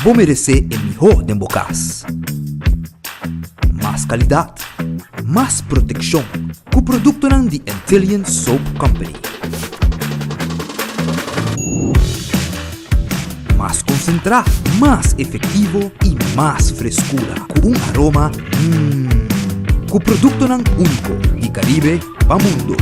Bo meresé e mihó den bo kas. Mas kalidat, mas protekshon ku produktonan di Antillian Soap Company. Mas konsentrá, mas efektivo i mas freskura ku un aroma mmm. Ku produktonan úniko di Karibe pa mundu.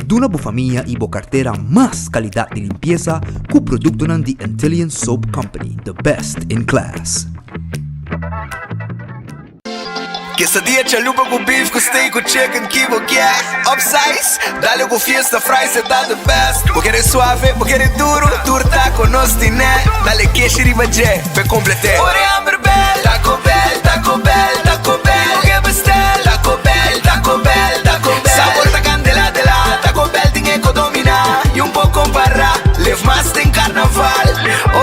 Duna bo famia i bo kartera mas kalidat di limpiesa ku produktonan di Antillian Soap Company, the best in class. Quesadilla chalupa ku beef ku steak ku chicken ki bo kier Upsize, dale ku fiesta fries e ta the best Bo kere suave, bo kere duro, tur taco nos tine Dale keshi riba dje, p'e complete Ora e hamber bel, Taco Bell, Taco Bell, Taco Bell Bo ke bestel, Taco Bell, Taco Bell, Taco Bell Sabor ta candela de la, Taco Bell tin e ko domina Y un por compara, live mas den carnaval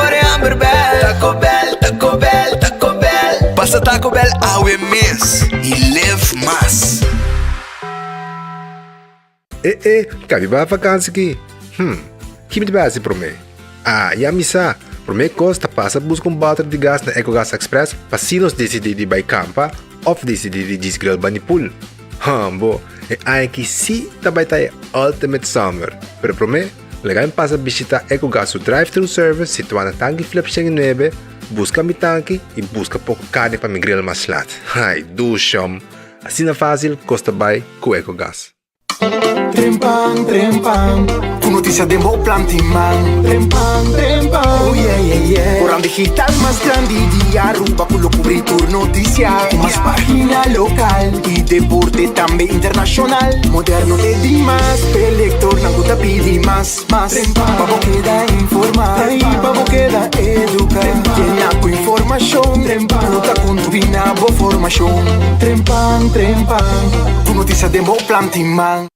Ora e hamber bel, Taco Bell, Taco Bell, Taco Bell Pasa Taco Bell awe mes y live mas. E e, ka mi bai vakansi ki? Hm, ki mi ta bai hasi promé? Ah, ya mi sa! Promé kos ta pasa buska un bòter di gas na Ecogas Express pa si nos disidí di bai kampa òf disidí di djis grill bani pool. Hambo, e aña aki sí ta bai ta e ultimate summer! Pero promé, laga mi pasa bishitá Ecogas su drive-thru service situá na Tanki Flip 109, buska mi tanki i buska poko karni pa mi grill mas lat. Ai, dushom! Asina fásil kos ta bai ku Ecogas. Trempan, trempan, ku notisia den bo plan tin man. Trempan, trempan, oh yeah, yeah, yeah. Koran digital mas grandi di Aruba ku lo kubri tur notisia. Ku mas pagina lokal i deporte tambe internashonal. Moderno te dimas, p'e lektornan ku ta pidi mas, mas. Trempan, pa bo keda informa i pa bo keda eduka. Yena ku informashon ku ta kontribuí na bo formashon. Trempan, trempan. Ku notisia den bo plan tin man.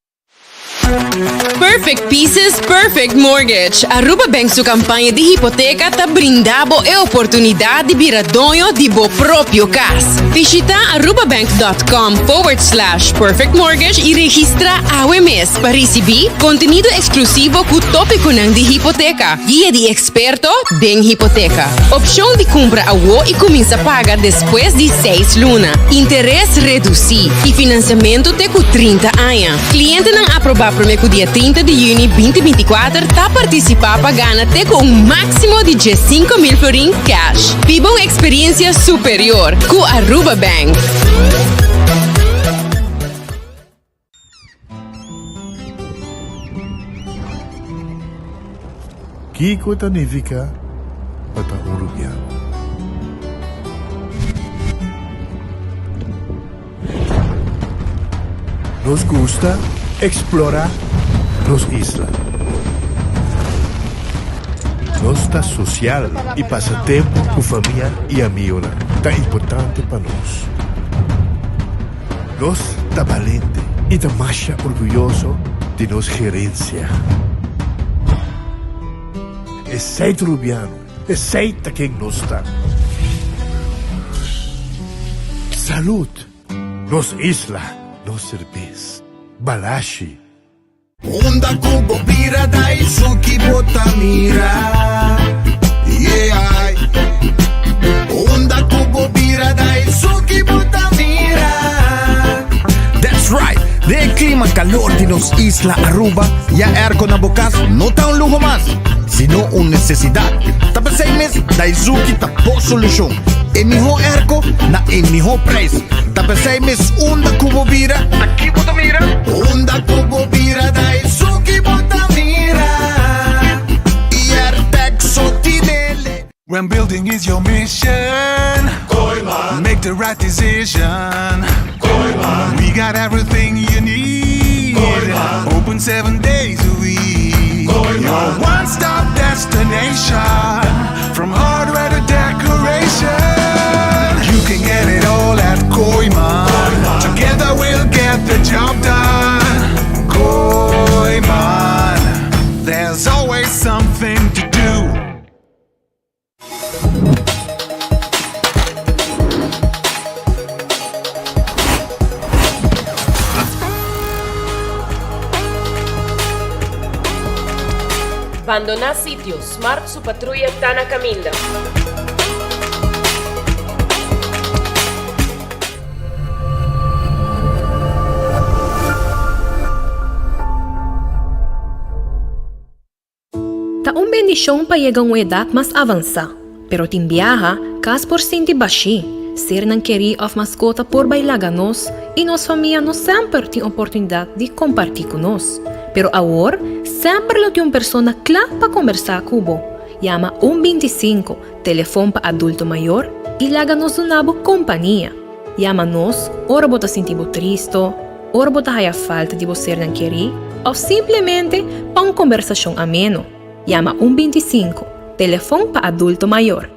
Perfect Pieces, Perfect Mortgage. Aruba Bank su campaña di hipoteca ta brinda bo e oportunidad di bira doño di bo propio cas. Bishita arubabank.com forward slash perfect mortgage y registra awe mes pa ricibi contenido exclusivo cu topiconan di hipoteca, guia di experto den hipoteca. Opcion di cumpra awo y cuminsa paga despues di seis luna. Interes reduci y financiamento te cu 30 aña. Clientenan aproba prome cu dia 30 di juni 2024 ta participa pa gana te cu un maximo di 15,000 florin cash. Biba un experiencia superior cu Aruba Bank. Kiko ta nifiká pa ta un rubiano? Nos gusta eksplorá nos isla. Nos ta sosial i pasa tempu ku famia i amigunan ta importante pa nos. Nos ta balente i ta masha orguyoso di nos gerensia. Esei ta Rubiano, esei ta ken nos ta. Salud! Nos isla, nos serbes. Balashi. Unda ku bo bira Daisuki bo ta mira Yeah Unda ku bo bira Daisuki bo ta mira That's right! Den e klima kalor di nos isla Aruba, ya airco na bo kas no ta un luho mas, sino un nesesidat. Ta p'esei mes Daizuki ta bo solushon. E mihó airco na e mihó prijs. Ta p'esei mes unda ku bo bira, aki bo ta mira. Unda ku bo bira ta esun ki bo ta mira Airtag so tinele. When building is your mission Kooyman Make the right decision Kooyman We got everything you need Kooyman Open seven days a week Kooyman Your one-stop destination From hardware to decoration You can get it all at Kooyman Together we'll get the job done Kooyman There's always something to do Bandoná sitio, Smart su patruya ta na kaminda. Ta un bendishon pa yega un edat mas avansá, pero tin biaha kas por sinti bashí, sernan kerí òf maskota por bai laga nos i nos famia no semper tin oportunidat di kompartí ku nos. Pero awor semper lo tin un persona kla pa kombersá ku bo. Yama un 25, telefon pa adulto mayor, i laga nos duna bo kompania. Yama nos ora bo ta sinti bo tristo, ora bo ta haya falta di bo sernan kerí òf simplemente pa un kombersashon ameno. Yama un 25, telefon pa adulto mayor.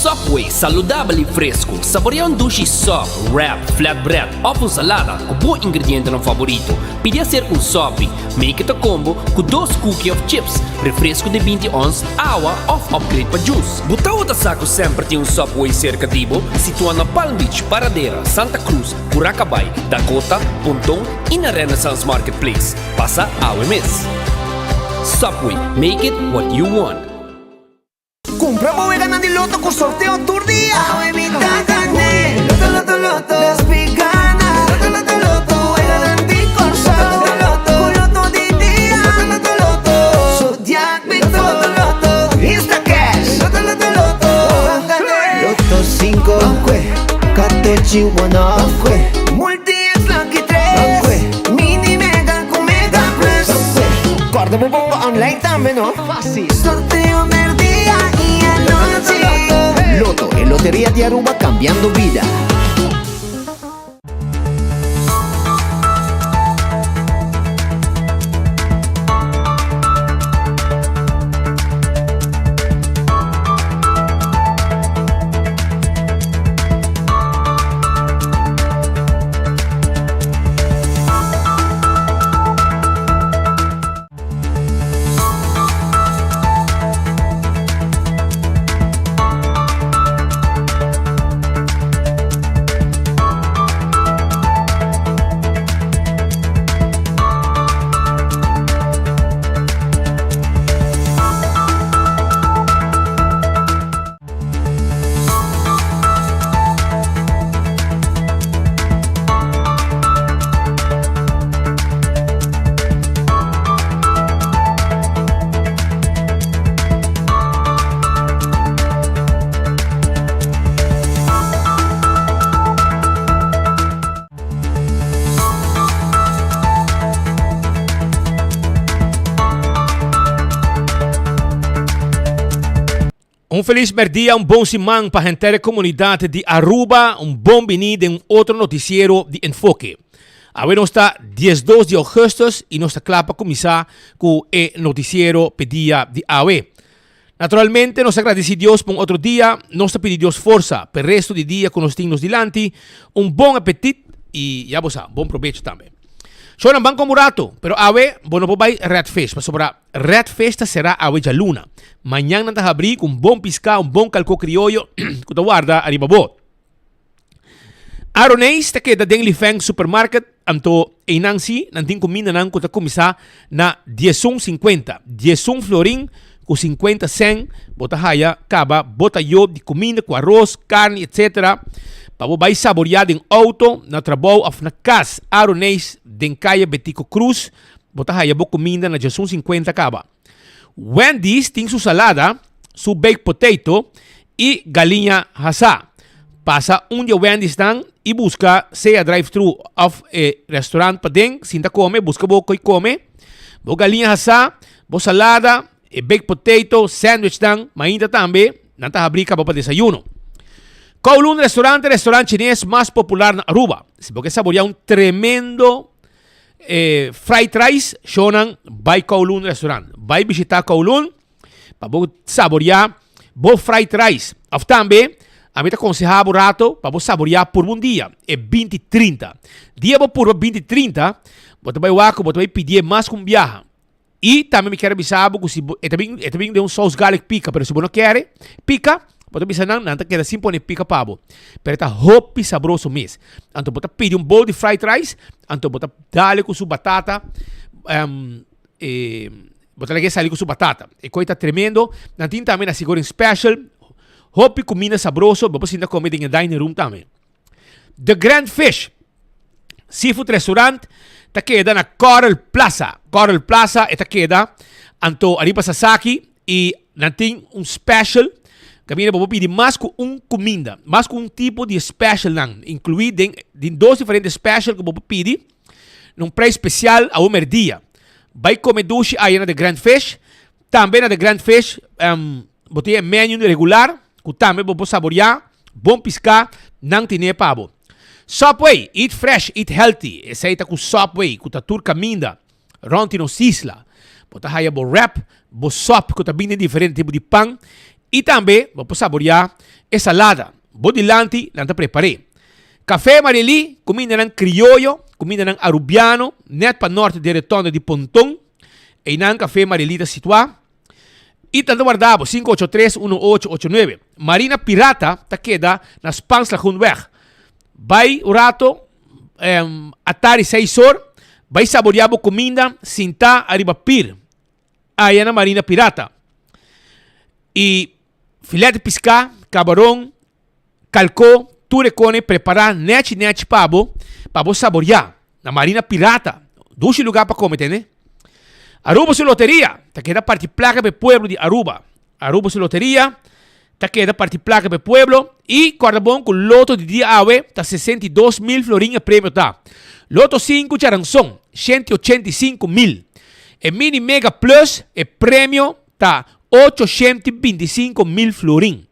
Subway, saludabel y fresco. Saborea un dushi sub, wrap, flatbread of un salada cu bo ingredientenan favorito. Pidi hacer un sopi. Make it a combo cu dos cookie of chips, refresco di 20 ons, awa of upgrade pa juice. Bo tawata sa cu semper tin un Subway cerca di bo? Situa na Palm Beach, Paradera, Santa Cruz, Curacabay, Dakota, Ponton y na Renaissance Marketplace. Pasa awe mes. Subway, make it what you want. Cumpra bo weganan di loto cu sorteo tur dia. Awe mi ta gane. Loto, loto, loto. Las mi gana. Loto, loto, loto. Weganan di Corsou. Loto, loto, Cu loto di dia. Loto, loto, loto. Zodiac Victor. Loto, loto, loto. Insta cash. Loto, loto, loto. Ban gane. Loto 5. Ban Katochi one off. Multi X Lucky 3. Mini Mega cu Mega Plus. Corda bo bomba online tambe no. Fácil. Sorteo merdia y anochi. Lotto, e loteria di Aruba cambiando bida. Un felis merdia, un bon siman pa henter e comunidad di Aruba. Un bon bini den un otro noticiero di Enfoke. Awe nos ta 12 di augustus y nos ta cla pa cuminsa cu e noticiero p'e dia di awe. Naturalmente nos ta gradici Dios pa un otro dia, nos ta pidi Dios forsa p'e resto di dia cu nos tin nos dilanti, un bon apetit y ya bo sa, bon probecho tambe. Shownan ban como rato, pero awe bo no por bay Red Fish pasobra Red Fish ta será awe djaluna. Mañan nan ta habrí ku un bon piská, un bon kalkó krioyo ku ta warda ariba bo. Aroneis ta keda den Lifeng Supermarket, anto einan sí nan tin kumindanan ku ta kuminsá na diesun sinkuenta, diesun florin ku sinkuenta sèn bo ta haya kaba bo ta yob di kuminda ku aros, karni etc. Pa bo bai saboriá den outo, na trabou òf na kas. Aroneis den kaya Betico Cruz Bo ta haya bo kuminda na djesun sinkuenta kaba. Wendy's tin su salada, su baked potato i galiña hasá. Pasa un di e Wendy'snan i buska sea drive-thru òf e restaurant paden sinta kome, buska bo koi kome. Bo galiña hasá, bo salada, e baked potato, sandwichnan, mainta tambe nan ta habrí kaba pa desayuno. Kowloon Restaurant ta e restaurant chines mas popular na Aruba. Si bo ke saboreá un tremendo E fried rice shownan bai Kowloon restaurant. Bai bishita Kowloon pa bo saboreá bo fried rice. Of tambe ami ta konsehá bo rato pa bo saboreá purba un dia e binti trinta. Dia bo purba binti trinta bo ta bai wak ku bo ta bai pidié mas ku un biaha. I tambe mi kier a bisa bo ku si bo e ta bin e ta bin den un sous garlic pika pero si bo no kere pika bo ta bisa nan nan ta keda sin pone pika pa bo pero e ta hopi sabroso mes anto bo ta pidi un bowl di fried rice anto bo ta dale ku su batata. E bo ta lag'é sali ku su batata. E koi ta tremendo. Nan tin tambe nasi goreng special. Hopi kuminda sabroso. Bo por sinta kome den e dining room tambe. The Grand Fish Seafood Restaurant ta keda na Coral Plaza. Coral Plaza e ta keda anto ariba Sasaki i nan tin un special kaminda bo por pidi mas ku un kuminda, mas ku un tipo di specialnan inkluí den den dos diferente special ku bo por pidi na un prijs spesial awe merdia. Bai kome dushi aya na The Grand Fish. Tambe na The Grand Fish bo tin e menu regular ku tambe bo por saboriá bon piská nan tine pa bo. Subway, eat fresh, eat healthy. Esei ta ku Subway ku ta tur kaminda rònt di nos isla. Bo ta haya bo wrap, bo sòp ku ta bini den diferente tipo di pan i tambe bo por saboriá e salada. Bo dilanti nan ta prepar'é. Café Marilí, kumindanan krioyo, kumindanan arubiano, nèt pa nòrt di e retònde di Ponton. Einan Café Marilí ta situá. I ta warda bo, 583 1889. Marina Pirata ta keda na Spaans Lagoenweg. Bai un rato, atari seis or, bai saboreá bo kuminda sintá ariba pir aya na Marina Pirata. I filet di piská, kabaron, Kalkó tur e kone prepará nèchi nèchi pa bo, pa bo saboriá na Marina Pirata. Dushi lugá pa kome tene. Aruba su loteria ta keda parti plaka pa e pueblo di Aruba. Aruba su loteria ta keda parti plaka pa e pueblo i kòrda bon ku loto di dia awe ta 62 mil florin e premio ta. Loto sinku djaranson, 185 mil. E mini mega plus e premio ta 825 mil florin.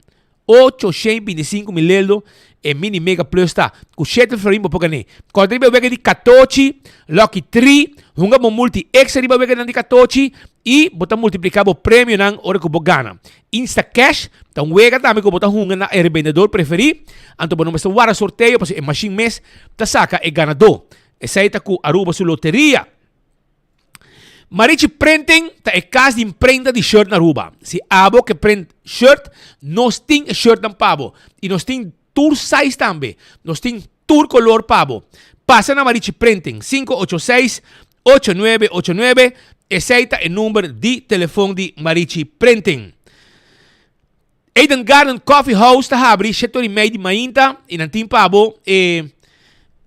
825 mil leldo e mini mega plus ta. Ku shete florin bo por gané. Kòrda riba e wega di katochi, lucky tri, hunga bo multi extra riba weganan di katochi i bo ta multipliká bo premionan ora ku bo gana. Insta Cash ta un wega tambe ku bo ta hunga na e rebendedor preferí, anto bo no mester wara sorteo pasobra e mashin mes ta saka e ganadó. Esei ta ku Aruba su loteria. Marichi Printing ta e kas di imprenta di shirt na Aruba. Si abo ke print shirt, nos tin e shirtnan pa bo. I nos tin tur size tambe. Nos tin tur kolor pa bo. Pasa na Marichi Printing, 586 8989, esei ta e number di telefon di Marichi Printing. Eden Garden Coffee House ta habri shete ora i mei di mainta i nan tin pa bo e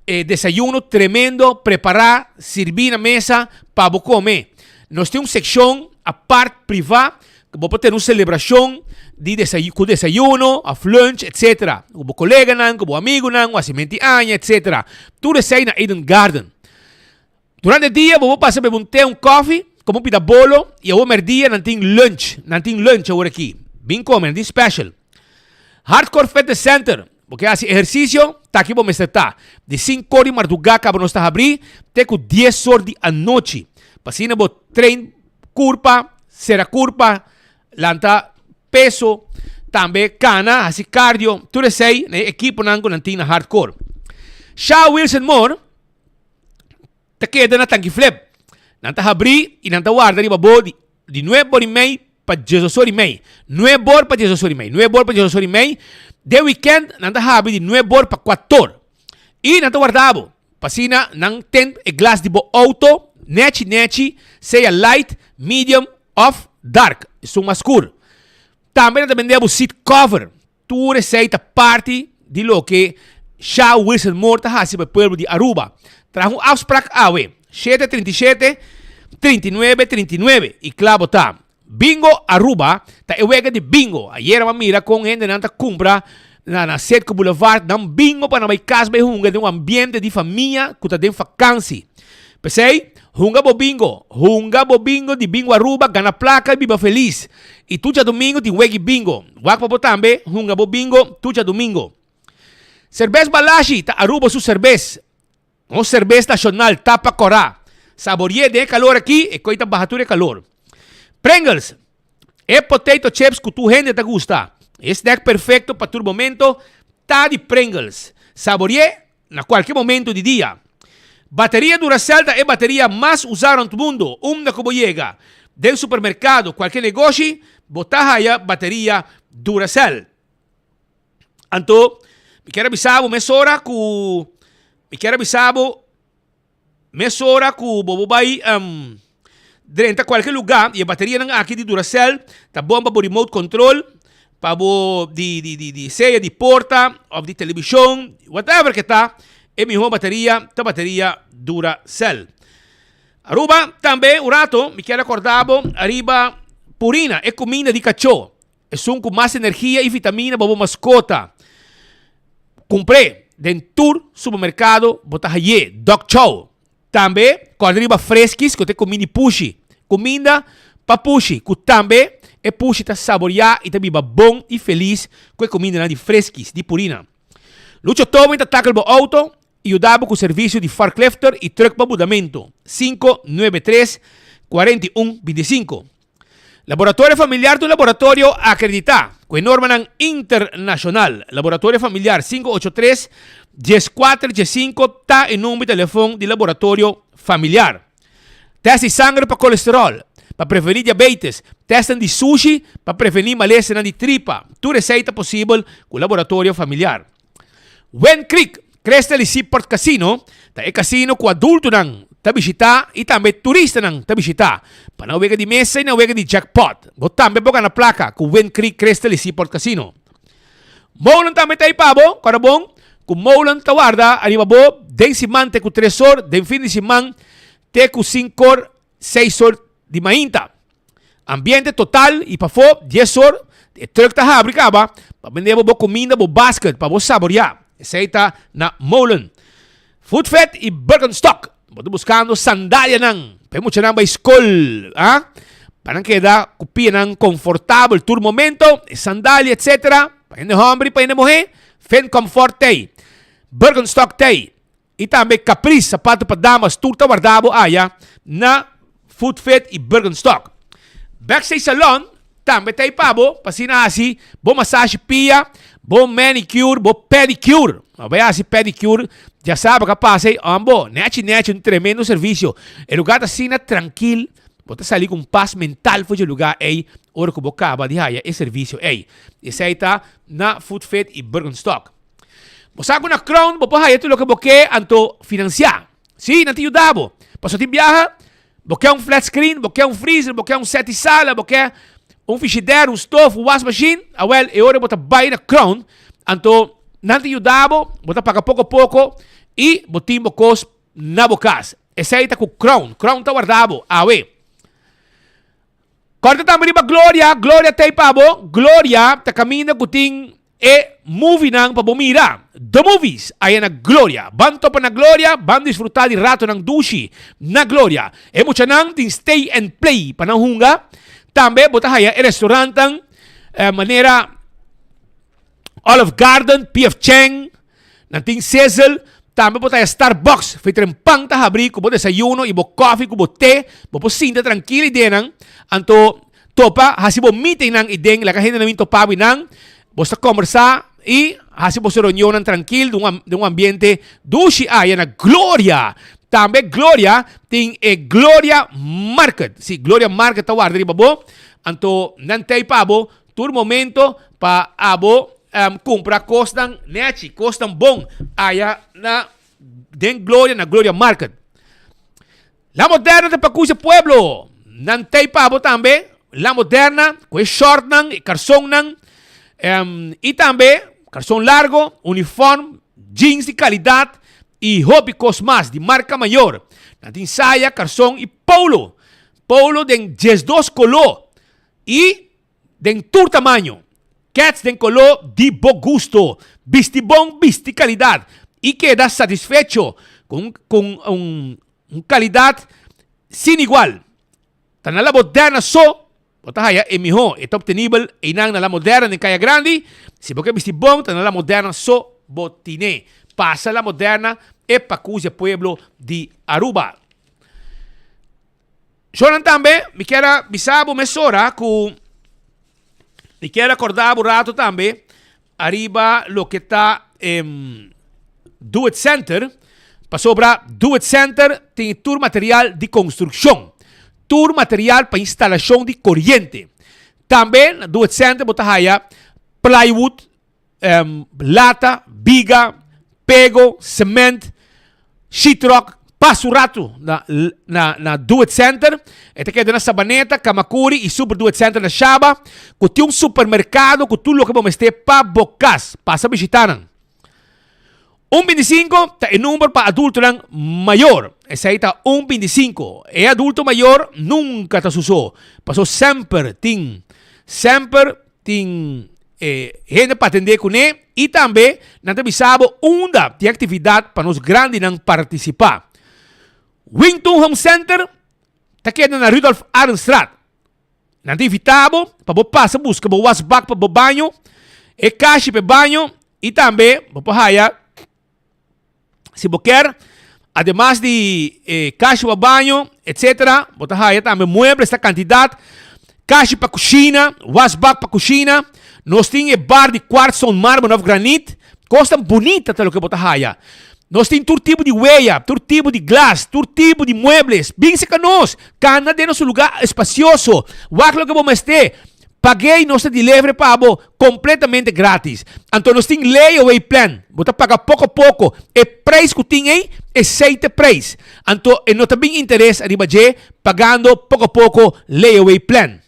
e desayuno tremendo prepará, sirbí na mesa pa bo kome. Nos tin un sekshon apart privá ku bo por tene un selebrashon di desayu ku desayuno òf lunch etsetera ku bo koleganan, ku bo amigunan, un hasimentu di aña etsetera. Tur esei na Eden Garden. Durante dia bo por pasa bebe un te, un koffie, come un pita bolo y awor merdia nan tin lunch, nan tin lunch awor aki. Bin come, nan tin special. Hardcore Fitness Center, bo ke haci ehercicio, ta aki bo mester ta. Di cinco or di marduga caba nos ta habri te cu dies or di anochi. Pa asina bo train curpa, cera curpa, lanta peso, tambe cana, haci cardio, tur esey na e equiponan cu nan tin na Hardcore. Sha Wilson Moore. Ta keda na Tanki Flip. Nan ta habrí i nan ta warda riba bo di di nuebe bor i mei pa diesdos or i mei. Nuebe bor pa diesdos or i mei. Nuebe bor pa diesdos or i mei. Den wikènt nan ta habri di nuebe bor pa kuator. I nan ta warda bo. Pa asina nan ten e glas di bo outo nèchi nèchi, sea light, medium òf dark, esun mas skur. Tambe nan ta bende bo seat cover. Tur esei ta parti di loke Sha Wilson Moore ta hasi pa e pueblo di Aruba. Traha un afsprak awe, shete 37, 39, 39, i kla bo ta. Bingo Aruba ta e wega di bingo. Ayera bo a mira kon hendenan ta kumpra na na Setco Boulevard nan bingo pa nan bai kas bai hunga den un ambiente di famia ku ta den fakansi. P'esei, hunga bo bingo. Hunga bo bingo di Bingo Aruba, gana plaka i biba felis. I tur djadumingu tin wegi bingo. Wak pa bo tambe hunga bo bingo tur djadumingu. Serbes Balashi ta Aruba su serbes. Nos serbes nashonal tapa kòrá. Sabori'é den e kalor aki, e koi ta baha tur e kalor. Pringles, e potato chips ku tur hende ta gusta. E snack perfekto pa tur momento ta di Pringles. Sabori'é na kualke momento di dia. Bateria Duracell ta e bateria mas usá rònt mundu. Unda ku bo yega, den supermerkado, kualke negoshi, bo ta haya bateria Duracell. Anto, mi kier a bisa bo mesora ku, mi kier a bisa bo mesora ku bo bo bai. drenta kualke lugá i e baterianan aki di Duracell ta bon pa bo remote control, pa bo di di di di sea di porta òf di televishon, whatever ke ta, e mihó bateria ta bateria Duracell. Aruba tambe un rato mi kier a korda bo ariba Purina, e kuminda di kachó. Esun ku mas energia i vitamina pa bo maskota. Kumpr'é den tur supermerkado bo ta hay'é. Dog Chow. Tambe kòrda riba Friskies ku ta e kuminda di pushi. Kuminda pa pushi ku tambe e pushi ta saboriá i ta biba bon i felis ku e kumindanan di Friskies di Purina. Lucho Towing ta takel bo outo i yuda bo ku servisio di forklifter i trùk pa mudamentu. 593 41 25. Laboratorio Familiar ta un laboratorio akreditá ku e normanan internashonal. Laboratorio Familiar 583 14 15 ta e number di telefon di Laboratorio Familiar. Tèst di sanger pa kolesteròl, pa prevení diabetes, tèstnan di sushi pa prevení malesanan di tripa, tur esei ta posibel ku Laboratorio Familiar. Wind Creek, Crystal y Seaport Casino ta e casino cu adultonan ta bishita y tambe turistanan ta bishita pa nan wega di mesa y nan wega di jackpot. Bo tambe por gana placa cu Wind Creek, Crystal y Seaport Casino. Molen tambe ta ey pa bo, corda bon cu Molen ta warda ariba bo den siman te cu tres or, den fin di siman te cu cincor, seis or di mainta. Ambiente total y pafó dies or e truck ta habri caba pa bende bo bo cuminda bo basket pa bo saborea. Esey ta na Molen. Food Fit y Birkenstock. Bo ta buscando sandalianan pa e muchanan bay scol ah pa nan keda cu pianan confortabel tur momento e sandalia etc. Pa hende homber y pa hende muhe Fin Comfort tey Birkenstock tey. I tambe Caprice, sapato pa damas, tur ta warda bo aya na Foot Fit i Birkenstock. Backstage Salon tambe ta ei pa bo pa asina hasi bo masashi pia, bo manicure, bo pedicure. No bai hasi pedicure djasabra ka pasa ei, ombo, nechi nechi, un tremendo servicio. E lugar ta asina trankil, bo ta sali ku un pas mental for dje lugar ei ora ku bo kaba di haya e servicio ei. Esei ta na Foot Fit i Birkenstock. Bo sa ku na Crown bo por haya tur loke bo ke anto finansiá. Sí, nan ta yuda bo. Pasobra tin biaha bo ke un flat screen, bo ke un freezer, bo ke un set di sala, bo ke un fishidèr, un stof, un wasmashin. Awèl, e ora bo ta bai na Crown, anto nan ta yuda bo, bo ta paga poko poko i bo tin bo kos na bo kas. Esei ta ku Crown. Crown ta warda bo awe. Kòrda tambe riba Gloria. Gloria ta ei pa bo. Gloria ta kaminda ku tin E movienan pa bo mira, The Movies, aya na Gloria. Ban topa na Gloria, ban disfruta di ratonan dushi na Gloria. E muchanan tin stay and play pa nan hunga. Tambe bo ta haya e restaurantan manera Olive Garden, PF Chang, nan tin Sizzle. Tambe bo ta haya Starbucks, fetren pan ta habri ku bo desayuno i bo kofi ku bo te. Bo por sinta trankil i denan. Anto Topa, hasi bo meetingnan i den laga hendenan bin topa bo i nan. Bo ta kombersá i hasi boso reunionnan trankil den un den un ambiente dushi aya na Gloria. Tambe Gloria tin e Gloria Market. Si, Gloria Market ta warda riba bo. Anto nan ta ei pa bo tur momento pa abo kumpra kosnan nechi, kosnan bon aya na den Gloria, na Gloria Market. La Moderna ta pa kusa pueblo. Nan tei pa bo tambe. La Moderna ku e shortnan, e karsonnan i tambe karson largo, uniform, jeans di kalidat i hopi kos mas di marka mayor. Nan tin saya, karson i polo. Polo den diesdos koló i Den tur tamaño. Kets den koló di bo gusto. Bisti bon, bisti kalidat i keda satisfecho ku un un kalidat sin igual. Ta na La Moderna so bo ta haya e mihó. E ta obtenibel einan na La Moderna den Kaya Grandi. Si bo ke bisti bon ta na La Moderna so bo tine. Pasa La Moderna e pakus e pueblo di Aruba. Shonan tambe, mi kier a bisa bo mesora ku mi kier a korda bo rato tambe ariba loke ta Do It Center, pasobra Do It Center tin tur material di konstrukshon, tur material pa instalashon di koriente. Tambe na Do It Center bo ta haya plywood, lata, biga, pego, cement, sheetrock, pasa un rato na na na Do It Center. E ta keda na Sabaneta, Camacuri y Super Do It Center na Shaba, cu tin un supermercado cu tur loke bo mester pa bo cas. Pasa bishita nan. Un binticinco ta e number pa adultonan mayor. Esey ta un binticinco. E adulto mayor nunca ta su so, paso semper tin, semper tin e hende pa atende cune y tambe nan ta bisa bo unda tin actividad pa nos grandinan participa. Wington Home Center ta keda na Rudolf Arendstraat. Nan ta invita bo pa bo pasa buska bo wasbak pa bo baño, e kashi pa e baño y tambe bo por haya si bo kier ademas di e kashi pa baño etcetera bo ta haya tambe muebles ta cantidad, kashi pa cushina, wasbak pa cushina, nos tin e bar di kwartstone, marmer of granit, cosnan bunita ta loke bo ta haya. Nos tin tur tipo di weya, tur tipo di glas, tur tipo di muebles. Bin cerca nos, cana den nos lugar espacioso, wak loke bo mester. Pag'é y nos ta deliver pa bo completamente gratis. Anto nos tin layaway plan, bo ta paga poco poco. E prijs cu tin ey, esey ta e prijs. Anto e no ta bin interes ariba dje pagando poco poco layaway plan.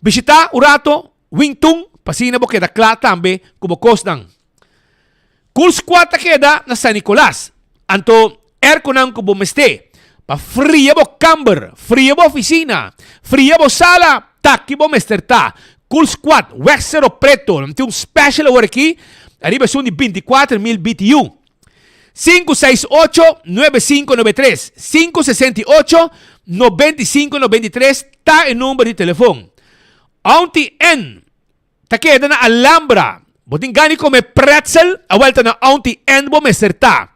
Bishita un rato Wing Tun pa asina bo keda cla tambe cu bo cosnan. Cool Squad ta keda na San Nicolas. Anto airconan cu bo mester pa fria bo kamber, fria bo oficina, fria bo sala, ta aki bo mester ta. Cool Squad, Weg Cero Preto, nan tin un special awor aki, ariba esun di 24 mil BTU. 568 9593, 568 9593 ta e number di telefon. Auntie N ta keda na Alhambra. Bo tin gana di come pretzel? Awel ta na Auntie N bo mester ta.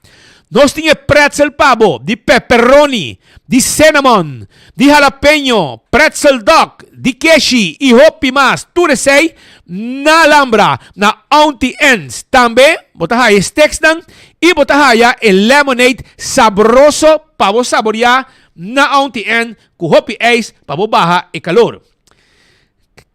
Nos tin e pretzel pa bo di pepperoni, di cinnamon, di jalapeño, pretzel dog, di keshi y hopi mas. Tur esey na Alhambra, na Auntie N's. Tambe bo ta haya e steaksnan y bo ta haya e lemonade sabroso pa bo saboria na Auntie N cu hopi ijs pa bo baha e calor.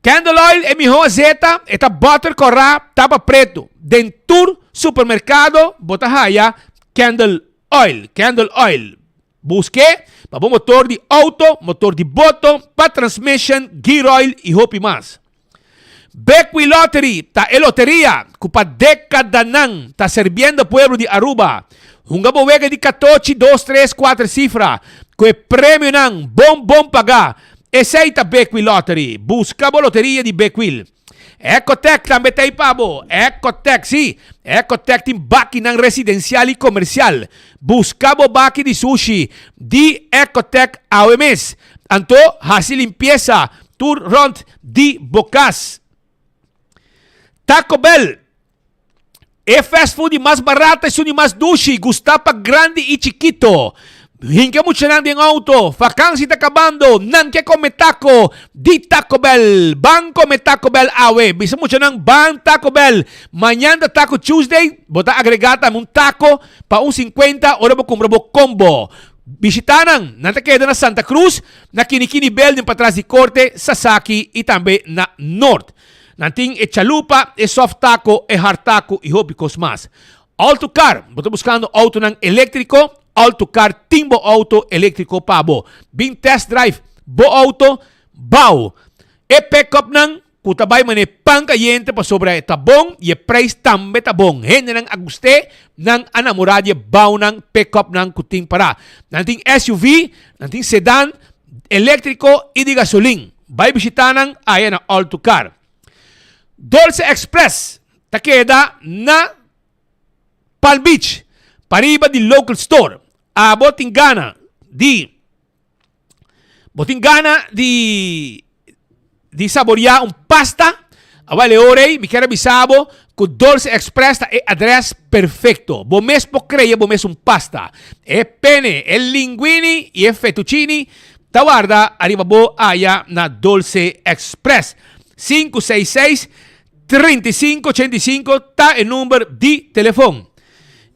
Candle oil e miho azeta, e ta butter corá, tapa preto. Den tur supermercado bo ta haya candle oil, candle oil. Busque pa bo motor di auto, motor di boto, pa transmission, gear oil y hopi mas. Bequi Lottery ta e loteria cu pa decadanan ta serbiendo pueblo di Aruba. Hunga bo wega di catochi, dos, tres, cuater cifra cu e premionan bon bon paga. Esey ta Bequi Lottery. Busca bo loteria di Bequil. Ecotec tambe ta ey pa bo. Ecotec, si. Ecotec tin bakinan residencial y comercial. Busca bo baki di sushi di Ecotec awe mes. Anto haci limpieza tur rond di bo cas. Taco Bell. E fast food di mas barata esun di mas dushi, gusta pa grandi y chikito. Hinka muchanan den auto, vakansi ta kabando, nan ke kome taco di Taco Bell. Ban kome Taco Bell awe. Bisa muchanan ban Taco Bell. Mañan ta Taco Tuesday, bo ta agrega tambe un taco pa un 50 ora bo kumpra bo combo. Bishita nan, nan ta keda na Santa Cruz, na Kinikini Building patras di Korte, Sasaki y tambe na Noord. Nan tin e chalupa, e soft taco, e hard taco y hopi cos mas. Alto Car, bo ta buscando autonan electrico? Alto Car tin bo auto electrico pa bo. Bin test drive bo auto, bao. E pick-upnan cu ta bay mane pan cayente pasobra e ta bon y e prijs tambe ta bon. Hendenan a gust'é, nan a namora di e baonan pick-upnan cu tin para. Nan tin SUV, nan tin sedan, electrico y di gasolin. Bai bishita nan aya na Alto Car. Dolce Express ta keda na Palm Beach, pariba di Local Store. Abo tin gana di bo tin gana di di saboria un pasta? Awel e ora ei mi kier a bisa bo ku Dolce Express ta e adres perfecto. Bo mes por crea bo mes un pasta. E pene, e linguini y e fettuccini ta warda ariba bo aya na Dolce Express. 566 35 85 ta e number di telefon.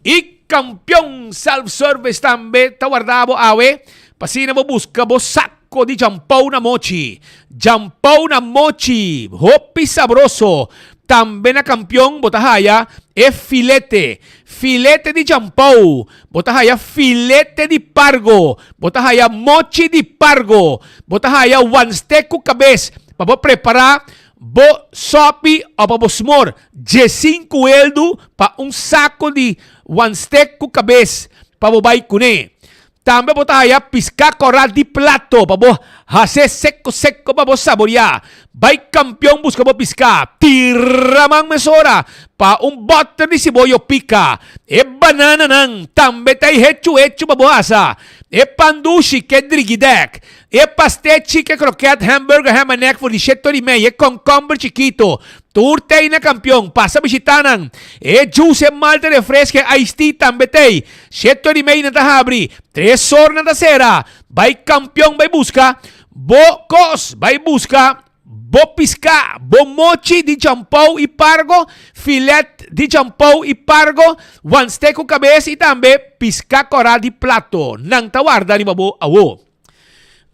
Y Campeon Self Service tambe ta warda bo awe pa asina bo busca bo saco di jampou na mochi. Jampou na mochi, hopi sabroso. Tambe na Kampion bo ta haya e filete, filete di champou, bo ta haya filete di pargo, bo ta haya mochi di pargo, bo ta haya wanstek ku kabes pa bo prepara bo sopi o pa bo smor. Diesinku eldu pa un sako di wanstek ku kabes pa bo bai kuné. Tambe bo ta haya piská kòrá di plato pa bo has'é seko seko pa bo saboriá. Bai Kampion buska bo piská. Tira man mesora pa un bòter di siboyo pika. E banananan tambe ta ei hechu hechu pa bo hasa. E pan dushi k'e drigidèk. E pastechi k'e krokèt, hamburger, ham and egg for di sheto di mei, e kònkòmber chikito. Tur t'ei na Kampion. Pasa bishitá nan. E juice, e malta refreska, e iced tea tambe t'ei. Sheto di mei nan ta habri, tres or nan ta sera. Bai kampion bai buska bo kos, bai buska bo piská, bo mochi di champou i pargo, filet di champou i pargo, wanste ku kabes i tambe piská kòrá di plato. Nan ta warda riba bo awo.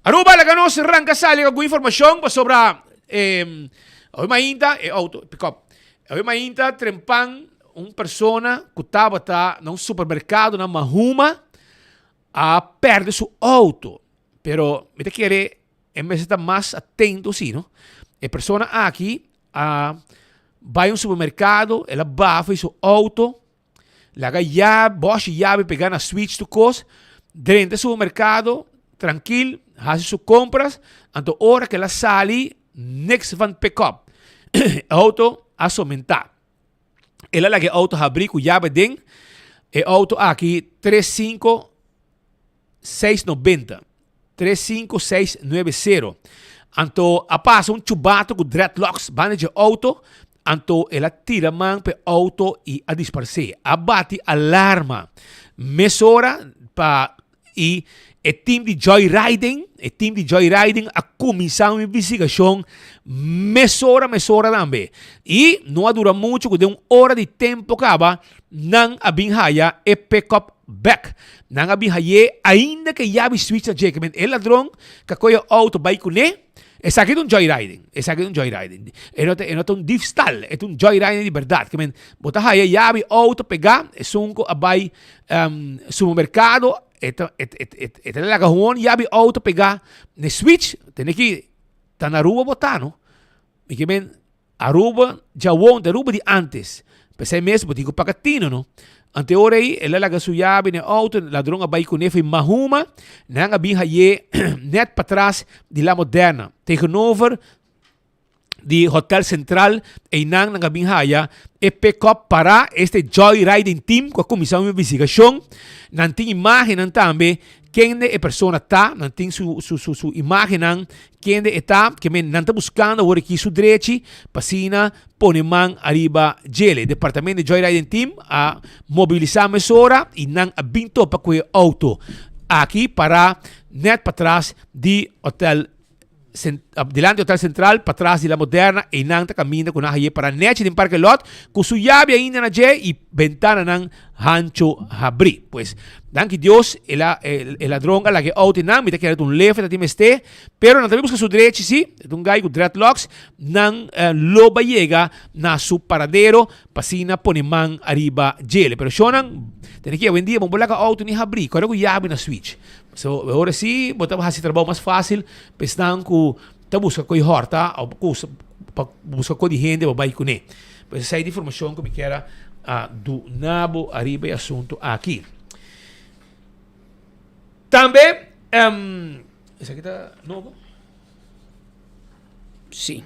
Aruba laga nos ranka sali ku algun informashon pasobra awe mainta e auto pick up awe mainta trempan Un persona cu tabata na un supermercado na Mahuma a perde su auto. Pero mi ta kere e mester ta mas atento si, no? E persona aki a bai un supermercado, el a bafa su auto, laga yabi, boshi yabi pega na switch tur cos, drenta e supermercado trankil, haci su compras, anto ora cu el a sali, niks van pick up. E auto a somenta. El a laga e auto habrí ku yabe den. E auto aki 35690. 35690. Anto a pasa un chubato ku dreadlocks banda dje auto. Anto el a tira man p'e auto i a disparsé. A bati alarma mesora pa I e team di Joyriding, e team di Joyriding a kuminsá un investigashon mesora mesora tambe. I no a dura muchu ku den un ora di tempu kaba nan a bin haya e pickup bek. Nan a bin hay'é ainda ku e yabi switch na dje. E ladron ku a kohe e outo bai kuné. Esaki ta un joyriding, esaki ta un joyriding. E no ta, e no ta un diefstal, e ta un joyriding di berdad. Ke men, bo ta haya yabi auto pegá, esun ku a bai um, supermerkado, e ta, e, e, e, e ta laga gewoon yabi auto pegá ne switch, tene ki ta na Aruba bo ta, no? Mi ke men, Aruba djawon ta Aruba di antes. P'esei mes bo tin ku paga tino no. Ante ora ei el a laga su yabi na e outo, ladron a bai kuné fo'i Mahuma, nan a bin hay'é nèt patras di La Moderna, tegenover di Hotel Central, einan nan a bin haya e pickup pará, este Joy Riding Team ku a kuminsá un investigashon, nan tin imágennan tambe kende e persona ta, nan tin su su su su imágennan Kende e ta, ke men nan ta buskando awor aki su drechi pa asina pone man ariba djele. Departamento di Joyriding Team a mobilisá mesora i nan a bin topa ku e outo aki pará nèt patras di Hotel dilanti Hotel Central patras di La Moderna. Einan ta kaminda ku nan haye pará nèchi den parke lòt ku su yabi ainda na dje i bentananan hancho habrí. Pues, danki Dios el a e ladron a laga e outo einan. Mi ta kere ta un lefe ta tin mester. Pero nan ta bin buska su drechi si, e ta un gai ku dreadlocks, nan lo bai yega na su paradero pa asina pone man ariba djele. Pero shownan, tene ki awendia bo no por laga auto ni habri, kòrda ku yabi na switch. So e ora si bo ta hasi trabou mas fásil pa esnan ku ta buska koi hòrta òf ku pa buska koi di hende pa bai kuné. Pues esei ta informashon ku mi kier a duna bo ariba e asuntu aki. Tambe, esaki ta nobo? Sí.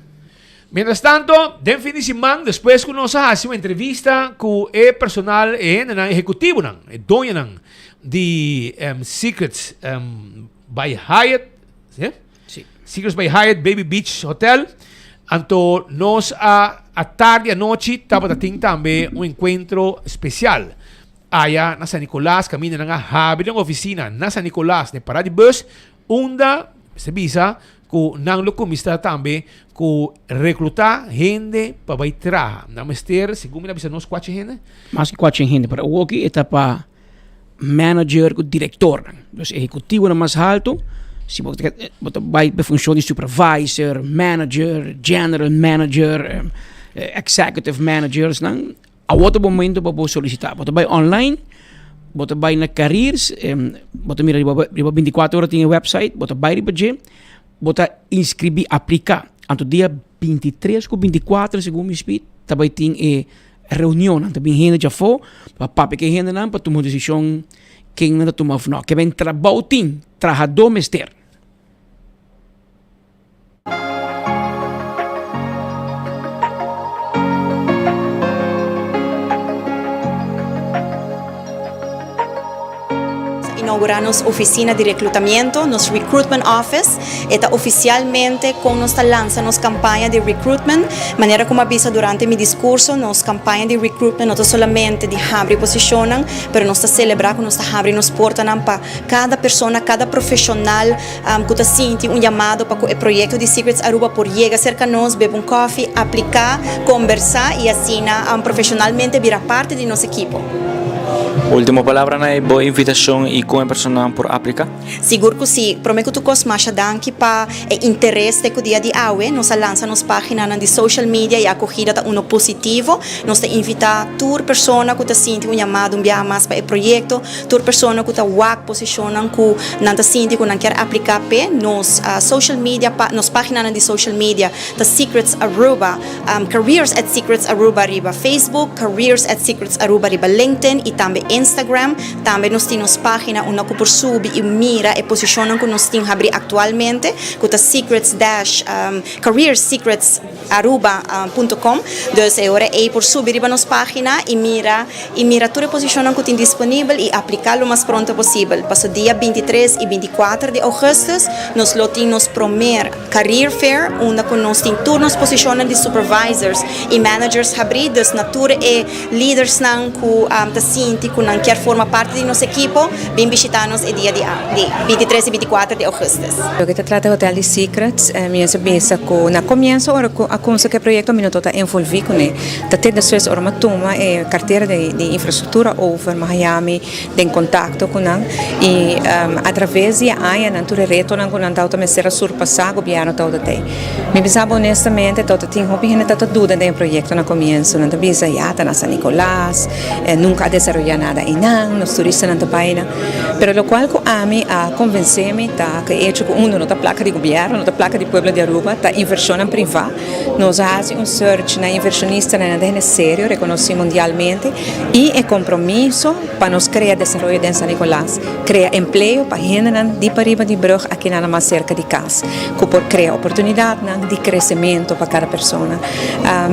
Mientras tanto, den fin di siman, despues ku nos a hasi un entrevista ku e personal, e hendenan, ehekutivonan, e doñonan di Secrets by Hyatt, sí? Sí. Secrets by Hyatt Baby Beach Hotel, anto nos a atardi anochi tabata tin tambe un enkuentro spesial. Aya na San Nicolas kaminda nan a habri nan oficina na San Nicolas den parada di bus unda mester bisa ku nan lo kuminsá tambe ku rekluta hende pa bai traha. Nan mester segun mi a bisa nos kuachi hende? Mas ki kuachi hende pero awoki e ta pa manager ku direktornan. Dus ehekutivonan mas haltu si bo ta bai pa e funshon di supervisor, manager, general manager. executive managers nan. Awor ta momento pa bo solicita. Bo ta bai online, bo ta bai na careers, bo ta mira riba riba 24 ora tin e website, bo ta bai riba dje, bo ta inscribi, aplica. Anto dia 23 ku 24 segun mi speed ta bai tin e reunionnan, ta bin hende djafó pa papia ku e hendenan pa tuma un desishon ken nan ta tuma òf no. Ke ben trabou tin, trahadó mester. Inaugurá nos oficina di reclutamiento, nos recruitment office. E ta oficialmente con nos ta lansa nos campaña di recruitment. Manera como a bisa durante mi discurso, nos campaña di recruitment no ta solamente di habri posicionnan, pero nos ta celebra cu nos ta habri nos portanan pa cada persona, cada profesional Ku ta sinti un yamado pa ku e proyekto di Secrets Aruba por yega serka nos, bebe un kòfi, apliká, kombersá i asina profeshonalmente bira parti di nos ekipo. Ultimo palabranan e bo invitashon i kon e personanan por apliká? Sigur ku si. Promé ku tur kos masha danki pa e interes te ku dia di awe. Nos a lansa nos páginanan di social media i akogida ta uno positivo. Nos ta invitá tur persona ku ta sinti un yamado un biaha mas pa e proyekto. Tur persona ku ta wak posishonnan ku nan ta sinti ku nan kier apliká p'e, nos social media pa nos páginanan di social media ta Secrets Aruba, Careers at Secrets Aruba riba Facebook, Careers at Secrets Aruba riba LinkedIn i tambe Instagram. Tambe nos tin nos página unda ku por subi i mira e posishonnan ku nos tin habrí aktualmente ku ta Secrets dash Careers Secrets. Aruba punto com. Dus e ora ei por subi riba nos pagina y mira y mira tur e posicionnan cu tin disponibel y aplica lo mas pronto posibel. Paso dia 23 y 24 di augustus nos lo tin nos promer Career Fair unda cu nos tin tur nos posicionnan di supervisors y managers habri. Dus na tur e lidersnan cu ta sinti cu nan kier forma parti di nos ekipo bin bishita nos e dia di 23 y 24 di augustus. Loke ta trata Hotel di Secrets, mi a bisa cu na comienzo ora cu a cuminsa cu e proyecto mi no tabata envolvi cune. Ta te despues ora mi a tuma e cartera di infrastructura over, mi a haya mi den contacto cu nan y a traves di e añanan tur e retonan cu nan tabata mester a surpasa gobierno tabata tey. Mi bisa bo honestamente tabata tin hopi hende tabata duda den e proyecto na comienzo. Nan ta bisa ya ta na San Nicolas, nunca a desaroya nada eynan, nos turistanan ta bay eynan. Pero locual cu ami a convence mi ta cu e hecho cu uno no ta placa di gobierno, no ta placa di pueblo di Aruba, ta inversionnan priva. Nos a haci un search na inversionistanan nan ta hende serio, reconoci mundialmente y e compromiso pa nos crea desaroyo den San Nicolas, crea empleo pa hendenan di pariba di brug aki nan mas cerca di cas, cu por crea oportunidadnan di crecemento pa cada persona.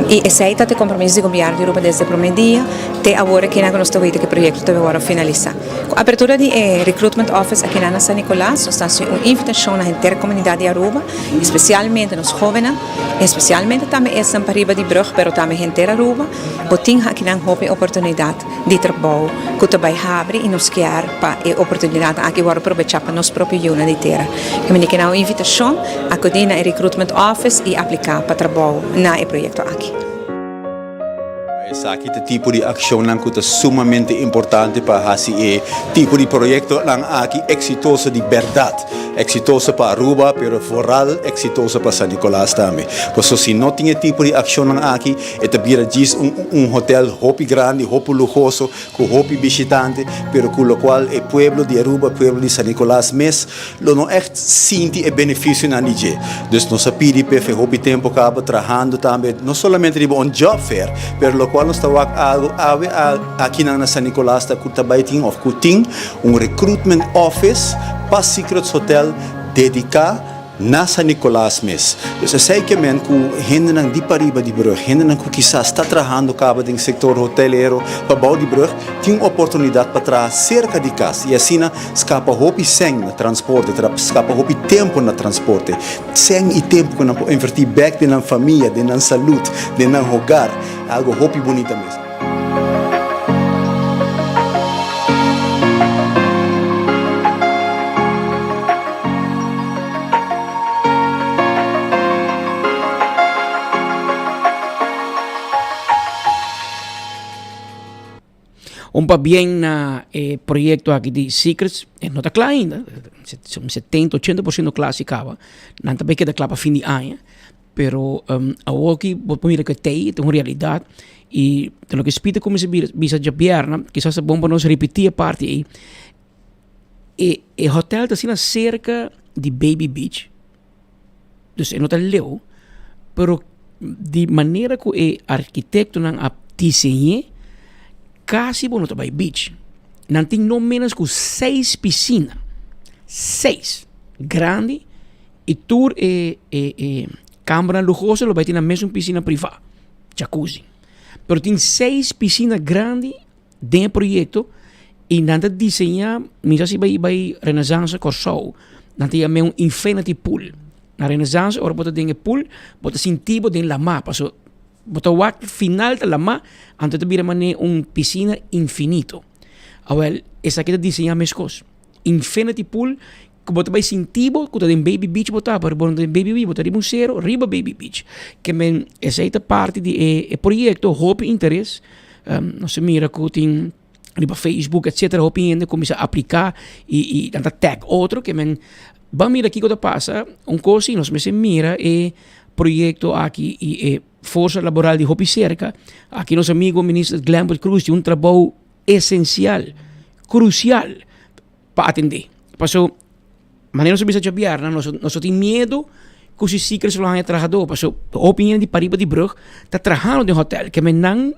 Y esey ta e compromiso di gobierno di Aruba desde e prome dia te awor aki nan cu nos ta weten cu e proyecto ta worde finalisa. Cu apertura di e Recruitment Office aki nan na San Nicolas, nos ta haci un invitacion na henter comunidad di Aruba, especialmente nos hobennan, especialmente tambe esnan pariba di brug, pero tambe henter Aruba, bo tin aki nan hopi oportunidad di trabou cu ta bay habri y nos kier pa e oportunidadnan aki worde probecha pa nos propio yiunan di tera. Ke mende kina un invitacion, acudi na e Recruitment Office y aplica pa trabou na e proyecto aki. Esaki ta tipo di akshonnan ku ta sumamente importante pa hasi e tipo di proyektonan aki eksitoso di bèrdat. Eksitoso pa Aruba, pero vooral eksitoso pa San Nicolas tambe. Pasobra si no tin e tipo di akshonnan aki, e ta bira djis un un hotel hopi grandi, hopi luhoso, ku hopi bishitante, pero ku lokual e pueblo di Aruba, e pueblo di San Nicolas mes, Lo no ègt sinti e benefisionan di dje. Dus nos a pidi p'e hopi tempu kaba trahando tambe no solamente riba un job fair, pero lokual nos ta wak algu awe akinan na San Nicolas ta ku ta bai tin òf ku tin un recruitment office pa Secrets Hotel dediká na San Nicolas mes. Dus esei ke men ku hendenan di pariba di brug, hendenan ku kisas ta trahando kaba den sektor hotelero pabou di brug, tin un oportunidat pa traha serka di kas i asina Skapa hopi sèn na transporte, ta skapa hopi tempu na transporte. Sèn i tempu ku nan por invertí bèk den nan famia, den nan salud, den nan hogar. Algu hopi bunita mes. Un pabien na e proyecto aki di Secrets, e no ta kla ainda, un 70, 80% kla si kaba. Nan ta bay keda kla pa fin di aña. Pero awoki bo por mira ku e tei ta un realidat i ta loke Speed a kuminsá bisa djabièrnè, kisas ta bon pa nos ripití e parti ei. E e hotel ta asina serka di Baby Beach, dus e no ta leu, pero di manera ku e arkitektonan a diseñ'é, kasi bo no ta bai beach. Nan tin no ménos ku seis pisina, seis, grandi i tur e e e kambernan luhoso lo bai tin nan mesun pisina privá, jacuzzi. Pero tin seis pisina grandi den e proyekto i nan ta diseñá, mi sa si bai bai Renaissance Kòrsou, nan ta yam'é un infinity pool. Na Renaissance ora bo ta den e pool, bo ta sinti bo den lamá, paso bo ta wak final ta lamá, anto ta bira manera un pisina infinito. Awèl, esaki ta diseñá meskos. Infinity pool ku bo ta bai sinti bo ku ta den Baby Beach bo ta, pero bo no ta den Baby Beach, bo ta riba un sero riba Baby Beach. Ke men esei ta parti di e e proyekto, hopi interes, nos a mira ku tin riba Facebook etcetera hopi hende kuminsá apliká i i nan ta tag otro ke men ban mira kiko ta pasa, un kos si nos mester mira e proyekto aki i e forsa laboral di hopi serka, aki nos amigo minister Glenbert Croes tin un trabou esensial, krusial. pa atendé. Paso, manera nos a bisa djabièrnè, nos nos no tin miedu ku si Secrets lo haña trahadó, paso hopi hende di pariba di brùg ta trahando den hotèl, ke men nan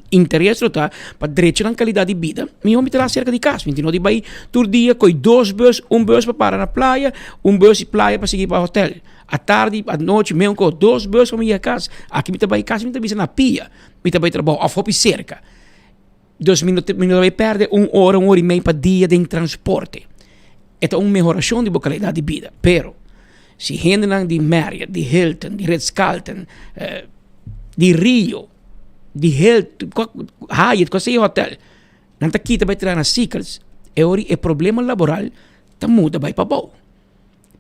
interes lo ta pa drecha nan kalidat di bida, mihó mi traha serka di kas, mi no di bai tur dia koi dos bùs, un bùs pa para na playa, un bùs di playa pa sigui pa hotèl, atardi, anochi meun kos, dos bùs pa mi yega kas, aki mi ta bai kas mi ta bisa na pia mi ta bai trabou òf hopi serka. Dus mi no mi no ta bay perde un ora, un ora y mei pa dia den transporte. E ta un mehoracion di bo calidad di bida. Pero, si hendenan di Marriott, di Hilton, di Ritz-Carlton, di Rio, di Hilton, Hyatt, cual sea e hotel, nan ta kita bay traha na Secrets, e ora e problema laboral ta muda bay pabou.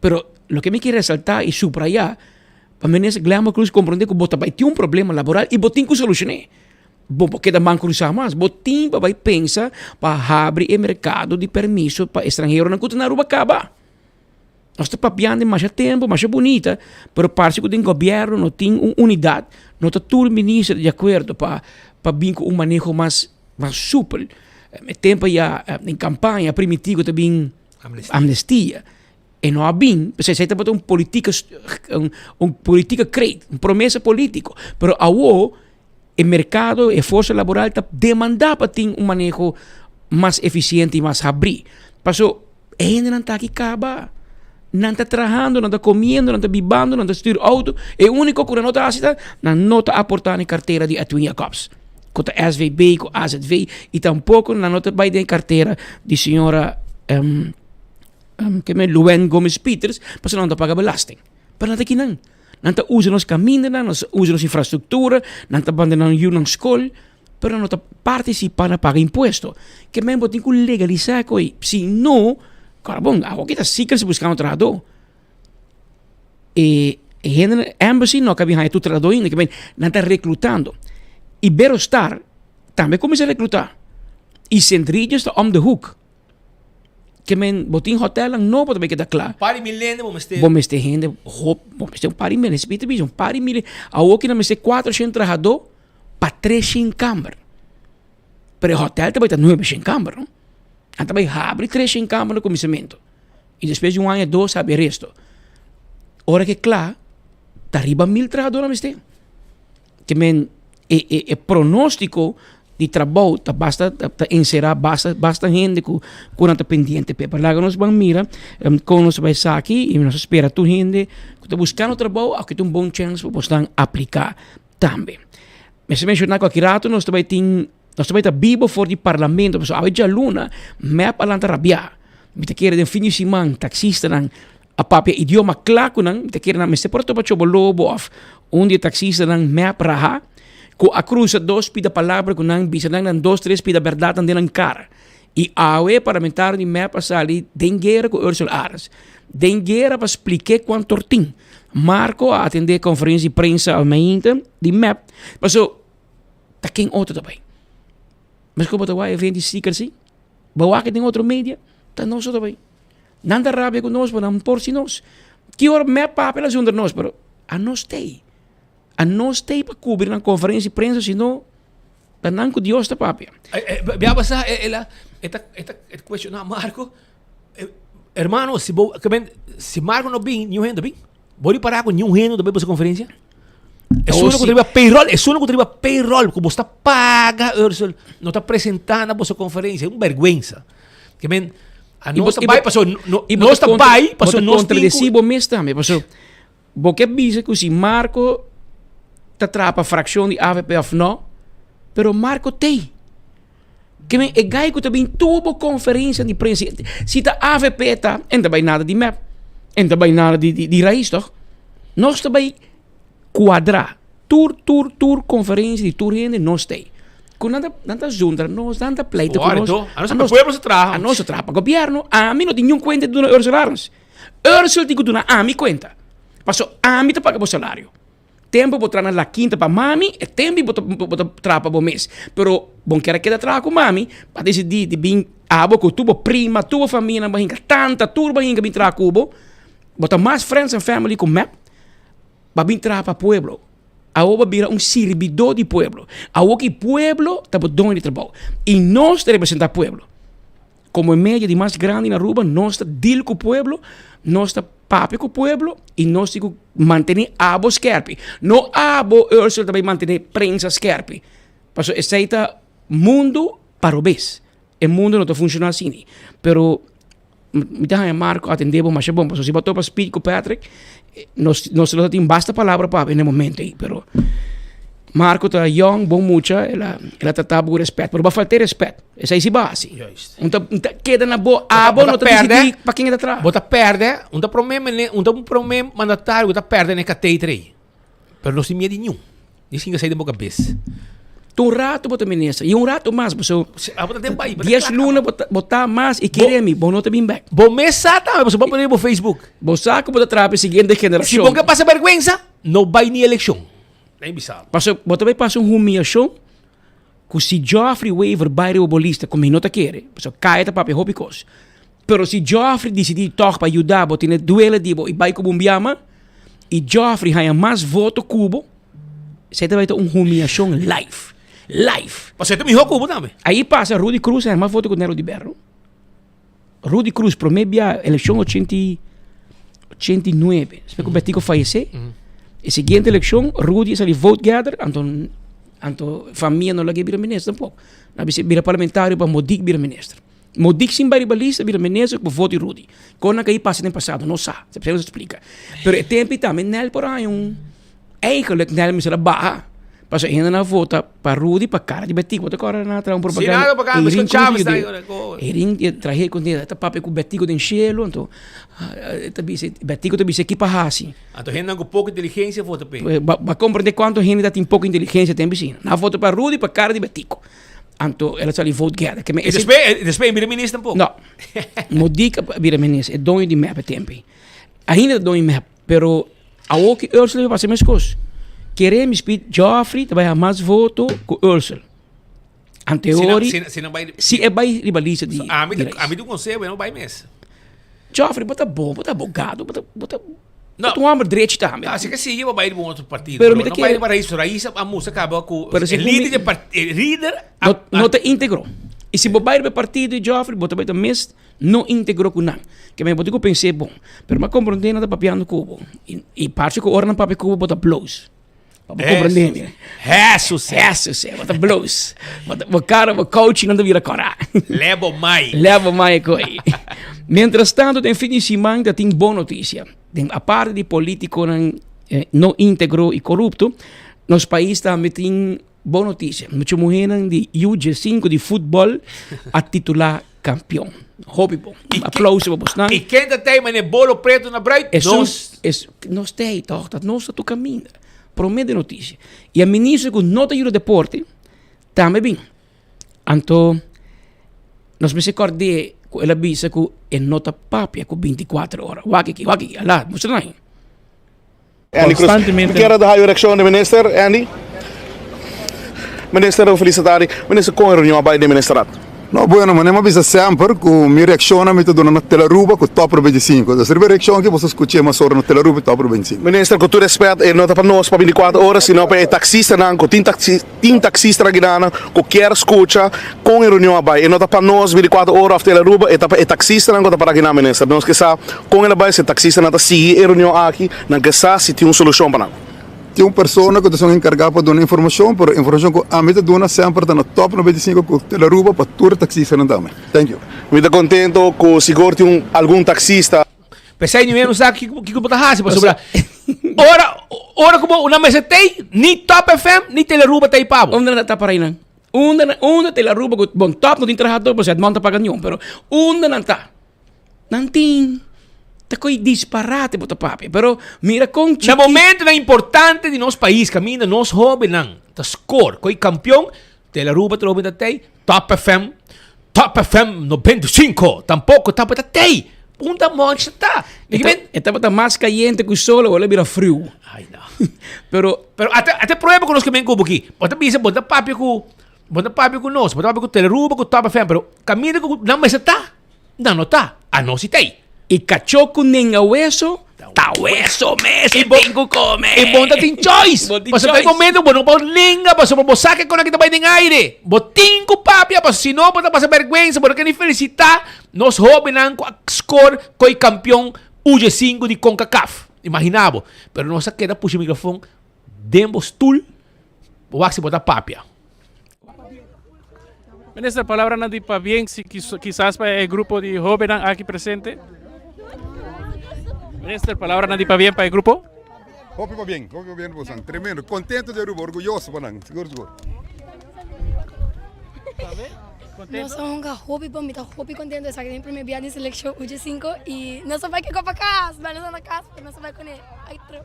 Pero, loke mi kier resalta y subraya, pa Minister Glenbert Croes comprende cu bo ta bay tin un problema laboral y bo tin cu solucione. Bo por keda man krusá mas. Bo tin pa bai pensa pa habri e merkado di permiso pa estranheronan ku ta na Aruba kaba. Nos ta papiando masha tempu, masha bunita, pero parse ku den gobièrnu no tin un unidat, no ta tur minister di akuerdo pa pa bin ku un maneho mas mas supel. E tempu ya den kampaña a primiti ku ta bin amnestia. E no a bin, p'esei esei tabata un politika un politika kreet, un promesa politiko. Pero awo E merkado, e forsa laboral ta demandá pa tin un maneho mas efisiente i mas habrí. Paso e hendenan ta aki kaba. Nan ta trahando, nan ta komiendo, nan ta bibando, nan ta stuur outo. E úniko ku nan no ta hasi ta nan no ta aportá na e kartera di Edwin Jacobs, ku ta SVB, ku AZV, i tampoko nan no ta bai den e kartera di señora Luen Gomez Pieters, pasobra nan no ta paga belasting. Pero nan ta kinan. Nan ta usa nos kamindanan, nan ta usa nos infrastruktura, nan ta manda nan yunan skol, pero nan no ta partisipá na paga impuesto. Ke men bo tin ku legalisá ku ei. Si no, kòrda bon, awor ki ta sikre si buskando trahadó. E hendenan, embassy no a kabi haña tur trahadó ainda, ke men nan ta reklutando. Iberostar tambe kuminsá reklutá. I Sint Regis ta om de hoek. Ke men bo tin hotelnan nobo tambe keda kla. Un par di mil hende bo mester. Bo mester hende hop, bo mester un par di mil, esei ta bisa un par di mil. Awor ki nan mester kuatroshen trahadó pa treshen kamber. Pero e hotel ta bai ta nuebeshen kamber no. Nan ta bai habri treshen kamber na kuminsamentu i despues di un aña dos habri e resto. Ora ke kla ta riba mil trahadó nan mester. Ke men e e e pronóstiko di trabou ta basta ta enserá basta basta hende ku ku nan ta pendiente p'e. Pero laga nos ban mira kon nos ta bai esaki i nos ta spera tur hende ku ta buskando trabou aki ta un bon chèns pa bosnan apliká tambe. Mester menshoná ku aki rato nos ta bai tin nos ta bai ta bibo for di parlamento pasobra awe djaluna mep a lanta rabiá. Mi ta kere den fin di siman taksistanan a papia idioma kla ku nan, mi ta kere nan mester por a topa Chobo Lobo òf un di e taksistanan mep raha ku a krusa dos pida palabra ku nan bisa nan nan dos tres pida bèrdatnan den nan kara. I awe parlamentario di mep a sali den guera ku Ursula Arends. Den guera pa splik'é kuan tortin. Marco a atendé konferensia di prensa almainta di mep paso ta ken otro ta bai. Meskos bo ta wak evento di sticker si, bo wak den otro media ta nos ta bai. Nan ta rabia ku nos, pero nan por si nos. Ki ora mep papia la zundra nos, pero anos t'ei. A nos t'ei pa kubri nan konferensia di prensa sino ta nan ku Dios ta papia. Bia basa el a e ta e ta cuestiona Marco hermano si bo si Marco no bin niun hende bin. Bo ripara ku niun hende no ta bai boso konferensia? Esun ku ta riba payroll, esun ku ta riba payroll ku bo sta paga Ursel no ta presenta na boso konferensia, un bèrgwensa. Ke men a nos ta bai paso no nos ta bai paso nos tin ku. Kontradesí bo mes tambe paso bo ke bisa ku si Marco ta traha pa frakshon di avp òf no, pero Marco t'ei. Ke men e gai ku ta bin tur bo konferensia di prensa si ta avp ta en ta bai nada di mep en ta bai nada di di rais toch nos ta bai kuadra tur tur tur konferensia di tur hende nos ta ei ku nan ta nan ta zundra nos nan ta pleita ku nos a nos ta traha pa gobierno ami no tin niun kuenta di duna Ursel Arends Ursel tin ku duna ami kuenta paso ami ta paga bo salario. Tempu bo traha na La Quinta pa mami, e tempu bo ta bo ta traha pa bo mes. Pero bon kier a keda traha ku mami, bo a disidí di bin abo ku tur bo prima, tur bo famianan bo hinka, tanta, tur bo hinka bin traha ku bo. Bo ta mas friends and family ku mep, bo a bin traha pa pueblo. Awor bo a bira un sirbidó di pueblo. Awor ki pueblo ta bo doño di trabou. I nos ta representá pueblo. Como e medio di mas grandi na Aruba, nos ta deal cu pueblo, nos ta papia cu pueblo y nos tin cu mantene abo skerpi. No abo, Ursel, ta bay mantene prensa skerpi. Pasobra esey ta mundo pa robes. E mundo no ta funciona asina. Pero mi ta haña Marco atende bo masha bon, pasobra si bo a topa Speed cu Patrick, nos nos lo tin basta palabra papia na e momento ei, pero Marco ta yong, bon mucha, el a el a trata bo ku respet, pero bo a falta e respet, esei si bo a hasi. Un ta un ta keda na bo, abo no ta disidí pa ken e ta traha. Bo ta pèrdè, un ta promé mene, un ta un promé mandatario ku ta pèrdè na e kateter ei, pero no sin miedu niun. Ni singa sai den bo kabes. Ta un rato bo ta minister y un rato mas paso Abo ta den bai, bo ta dies klaar luna kaba. bo ta bo ta mas y kere mi bo no ta bin bek. Bo mes sa tambe pasobra bo a pone riba bo Facebook. Bo sa ku bo ta traha pa e siguiente Si generashon. bo ke pasa bèrgwensa, no bai ni elekshon. Nan bisa bo. Pasobra bo ta bai pasa un humiyashon ku si Geoffrey Wever bai riba bo lista ku mi no ta kere, pasobra Kaya ta papia hopi kos. Pero si Geoffrey disidí tòg pa yuda bo tene duele di bo i bai ku bo un biama i Geoffrey haña mas voto ku bo, esei ta bai ta un humiashon live. Live! Pasobra e ta mihó ku bo tambe. Ahí pasa Rudy Cruz haña mas voto ku Nero di Berro. Rudy Cruz promé bia elekshon ochenta i ochenta i nuebe despues ku Betico fayesé e siguiente elekshon Rudy a sali vote gather anto anto famia no lag'é bira minister tampoco. Nan a bisa bira parlamentario pa Modic bira minister. Modic sin bai riba lista bira minister ku voto di Rudy. Kon nan ka i pasa den pasado no sa, esei no sa splika. Pero e tempu ei tambe Nel por haña un, eigenlijk Nel mester a baha pasobra e hendenan a vota pa Rudy pa kara di Betico. Bo ta kòrda nan a traha un propaganda? Eirin Cruz a yuda. Eirin a trahe ku e ta papia ku Betico den shelu anto e ta bisa Betico ta bisa ki pa hasi. Anto hendenan ku poko inteligensia a vota p'e. Bo a komprende kuantu hende ta tin poko inteligensia den bisina. Nan a vota pa Rudy pa kara di Betico. Anto el a sali vote getter. E despues, despues e bira minister tampoco? No. Modica a bira minister, e doño di mep e tempo ei. Ainda ta doño di mep, pero awor ki Ursula a pasa mescos. Kere mi speed Geoffrey ta bai haña mas voto ku Ursula. Anteori, Si, si, si, bai, si e bai riba lista di, so, ami, di ami di un conseho, e no bai mes. Geoffrey, bo ta bon, bo ta abogado, bo ta, bo ta No. Un homber drechi tambe. Así que sigue, va ir un otro partido. Pero mi no ta va ir kere- para Raíz. Raíz a mustra caba cu Pero si el líder mi- de part- el líder a- No, no te integro. Y si bo bai riba e partido di Geoffrey, bo ta bai ta mes no integro cu nan. Ke men bo tin cu pens'é bon. Pero mi a comprende nan ta papiando cu bo. Y, y parce cu ora nan papia cu bo, bo ta bloos. Pa bo comprende mi. Jesus. Jesus, bo ta bloos. Bo ta, bo cara, bo couchi nan ta bira cora. Lebo mai. Lebo mai coi. Mientras tanto, den fin di siman ta tin bon noticia. Den aparte di politiconan eh, no integro y corrupto, nos pais tambe tin bon noticia. Mucho muhernan di U15 di futbol a titula campeon. Hopi bon. Aplauso pa bosnan. Y ken ta tei mane bolo preto na bruid? Nos. Es, nos tei toch, dat nos ta tu caminda. Prome de noticia. Y a ministro cu no ta yuda deporte, tambe bin. Anto, nos mester cord'é cu el a bisa cu e no ta papia cu 24 ora. Wak aki, wak aki, ala, mustra nan. Andy Cruz. Mi kier a hayo reaccion di minister, Andy. Minister, felicitari. Minister, con e reunion a bay den ministerat? No, bueno, manera mi a bisa semper ku mi reakshonnan mi ta duna na Telaruba ku Top 25. Dus riba e reakshon aki boso skuch'é mas ora na Telaruba i Top 25. Minister, ku tur respet, e no ta pa nos pa bintikuater ora, sino pa e taksistanan ku tin taksi tin taksistanan akinan ku kier skucha kon e reunion a bai. E no ta pa nos bintikuater ora òf Telaruba, e ta pa e taksistanan ku ta para akinan, minister. Nos ke sa kon el a bai, si e taksistanan ta sigui e reunion aki, nan ke sa si tin un solushon pa nan. Tin un persona ku ta son enkargá pa duna informashon, pero informashon ku ami ta duna semper ta na Top 95 ku Telaruba pa tur taksistanan tambe. Thank you. Mi ta kontento ku sigur tin un algun taksista. P'esei ni no sa kiko kiko bo ta hasi pasobra ora ora ku bo una mester tei ni Top FM ni Telaruba tei pa bo. Unda nan ta para einan? Unda nan unda Telaruba ku bon Top no tin trahadó pasobra Edmond ta paga niun pero unda nan ta? Nan tin ta koe disparate bo ta papia, pero mira kon Na momentonan importante di nos pais kaminda nos hobennan ta score koe kampion, Tele Aruba ta lobi ta tei, Top FM, Top FM 95 tampoko tabata tei. Unda Monch ta? E ta, e tabata mas kayente ku sol, awor el a bira friu. Ai no. Pero Pero ate ate prueba ku nos ke ben ku bo aki. Bo ta bisa bo ta papia ku bo ta papia ku nos, bo ta papia ku Tele Aruba ku Top FM, pero kaminda ku nan mester ta. Nan no ta, anos si t'ei. E kachó ku nenga weso, ta weso mes e tin ku kome. E bon ta tin choice. Bon tin Pasobra choice. e momento bo no por nenga pasobra bo sa ke kon aki ta bai den aire. Bo tin ku papia pasobra si no bo ta pasa bèrgwensa, bo no ke ni felisitá nos hóbennan ku a skor koi kampion UG5 di Concacaf. Imaginá bo. Pero nos a keda pusha mikrofon den bo stul, bo wak si bo ta papia. Minister, palabranan di pabien si kisas pa e grupo di hobennan aki presente. Minister, palabranan di pabien pa e grupo. Hopi pabien, hopi pabien bosan. Tremendo. Contento di Aruba, orguyoso pa nan. Sigur, sigur. Nos a hunga hopi bon, mi ta hopi contento esaki ta mi primer bia den seleccion UG5 y nos a bai ke kopa kas, bai nos a na kas pero nos a bai kune otro.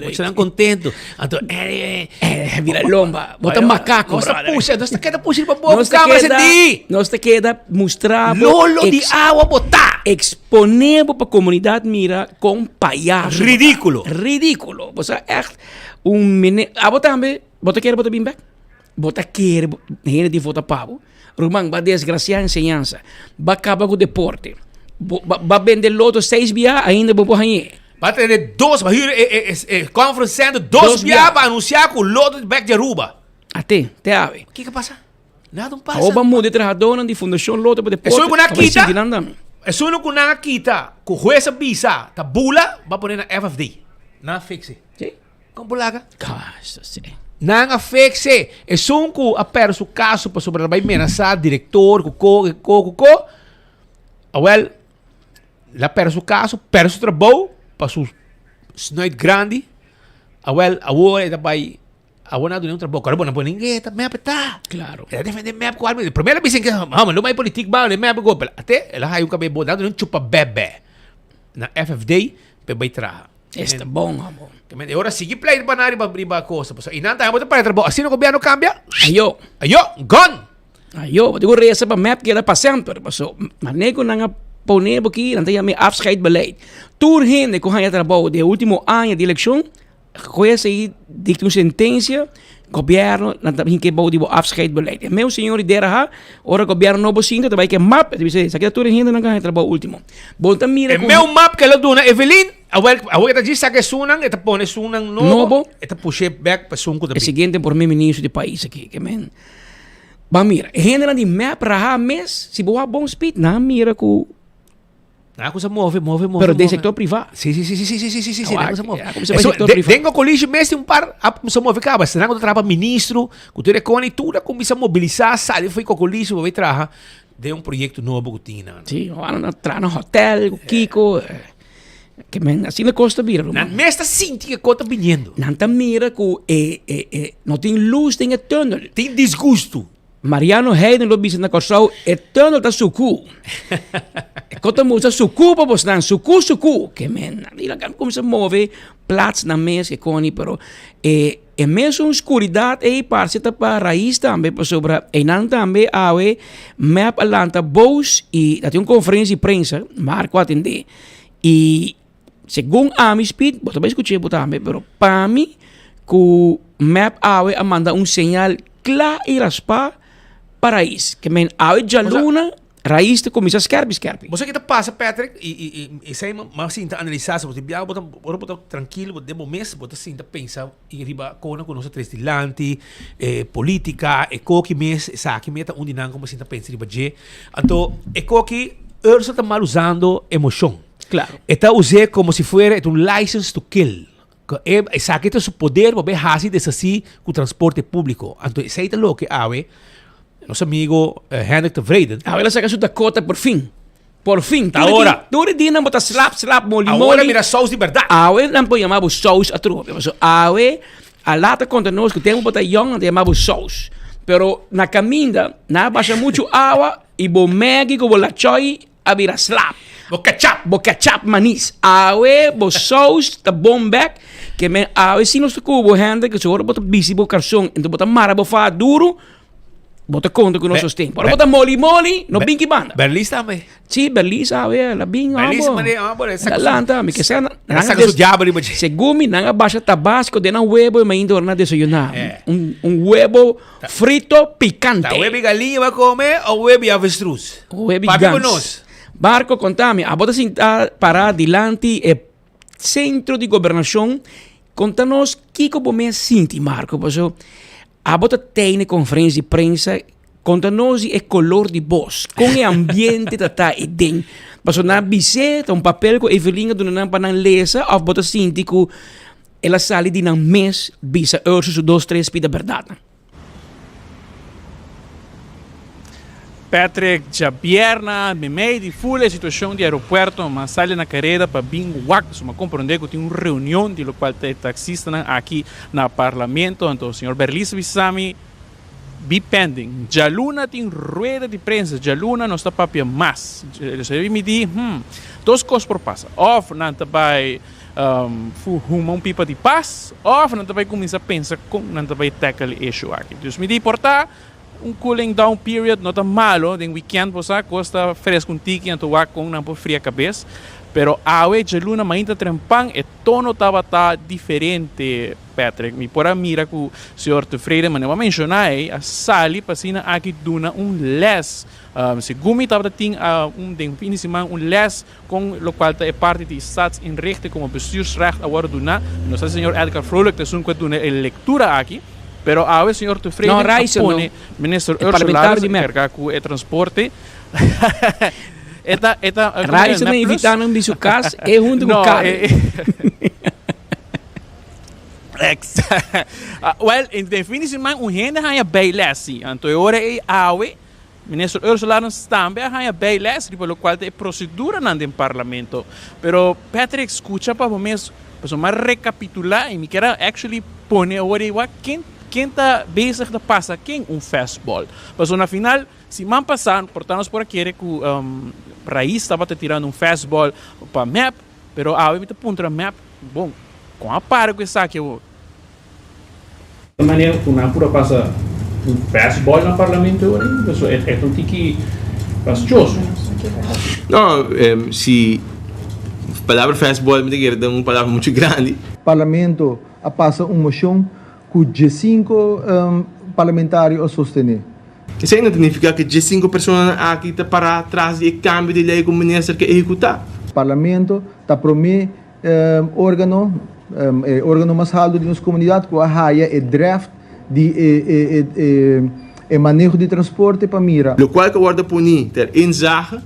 Muchanan contento. Anto, eh, eh, eh, mira lomba. Bota macaco, Nos ta brother. pusha, nos ta keda pusha riba bobo Nos ta cámara keda, sentí. nos ta keda mustra bo Lolo di awa botá. Expone bo pa comunidad mira con payaso. Ridículo. Ridículo. Bo sa echt un mene, abo tambe, bo ta kere bo ta bin bek? Bo ta kere bo, hende tin vota pa bo? Ruman, ba desgracia enseñansa, ba caba cu deporte, bo, ba, ba bende loto seis bia, ainda bo por hañ'é. Ba tene dos, ba huur e, e, e, e conference center dos, Dos bia bia. pa anuncia cu loto bek di Aruba. Ate, te awe. Kiko pasa? Nada un pasa. Awor ba muda e trahadornan di Fundacion Loto pa Deporte. Esun cu nan a pa bai kita, sinti nan tambe. esun cu nan a kita, cu huez a bisa ta bula, ba pone na FFD. Nan a fixe. Sí. Kon por laga? Kaso si. Nan a fekse. Esun ku a pèrdè su kaso pasobra el a bai menasá direktor ku ko, ku ko, ku ko. Awèl, el a pèrdè su kaso, pèrdè su trabou pa su snuit grandi. Awèl, awor e ta bai, awor nan a dun'é un trabou. Kòrda bo, nan pone e ta mep e ta. Klaro. El a defendé mep ku alma. Promé el a bisa hòmber, no bai politik bou, mep go. Pero ate el a haña un kabei bo, nan a dun'é un chupa bèbè na FFD pa e bai traha. Esta bon, amo. E ora sigui pleit pa nan riba riba cosa. Pasobra i nan tambe bo ta para trabou. Asina gobierno cambia. Ayo. Ayo, gone. Ayo, bo tin ku resa pa mep keda pa semper. Paso, mane ku nan a pone bo aki, nan ta yama e afscheidbeleid. Tur hende ku haña trabou den e ultimo aña di elekshon, hues ei dikta un sentensia, gobierno nan ta hinka e bou di bo afscheidbeleid. E meu señor di DRH, ora gobierno nobo sinta ta bai ke map, e ta bisa esaki ta tur e hendenan ku haña trabou ultimo. Bo ta mira E ku. meu map ke lo duna Evelyn, awor awor e ta djis saka esunnan, e ta pone esunnan nobo, Nobo. e ta pushe bek pa esun ku ta E bin. siguiente prome ministro di pais aki, ke men. Ban mira, e hendenan di mep raha mes, si bo wak bon speed, nan a mira ku. Nan a kusa move, move, move. Pero den move. sector priva. Si, si, si, si, si, si, si, si, si, Awak, nan kusa move. a kuminsá pa Eso, sector de, priva. den Cocoliche mes tin un par a kuminsá move kaba. Esnan ku ta traha pa ministro, ku tur e koni, tur a kuminsá mobilisá, sali for di Cocoliche pa bai traha den un proyecto nobo ku tin nan. Si, ora nan traha na hotel, ku kiko. Ke men, asina kos ta bira, ruman. Nan mes ta sinti ke kos ta biniendo. Nan ta mira ku e, e, e, no tin lus den e tunnel. Tin disgusto. Mariano Heiden lo bisa na Kòrsou, e tunnel ta sukú. E kos ta mucha sukú pa bosnan, sukú, sukú. Ke men, nan di laga kuminsá move plats nan mes ke koni, pero e e mesun skuridat ei parse ta pa rais tambe, pasobra einan tambe awe mep a lanta bos i ta tin un konferensia di prensa, Marco a atendé, i segun ami Speed, bo ta bai skuch'é bo tambe, pero pa mi. ku mep awe a manda un señal kla i raspá pa Raiz. Ke men awe djaluna Raiz ta kuminsá skèrpi skèrpi. Bo sa ke ta pasa Patrick i i i esei mi a sinta analisá si bo ta biaha bo ta ora bo ta trankilo bo den bo mes bo ta sinta pensa i riba kona ku nos a tres dilanti e politika e koki mes esaki mes ta un di nan ku mi a sinta pensa riba dje anto e koki Ursel ta mal usando emoshon Claro. E ta us'é komo si fuera e ta un license to kill. Ku e esaki ta su poder pa bay hasi deshasí ku transporte públiko. Anto esei ta loke awe nos amigo Hendrik Tevreden. Awe el a saka su Dakota por fin. Por fin. Ta ora. Tur e dianan bo ta slap slap moli moli. Awor a mira sous di bèrdat. Awe nan por yama bo sous atrobe. Pasobra awe a lata kontra nos ku tempu bo ta yòn nan ta yama bo sous. Pero na kaminda nan a basha muchu awa i bo mègi ku bo lachòi a bira slap. Bo ketchup. Bo ketchup manis. Awe bo saus ta bon bek. Ke men awe si nos ta ku bo hende ke ora bo ta bisti bo karson enton bo ta mara bo faha duru, bo ta konta ku nos sosten. Ora bo ta moli moli, no bin ki banda. Berlis tambe. Si, Berlis awe la bin abo. Berlis mane abo. La lanta, mi ke sa nan a saka su diabel riba dje. Segun mi nan a basha tabasco den nan webo i mainta ora nan a desayuna. Un webo. Frito picante. Ta webi galiña bo a come o webi avestruz? Webi Papia gans. cu nos. Barco conta mi, abo ta sinta para dilanti e centro di gobernacion, conta nos kico bo mes sinti Marco, paso abo ta tene conferencia di prensa, conta nos di e color di bos, con e ambiente ta ta e den, paso nan bis'é ta un papel cu Evelyn a duna nan pa nan lesa of bo ta sinti cu El a sali di nan mes bisa Urso su dos tres pida berdadnan. Patrick, djabierna meimei di ful e situacion di aeropuerto m'a sali na careda pa bin wak pasobra m'a comprende cu tin un reunion di locual ta e taxistanan aki na parlamento anto señor Berlis a bisa mi Be pending. Djaluna tin rueda di prensa. Djaluna nos ta papia mas. Esei mi di, hmm, dos kos por pasa. Of nan ta bai huma un pipa di pas, of nan ta bai kuminsá pensa kon nan ta bai tackle e issue aki. Dus mi di, por ta un cooling down period no ta malo den weekend, bo sa, kos ta fresco un tiki, anto wak kon nan por fria kabes. Pero awe djaluna mainta trempan e tono tabata diferente. Patrick, mi por a mira ku señor Tevreden, manera bo a menshoná ei, a sali pa asina aki duna un lès. Segun mi tabata tin un den fin di siman un lès kon lokual ta e parti di Staatsinrichting komo bestuursrecht a wòrdu duná. Mi no sa si señor Edgar Vrolijk ta esun ku a duna e lektura aki, pero awe señor Tevreden No, a Rijssen no. pone minister E Ursula parlamentario Arends di mep. enkargá ku e transporte. E ta, e ta, komo Rijssen a mep plus? invitá nan di su kas, e huntu ku No, Karen. e. Well, den fin di siman un hende haña bijles si. Anto e ora ei awe Minister Ursula Arends tambe a haña bijles riba lokual ta e proseduranan den Parlamento. Pero Patrick skucha pa bo mes pasobra mi a rekapitulá i mi kier a actually pone awor ei wak ken ken ta bezig ta pasa ken un fastball. Pasobra na final siman pasá por ta nos por a kere ku Raiz tabata tirando un fastball pa mep Pero awe mi ta puntra mep, bon, kon a para ku esaki awor? E manera ku nan por a pasa un fastball na parlamento awor ei, pasobra e ta un tiki fastigoso. No, si palabra fastball mi ta kere ta un palabra muchu grandi. Parlamento a pasa un mocion cu diescinco parlamentario a sostene. Esei no ta nifiká ku diesinko personanan aki ta pará tras di e kambio di lei ku minister ke ehekutá. Parlamento ta promé órgano, e órgano mas haltu di nos komunidat ku a haya e draft di e maneho di transporte pa mira. Lokual ku a wòrdu poní ter inzage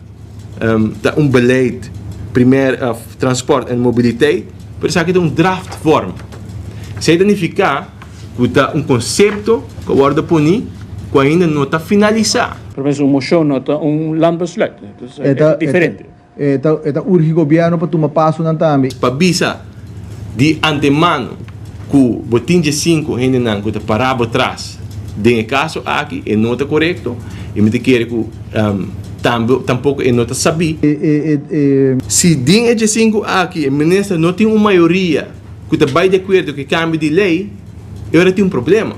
ta un beleid primer transport en mobiliteit, pero esaki ta un draftvorm. Esei ta nifiká ku ta un konsepto ku a wòrdu poní ku ainda no ta finalisá. Pero mes un moshon no ta un landbesluit, dus e ta diferente. E ta urgi gobièrnu pa tuma pasonan tambe. Pa bisa di antemano ku bo tin dje sinku hendenan ku ta pará bo tras den e kaso aki e no ta korekto i mi ta kere ku tambe tampoko e no ta sabí. Si den e dje sinku aki e minister no tin un mayoria ku ta bai di akuerdo ku e kambio di lei, e ora tin un problema.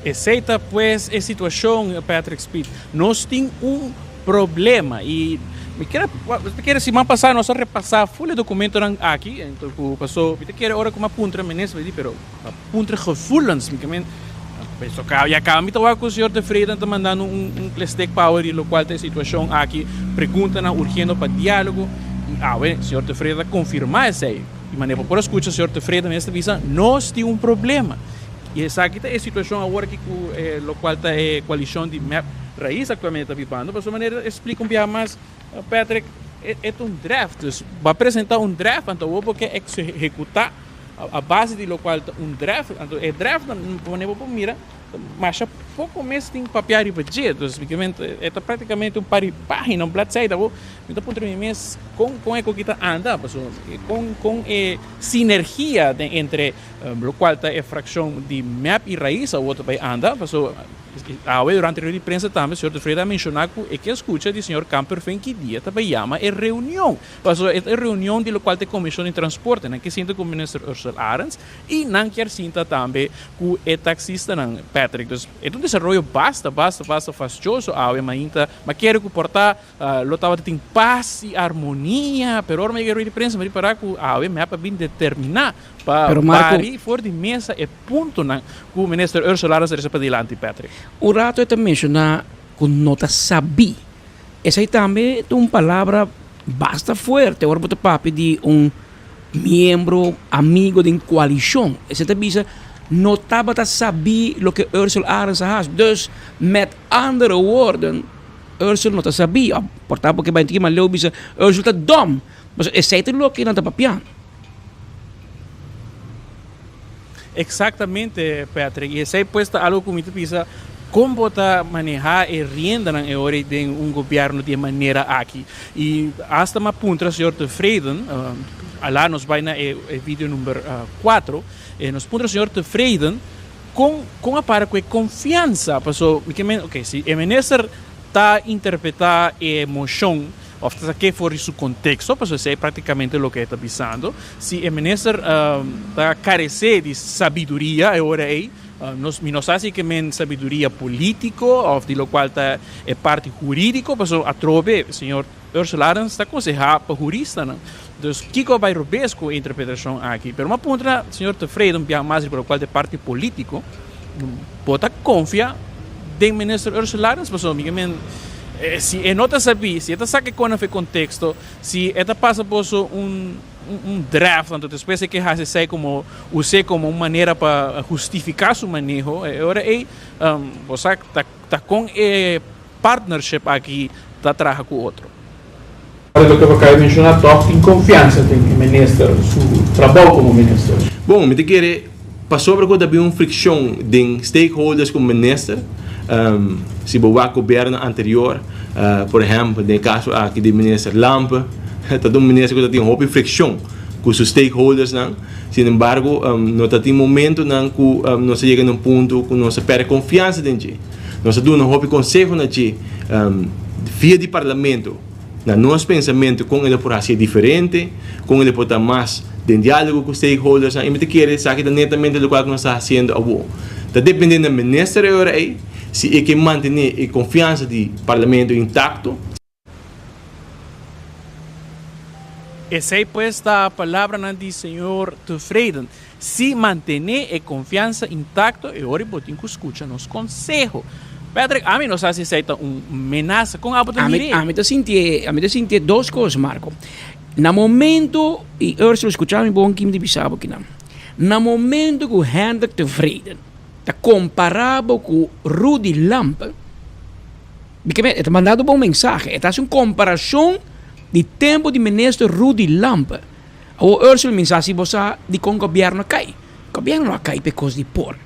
Esey ta pues e situacion, Patrick Speed. Nos tin un problema y Mi kere, mi ta kere siman pasá nos a repasá ful e dokumentonan aki, ento ku pasó mi ta kere ora ku mi a puntra minister mi di pero pa puntra gevoelens mi ke men penso ka ya kaba mi ta wak ku señor Tevreden ta mandando un un klestek power di lokual ta e situashon aki, preguntanan urgiendo pa diálogo i awe señor Tevreden ta konfirmá esei. Di manera bo por a skucha señor Tevreden mes ta bisa nos tin un problema i esaki ta e situashon awor aki ku e lokual ta e koalishon di mep Raiz aktualmente ta bibando. Pasobra manera e splika un biaha mas Patrick e ta un draft dus bo a presenta un draft anto awor bo ke ehekutá a base di lokual ta un draft anto e draft manera bo por mira Masha poko mes tin papia riba dje, dus e ta praktikamente un par di pagina, un bladzijde. Awor mi ta puntra mi mes kon kon e koki ta anda, pasobra kon kon e sinergia den entre lokual ta e frakshon di mep i Raiz awor ta bai anda, pasobra awe durante reunion di prensa tambe señor Tevreden a menshoná ku e ke skucha di señor Kamperveen ki dia ta bai yama e reunion, pasobra e ta e reunion di lokual ta e komishon di transporte, nan ke sinta ku minister Ursell Arends I nan kier sinta tambe ku e taksistanan, Patrick. Dus e ta un desaroyo basta, basta, basta fastioso awe mainta. Ma kere ku por ta lo tabata tin pas i armonia, pero ora mi yega e rueda di prensa mi ripará ku awe mep a bin determiná pa Pero Marco, bari for di mesa e puntonan ku Minister Ursula Arends a trese padilanti, Patrick. Un rato e ta menshoná ku no ta sabí. Esei tambe ta un palabra basta fuerte ora bo ta papia di un miembro amigo den koalishon. Esei ta bisa no tabata sabí loke Ursel Arends a hasi. Dus met andere woorden Ursel no ta sabí. Òf por ta porque bai un tiki mas leu bisa Ursel ta dòm. Pasobra esei ta loke nan ta papiando. Exactamente Patrick, y esey pues ta algo cu mi ta bisa con bo ta maneha e riendanan e ora den un gobierno di e manera aki. Y hasta mi a puntra señor Tevreden, ala nos bay na e video number cuatro, nos puntra señor Tevreden con con a para cu e confiansa, paso mi ke men, ok, si e minister ta interpreta e mocion Of ta sak'é for di su konteksto, pasobra esei praktikamente loke e ta bisando. Si e minister ta karesé di sabiduria e ora ei, nos, mi no sa si ke men sabiduria polítiko òf di lokual ta e parti hurídiko, pasobra atrobe señor Ursula Arends ta konsehá pa huristanan. Dus kiko a bai robes ku e interpretashon aki? Pero mi a puntra señor Tevreden un biaha mas riba lokual ta e parti polítiko. Bo ta konfia den minister Ursula Arends? Pasobra mi ke men si e no ta sabí, si e ta saka e kona for e konteksto, si e ta pasa boso un un draft anto despues e ke hasi esei komo us'é komo un manera pa hustifiká su maneho, e ora ei bo sa ta kon e partnership aki ta traha ku otro. Ora loke bo kai menshoná tòg tin konfiansa den e minister su trabou komo minister. Bon, mi ta kere pasobra ku ta bin un frikshon den stakeholders ku minister, si bo wak gobièrnu anterior, por ehèmpel den e kaso aki di minister Lampe, ta un minister ku ta tin hopi frikshon ku su stakeholdersnan. Sin embargo, no ta tin momentunan ku nos a yega na un punto ku nos a pèrdè konfiansa den dje. Nos a duna hopi konseho na dje via di Parlamento, na nos pensamentu kon el a por hasié diferente, kon el a por ta mas den diálogo ku stakeholdersnan i mi ta kere esaki ta netamente lokual ku nos ta hasiendo awor. Ta dependé na minister e ora ei si e ke mantené e konfiansa di Parlamento intakto. Esei pues ta palabranan di señor Tevreden. Si mantené e konfiansa intakto e ora bo tin ku skucha nos konseho. Patrick, ami no sa si esei ta un menasa. Kon abo ta mir'é? Ami ta sintié, ami ta sintié dos kos, Marco. Na momento, i Ursula skucha mi bon ki mi ta bisa bo kinan. Na momento ku Hendrik Tevreden ta kompará bo ku Rudy Lampe, Mi ke e ta mandando bo un mensahe. E ta hasi un komparashon di tempu di minister Rudy Lampe. Awor Ursula mi sa si bo sa dikon gobièrnu a kai. Gobièrnu no a kai pa e kos di por.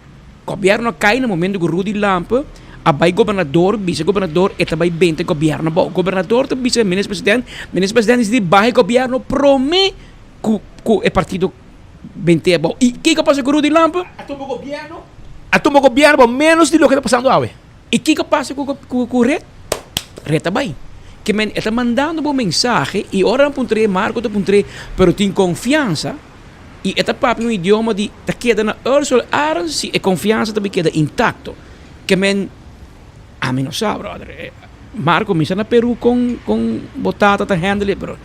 Gobièrnu a kai na momento ku Rudy Lampe a bai gobernador bisa gobernador e ta bai benta gobièrnu abou. Gobernador ta bisa minister president, minister president disidí baha e gobièrnu promé ku ku e partido bent'é abou. I kiko a pasa ku Rudy Lampe? A tumba gobièrnu, a tumba gobièrnu abou ménos di loke ta pasando awe. I kiko pasa ku ku ret? Ret a bai. Ke men e ta mandando bo mensahe i ora nan puntr'é, Marko ta puntr'é, pero tin konfiansa i e ta papia un idioma di ta keda na Ursula Arends si e konfiansa ta bai keda intakto. Ke men ami no sa brother. Marco mi sa na Peru con con bo tata ta handle pero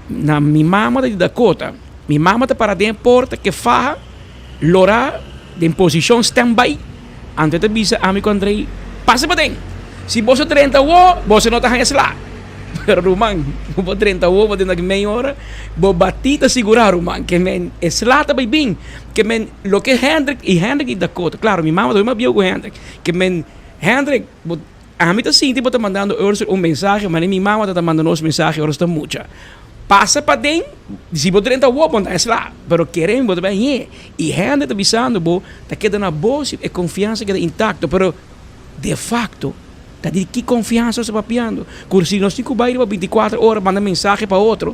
na mi mama ta di Dakota mi mama ta para den e porta ke faha lora den posicion stand by anto e ta bisa ami cu Andrey pasa paden si boso drenta awo boso no ta haña sla pero ruman bo por drenta awo bo drenta aki mey ora bo bati ta sigura ruman ke men e sla ta bay bin ke men loke Hendrik y Hendrik di Dakota claro mi mama ta hopi mas bieu cu Hendrik ke men Hendrik bo Ami ta sinti bo ta mandando Ursel un mensahe, mane mi mama ta ta manda nos mensahe ora nos ta mucha. Pasa paden, si bo drenta awor bo no ta esla, pero kere mi bo ta bai hañ'é. I hende ta bisando bo ta keda na bo si e konfiansa keda intakto, pero de fakto ta di ki konfiansa nos ta papiando? Ku si nos tin ku bai riba bintikuater ora manda mensahe pa otro,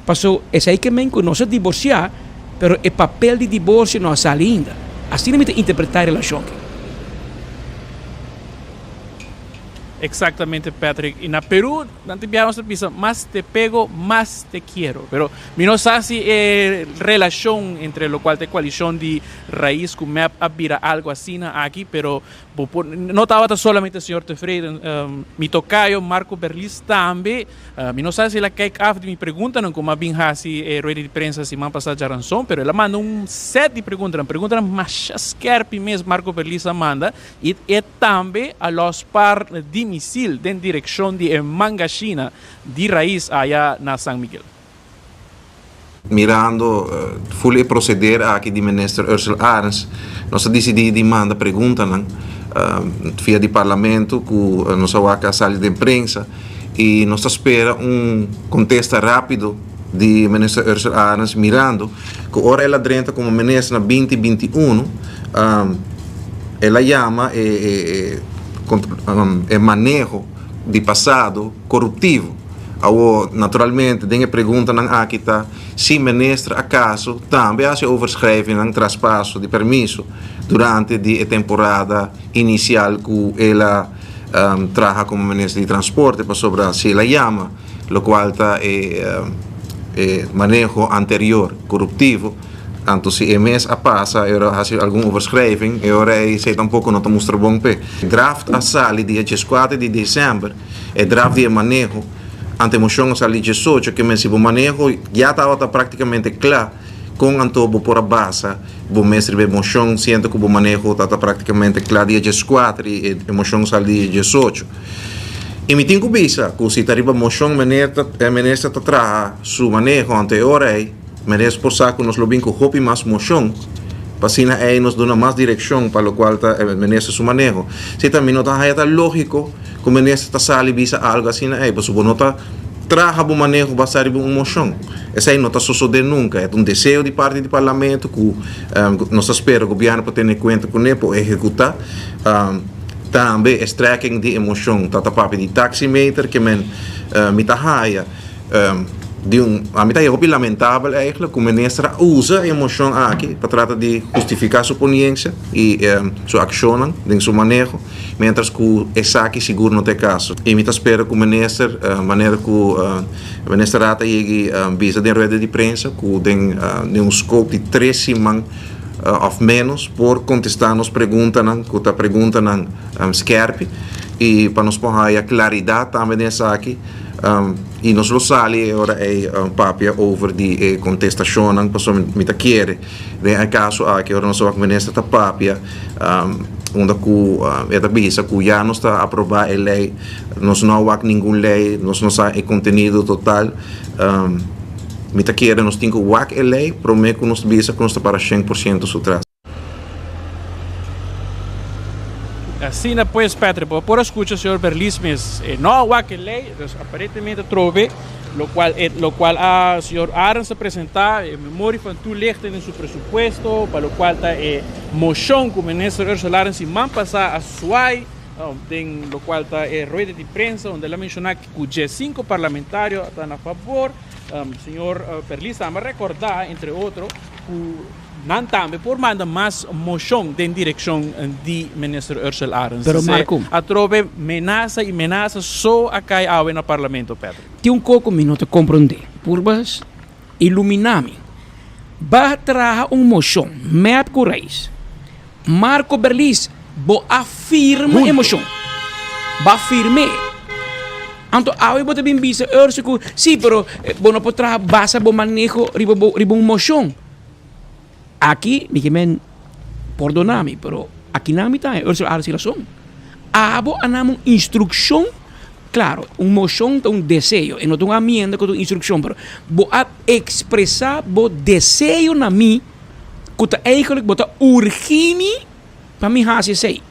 paso esei ke men ku nos a diborsiá, pero e papel di diborsio no a sali ainda. Asina mi ta interpretá e relashon aki. Exactamente Patrick y na Peru nan tin biaha nos ta bisa mas te pego mas te quiero pero mi no sa si e relacion entre locual ta e coalicion di Raiz cu mep a bira algo asina aki pero bo por no tabata solamente señor Tevreden mi tocayo Marco Berlis tambe Mi no sa si el a kijk af di mi preguntanan ku mi a bin hasi e rueda di prensa siman pasá djaranson, pero el a manda un set di preguntanan, preguntanan masha skerpi mes Marco Berlis a manda i e tambe a lòs par di misil den direkshon di e mangashina di rais aya na San Miguel. Mirando ful e proceder aki di Minister Ursell Arends, nos a dicidi di manda preguntanan via di Parlamento cu nos a wak a sali den prensa y nos ta spera un contesta rapido di Minister Ursell Arends mirando cu ora el a drenta como Minister na binti 21 el a yama e maneho di pasado coruptivo. Awor, naturalmente, den e preguntanan aki ta si minister acaso tambe a haci overschrijvingnan, traspaso di permiso, durante di e temporada inicial cu el a traha como minister di transporte, pasobra si el a yama locual ta e maneho anterior coruptivo, anto si e mes a pasa e ora a haci algun overschrijving, e ora ey esey tampoco no ta mustra bon p'e. Draft a sali dia dieskuater di december. E draft di e maneho ante mocion a sali diesocho ke men si bo maneho ya tabata practicamente cla con anto bo por a basa bo mes riba e mocion siento cu bo maneho tata practicamente cla dia diescuater y e mocion sali dia diesocho. Y mi tin cu bisa cu si ta riba mocion e minister ta traha su maneho anto e ora ey Menes por sa cu nos lo bin cu hopi mas mocion pa asina ey nos duna mas direccion pa locual ta e minister su maneho. Si ta mi no ta haya ta logico cu minister ta sali bisa algo asina ey pasobra bo no ta traha bo maneho basa riba un mocion. Esey no ta sosode nunca. E ta un deseo di parti di parlamento cu nos ta spera gobierno por tene cuenta cune por ehecuta. Tambe e strekking di e mocion ta ta papia di taximeter ke men mi ta haya. Di un, a mi ta hopi lamentabel eigenlijk ku minister a usa e moshon aki pa trata di hustifiká su poniensia i su akshonnan den su maneho, miéntras ku esaki sigur no ta e kaso. I mi ta spera ku minister, manera ku minister Raad a yegi bisa den rueda di prensa, ku den un scope di tres siman òf ménos por kontestá nos preguntanan ku ta preguntanan skèrpi i pa nos por haya klaridat tambe den esaki. I nos lo sali e ora ei papia over di e kontestashonnan pasobra mi ta kere den e kaso aki ora nos a wak minister ta papia unda ku e ta bisa ku ya nos ta aprobá e lei nos no a wak ningun lei nos no sa e kontenido total mi ta kere nos tin ku wak e lei promé ku nos bisa ku nos ta para shen por siento su tras. Asina pues, Patrick, bo por a scucha señor Berlis mes. E no a wak e ley, dus aparentemente trobe, locual, e, locual a señor Arends a presenta, e memorie van toelichting den su presupuesto, pa locual ta e mocion cu minister Ursula Arends siman pasa a swai, den locual ta e rueda di prensa, unda el a menciona cu diescinco parlamentario ta na favor. Señor Berlis tambe a recorda, entre otro, cu Nan tambe por manda mas mocion den direccion di Minister Ursell Arends. Pero Marco. Atrobe menasa y menasa so a cay awe na Parlamento, Patrick. Tin un coco mi no ta comprende. Purba ilumina mi. Ba traha un mocion, mep cu reis. Marco Berlis, bo a firma e mocion. Ba firm'e. Anto awe bo ta bin bisa Urso ku si pero bo no por traha basa bo maneho riba bo riba un moshon. Aki mi ke men pordona mi pero akinan mi ta haña Ursula Arends tin rason. Abo a nan un instrukshon, klaro un moshon ta un deseo e no ta un amienda ku ta un instrukshon pero bo a ekspresá bo deseo na mi ku ta eigentlik bo ta urgi mi pa mi hasi esei.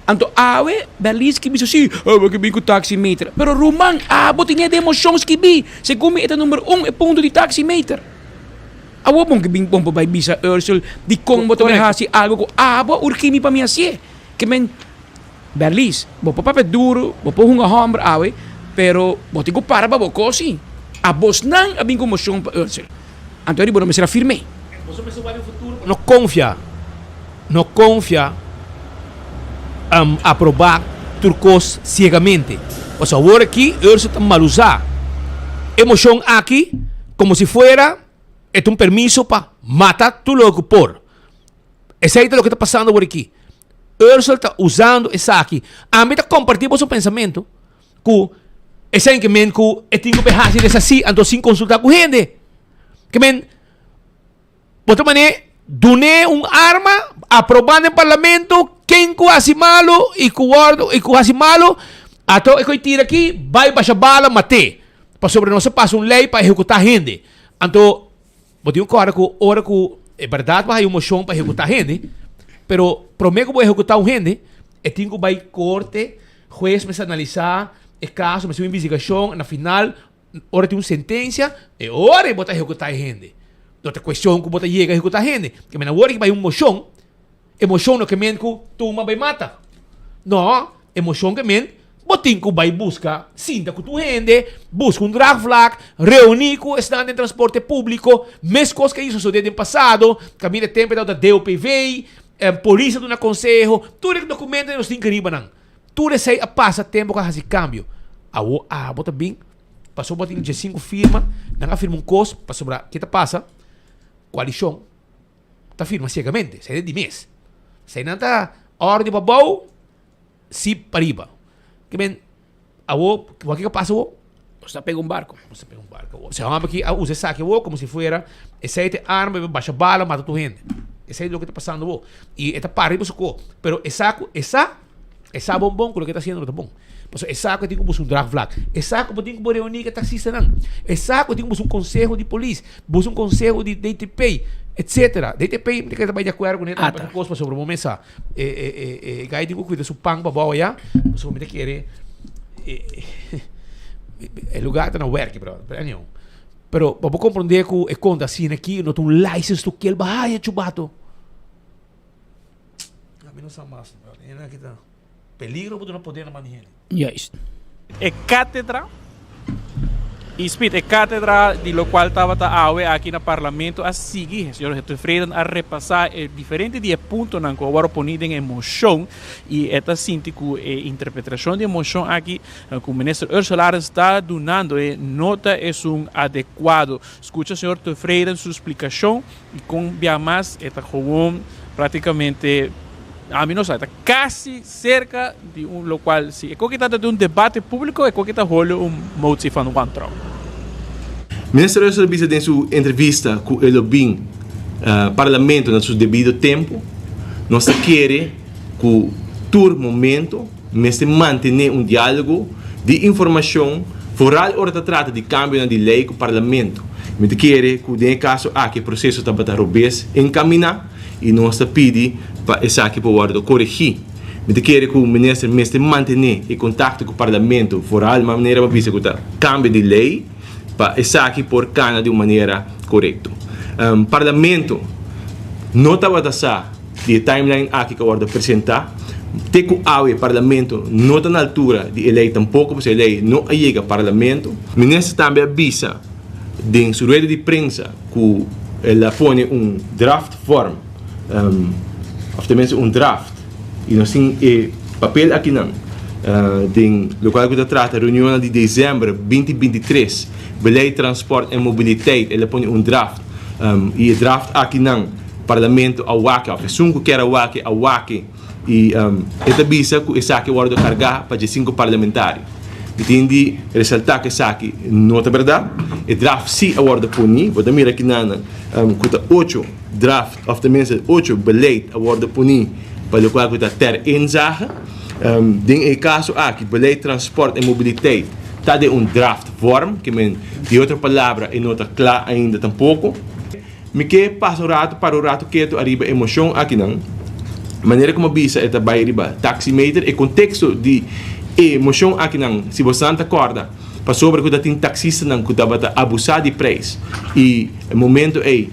Anto awe Berlin skibi so si, abo ke bin ku taximeter. Pero ruman abo tin e den moshon skibi segun mi e ta number un e punto di taximeter. Awor bon ke bin bon pa bai bisa Ursel dikon bo ta bai hasi algo ku abo a urgi mi pa mi hasié. Ke men, Berlis, bo por papia duru, bo por hunga hòmber awe, pero bo tin ku para pa bo kos sí. Abosnan a bin ku moshon pa Ursel. Anto eri bo no mester a firm'é. Boso mester wak den futuro pa no konfia, no konfia aprobá tur kos siegamente. Pasobra awor aki Ursel ta malusá e moshon aki komo si fuera E ta un permiso pa mata tur loke ku por. Esei ta loke ta pasando awor aki. Ursel ta usando esaki. Ami ta kompartí boso pensamentu ku esei ke men ku e tin ku be hasi des asi anto sin konsultá ku hende. Ke men bo ta manera dun'é un arma, aprobá den parlamento ken ku hasi malu i ku wòrdu i ku hasi malu ato e koe tira aki bai basha bala mat'é. Pasobra nos a pasa un lei pa ehekutá hende. Anto, bo tin ku kòrda ku ora ku e bèrdat bo haña un moshon pa ehekutá hende, pero promé ku bo ehekutá un hende, e tin ku bai korte, hues mester analisá e kaso, mester un investigashon, na final, ora tin un sentensia, e ora ei bo ta ehekutá e hende. No ta kuestion ku bo ta yega ehekutá hende. Ke men awor ki bai un moshon, E moshon no ke men ku tuma bai mata. No, e moshon ke men bo tin ku bai buska sinta ku tur hende, buska un draagvlak, reuní ku esnan den transporte públiko, meskos ke a sosodé den pasado, kaminda e tempu tabata DOPV, polis a duna konseho, tur e dokumentonan nos tin ku riba nan. Tur esei a pasa tempu ku a hasi kambio. Awor abo ta bin pasobra bo tin diesinku firma, nan a firma un kos pasobra ke ta pasa? Koalishon. ta firma ciegamente, esei ta di mes. Esei nan ta ordi pa bou, si pa riba. Ke men, awo, wak ke pasa awo? Nos ta pega un barco. Nos ta pega un barco awo. Se homber aki a usa esaki awo como si fuera esei ta e arma pa basha bala mata tur hende. Esei ta loke ta pasando awo. I e ta para riba su ko. Pero e sa ku e sa, e sa bon bon ku loke e ta hasiendo no ta bon. Pasobra e sa ku e tin ku buska un draagvlak. E sa ku bo tin ku bo reuní ku e taksistanan. E sa ku e tin ku buska un konseho di polis, buska un konseho di DTP, etsetera. DTP mi ta kere ta bai di akuerdo kuné tambe pa kos pasobra bo mes sa e e e e gai tin ku kuida su pan pa bou aya pasobra mi ta kere e e lugar ta na wèrki bròder. Pero anyhow, pero pa bo komprondé ku e konta asina aki no ta un license to kill bahaya chubato. Mi no sa mas bròder. E nan aki ta. Peligro bo duna poder na man di hende. Juist. E cátedra y spit e cátedra di locual tabata awe aki na Parlamento a sigui. Señor Tevreden a repasa e diferente di e puntonan cu a worde poni den e mocion y e ta sinti cu e interpretacion di e mocion aki cu Minister Ursula Arends ta dunando e no ta esun adecuado. Scucha señor Tevreden su splicacion. Y con bia mas e ta gewoon practicamente, ami no sa, e ta casi cerca di un locual si e koki ta di un debate publico e koki ta hole un motie van wantrouwen. Minister Russel a bisa den su entrevista cu e lo bin Parlamento na su debido tempo. Nos ta kere cu tur momento mester mantene un dialogo di informacion, vooral ora ta trata di cambionan di ley cu Parlamento. Mi ta kere cu den e caso aki e proceso tabata robes encamina y nos ta pidi pa esaki por wordo coregi. Mi ta kere cu Minister mester mantene e contacto cu Parlamento, vooral manera bo a bisa cu ta cambio di ley, pa esaki por cana di un manera corecto. Parlamento no tabata sa di e timeline aki cu a wordo presenta. Te cu awe Parlamento no ta na altura di e ley tampoco, pasobra e ley no a yega Parlamento. Minister tambe a bisa den su rueda di prensa cu el a pone un draft vorm, of tenminste un draft, y nos tin e papel akinan den locual cu ta trata reunionnan di december binti binti tres, Beleid Transport en Mobiliteit, el a pone un draft, y e draft akinan Parlamento a wak, of esun cu kier a wak a wak, y e ta bisa cu esaki a wordo carga pa dje sinku parlamentario. Mi tin di resaltá ku esaki no ta bèrdat. E draft sí a wòrdu poní. Bo ta mira akinan ku ta ocho draft òf tenminste ocho beleid a wòrdu poní pa lokual ku ta ter inzage. Den e kaso aki beleid transpòrt en mobiliteit ta den un draft vorm, ke men di otro palabra e no ta kla ainda tampoko. Mi ke pasa un ratu, para un ratu ketu ariba e moshon akinan. Manera ku mi a bisa e ta bai riba taximeter. E konteksto di e moshon akinan, si bosan ta kòrda, pasobra ku ta tin taksistanan ku tabata abusá di preis i e momento ei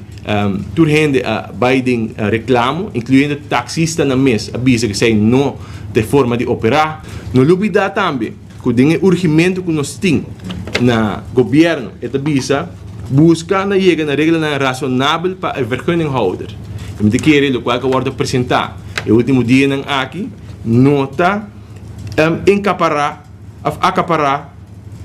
tur hende a bai den reklamo, inkluyendo taksistanan mes a bisa ku esei no ta e forma di operá. No lubidá tambe ku den e urgimentu ku nos tin na gobièrnu e ta bisa buska na yega na reglanan rasonabel pa e vergunninghouder. I mi ta kere lokual ku a wòrdu presentá e último dianan aki no ta enkapará òf akapará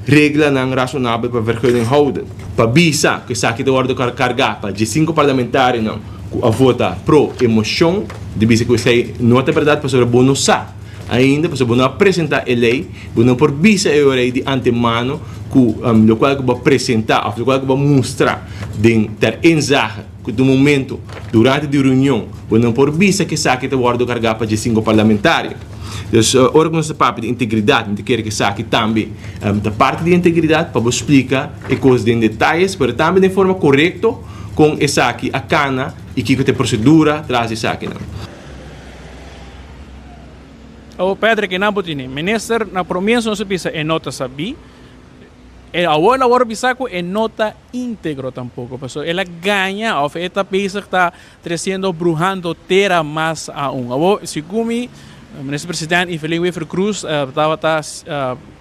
reglanan rasonabel pa vergunninghouder. Pa bisa ku esaki ta wòrdu kargá pa diesinku parlamentarionan ku a vota pro e moshon di bisa ku esei no ta bèrdat pasobra bo no sa. Ainda pasobra bo no a presenta e ley, bo no por bisa e ora ei di antemano cu locual cu bo a presenta of locual cu bo a mustra den ter inzage cu ta un momento durante di reunion bo no por bisa cu esaki ta wordo carga pa djesinco parlamentario. Dus ora cu nos ta papia di integridad mi ta kere cu esaki tambe ta parti di integridad pa bo splica e cos den detayes pero tambe den forma corecto con esaki a cana y kico ta e procedura tras di esakinan. Awor Patrick e nan por tene. Minister na promienso nos a bisa e no ta sabí. E awor el a wòrdu bisa ku e no ta íntegro tampoko pasobra el a gaña òf e ta bezig ta tresiendo bruhando tera mas aun. Awor segun mi Minister President Evelyn Wever-Croes tabata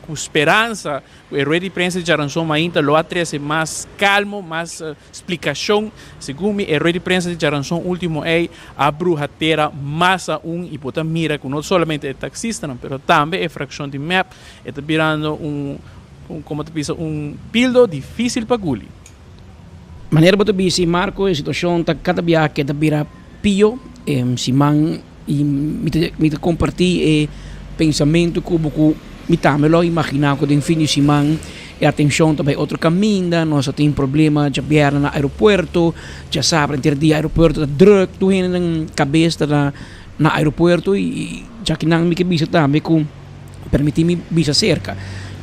ku speransa ku e rueda di prensa di djaranson mainta lo a trese mas kalmo, mas Splikashon, Segun mi e rueda di prensa di djaranson ultimo ei a bruha tera mas aun i bo ta mira ku no solamente e taksistanan pero tambe e frakshon di mep e ta birando un un komo ta bisa un pildo difisil pa guli. Manera bo ta bisa i Marco e situashon ta kada biaha ke ta bira pio e siman i mi ta mi ta komparti e pensamentu ku bo ku mi tambe lo imaginá ku den fin di siman e atenshon ta bai otro kaminda, nos a tin problema djabièrnè na aeropuerto, djasabra henter dia aeropuerto ta drùk, tur hende nan kabes ta na na aeropuerto i djakinan mi ke bisa tambe ku permití mi bisa serka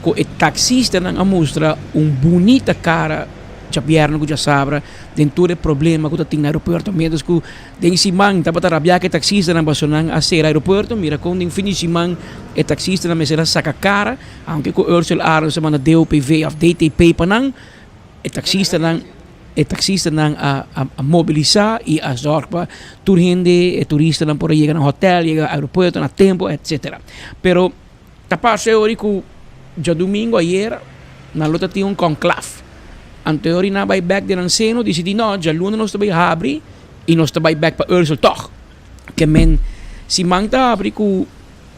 ku e taksistanan a mustra un bunita kara djabièrnè ku djasabra den tur e problema ku ta tin na aeropuerto miéntras ku Den siman tabata rabia ku e taksistanan pasobra nan a sera aeropuerto. Mira kon den fin di siman e taksistanan mester a saka kara, aunke ku Ursel Arends a manda DOPV òf DTP pa nan, e taksistanan e taksistanan a a mobilisá i a zòrg pa tur hende, e turistanan por a yega na hotèl, yega aeropuerto na tempu etsetera. Pero ta parse ori ku djadumingu ayera nan lo ta tin un kònklaf. Anto e ori nan a bai bèk den nan seno disidí no, djaluna nos ta bai habri. I nos ta bai bek pa Ursel tog. Ke men siman ta habri ku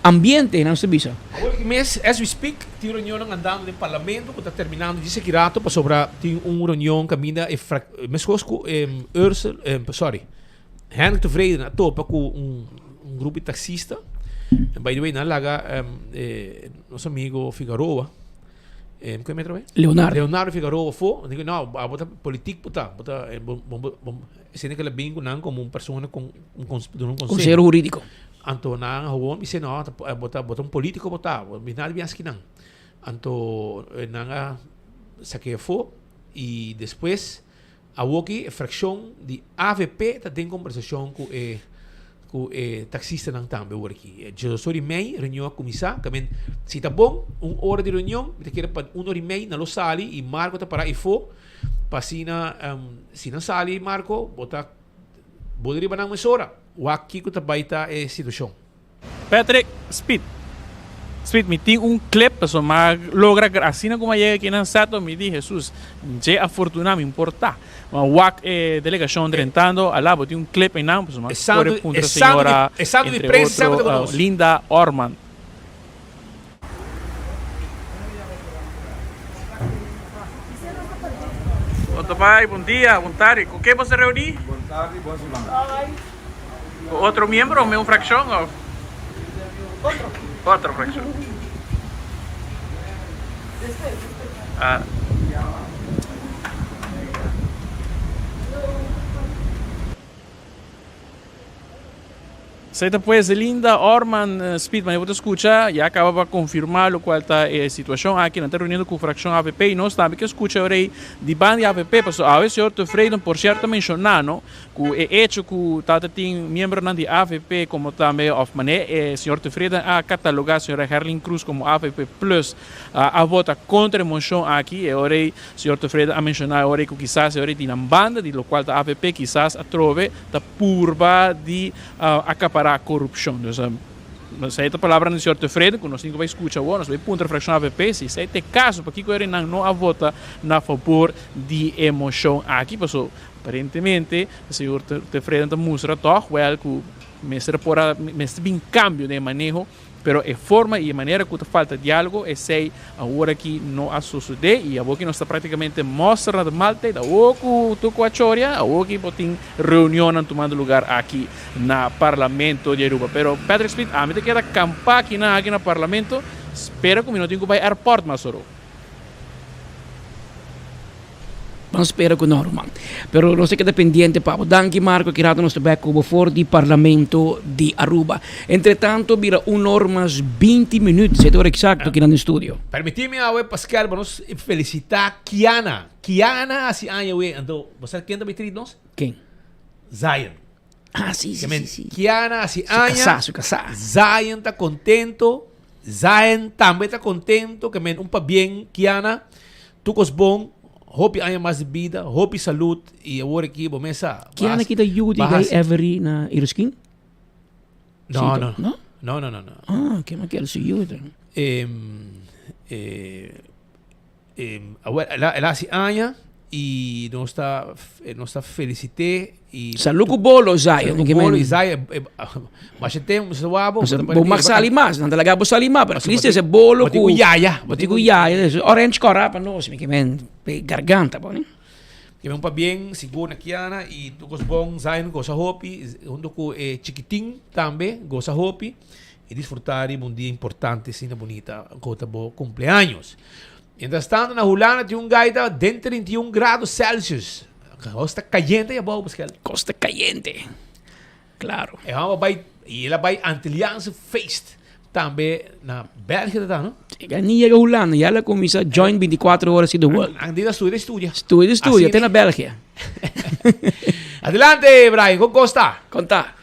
ambiente, nan ta bisa. Awor ki mes, as we speak, tin reunionnan andando den parlamento ku ta terminando djis aki rato pasobra tin un reunion kaminda e frak, meskos ku Ursel, sorry, Hendrik Tevreden a topa ku un un grupo di taksista. By the way, nan a laga nos amigo Figaroa. Ku e otra vez? Leonardo. Leonardo Figaroa afó. Digo, no, abo ta politiek bo ta. Bo ta, bo, bo, bo, bo, esei ke la bin ku nan komo un persona kon un kons duna un konseho. Konsehero hurídiko. Anto nan gewoon bis'é, no, ta bo ta bo ta un polítiko bo ta, bo nada di bias kinan. Anto nan a sak'é afó i despues Awoki e fraccion di avp ta den conversacion cu e cu e taxistanan tambe awor aki. Djedos ora y mei reunion a cuminsa, camen si ta bon un ora di reunion mi ta kere pa un ora y mei nan lo sali y Marco ta para eyfo pa asina si nan sali Marco bo ta bo riba nan mesora wak kico ta bay ta e situacion. Patrick, Speed. Speed, mi tin un clip, pasobra mi a logra gra, asina ku mi a yega aki nan Seattle, mi di, Hesus, dje afortuná mi por ta. Mi a wak e delegashon drentando, alá bo tin un clip einan, pasobra mi a kore puntra señora, entre otro, Linda Orman. Otro pai, bon dia, bon tardi. Ku ke bo sa reuní? Bon tardi, bon siman. Ku otro miembro o un frakshon of? Otro. Otro frakshon. Ah. Esei ta pues Linda Orman Speedman. Bo ta scucha ya caba pa confirma locual ta e situacion aki. Nan ta reuniendo cu fraccion avp y nos tambe ke scucha e ora ey di banda di avp. Pasobra awe señor Tevreden por cierto a menciona no cu e hecho cu ta ta tin miembronan di avp como tambe of mane e señor Tevreden a cataloga señora Gerlin Croes como avp plus a vota contra e mocion aki. E ora ey señor Tevreden a menciona e ora ey cu kisas e ora ey di nan banda di locual ta avp kisas atrobe ta purba di acapará corupcion. Dus esei ta palabranan di señor Tevreden cu nos tin cu bai scucha awor. Nos bai puntra fraccion avp si esei ta e caso pakico erennan no a vota na fabor di e mocion aki. Paso aparentemente señor Tevreden ta mustra toch wel cu mester por a mester bin cambio den e maneho. Pero e forma y e manera cu ta falta dialogo esey awor aki no a sosode y awor ki nos ta practicamente mostra na de maaltijd awor cu tur cu a choria awor ki bo tin reunionnan tumando lugar aki na Parlamento di Aruba. Pero Patrick Smith ami ta keda campa aki nan aki na Parlamento spera cu mi no tin cu bay airport mas oro. Ban spera cu no ruman. Pero nos ta keda pendiente pa bo. Danki Marco, ki rato nos ta bek cu bo for di Parlamento di Aruba. Entre tanto bira un or mas binti minuut, sete ora exacto kinan den studio. Permiti mi awe Pascal pa nos felicita Kiana. Kiana haci aña awe, anto bo sa ken ta bay treat nos? Ken? Zion. Ah, si, si, si, si. Kiana haci aña. Su casá, su casá. Zion ta contento. Zion tambe ta contento ke men un pabien Kiana tur cos bon hopi aña mas di bida hopi salud y awor aki bo mes sa Kiana kita yu di Guy Avery na Iroskin? No no no no no no no Ah ke ma kier su yu ta. Awor el a hasi aña y nos ta nos ta felicit'é y Salud cu bolo Zion. Salud cu bolo y Zion masha tempo sa wak bo. Bo mag sali mas, nan ta laga bo sali mas, pero at least ese bolo cu Bo tin cu yaya. Bo tin cu yaya, orange cora pa nos, mi ke men pe garganta bo ne. Ke men un pabien sigur na Kiana y tur cos bon, Zion goza hopi hunto cu e chikitin tambe goza hopi. Y disfruta riba un dia importante asina bunita cu ta bo cumpleaños. Mientras tanto na Hulanda tin un gaita den 31 grado Celsius. Cos ta cayente ya bou Pascal. Cos ta cayente. Claro. E homber bay y el a bay Antilliaanse feest tambe na België ta no? E ni yega Hulanda ya el a cuminsa join 24 horas in the world. Nan di ta studia studia. Studia studia te na België. Adelante Brian, con cos ta? Con ta?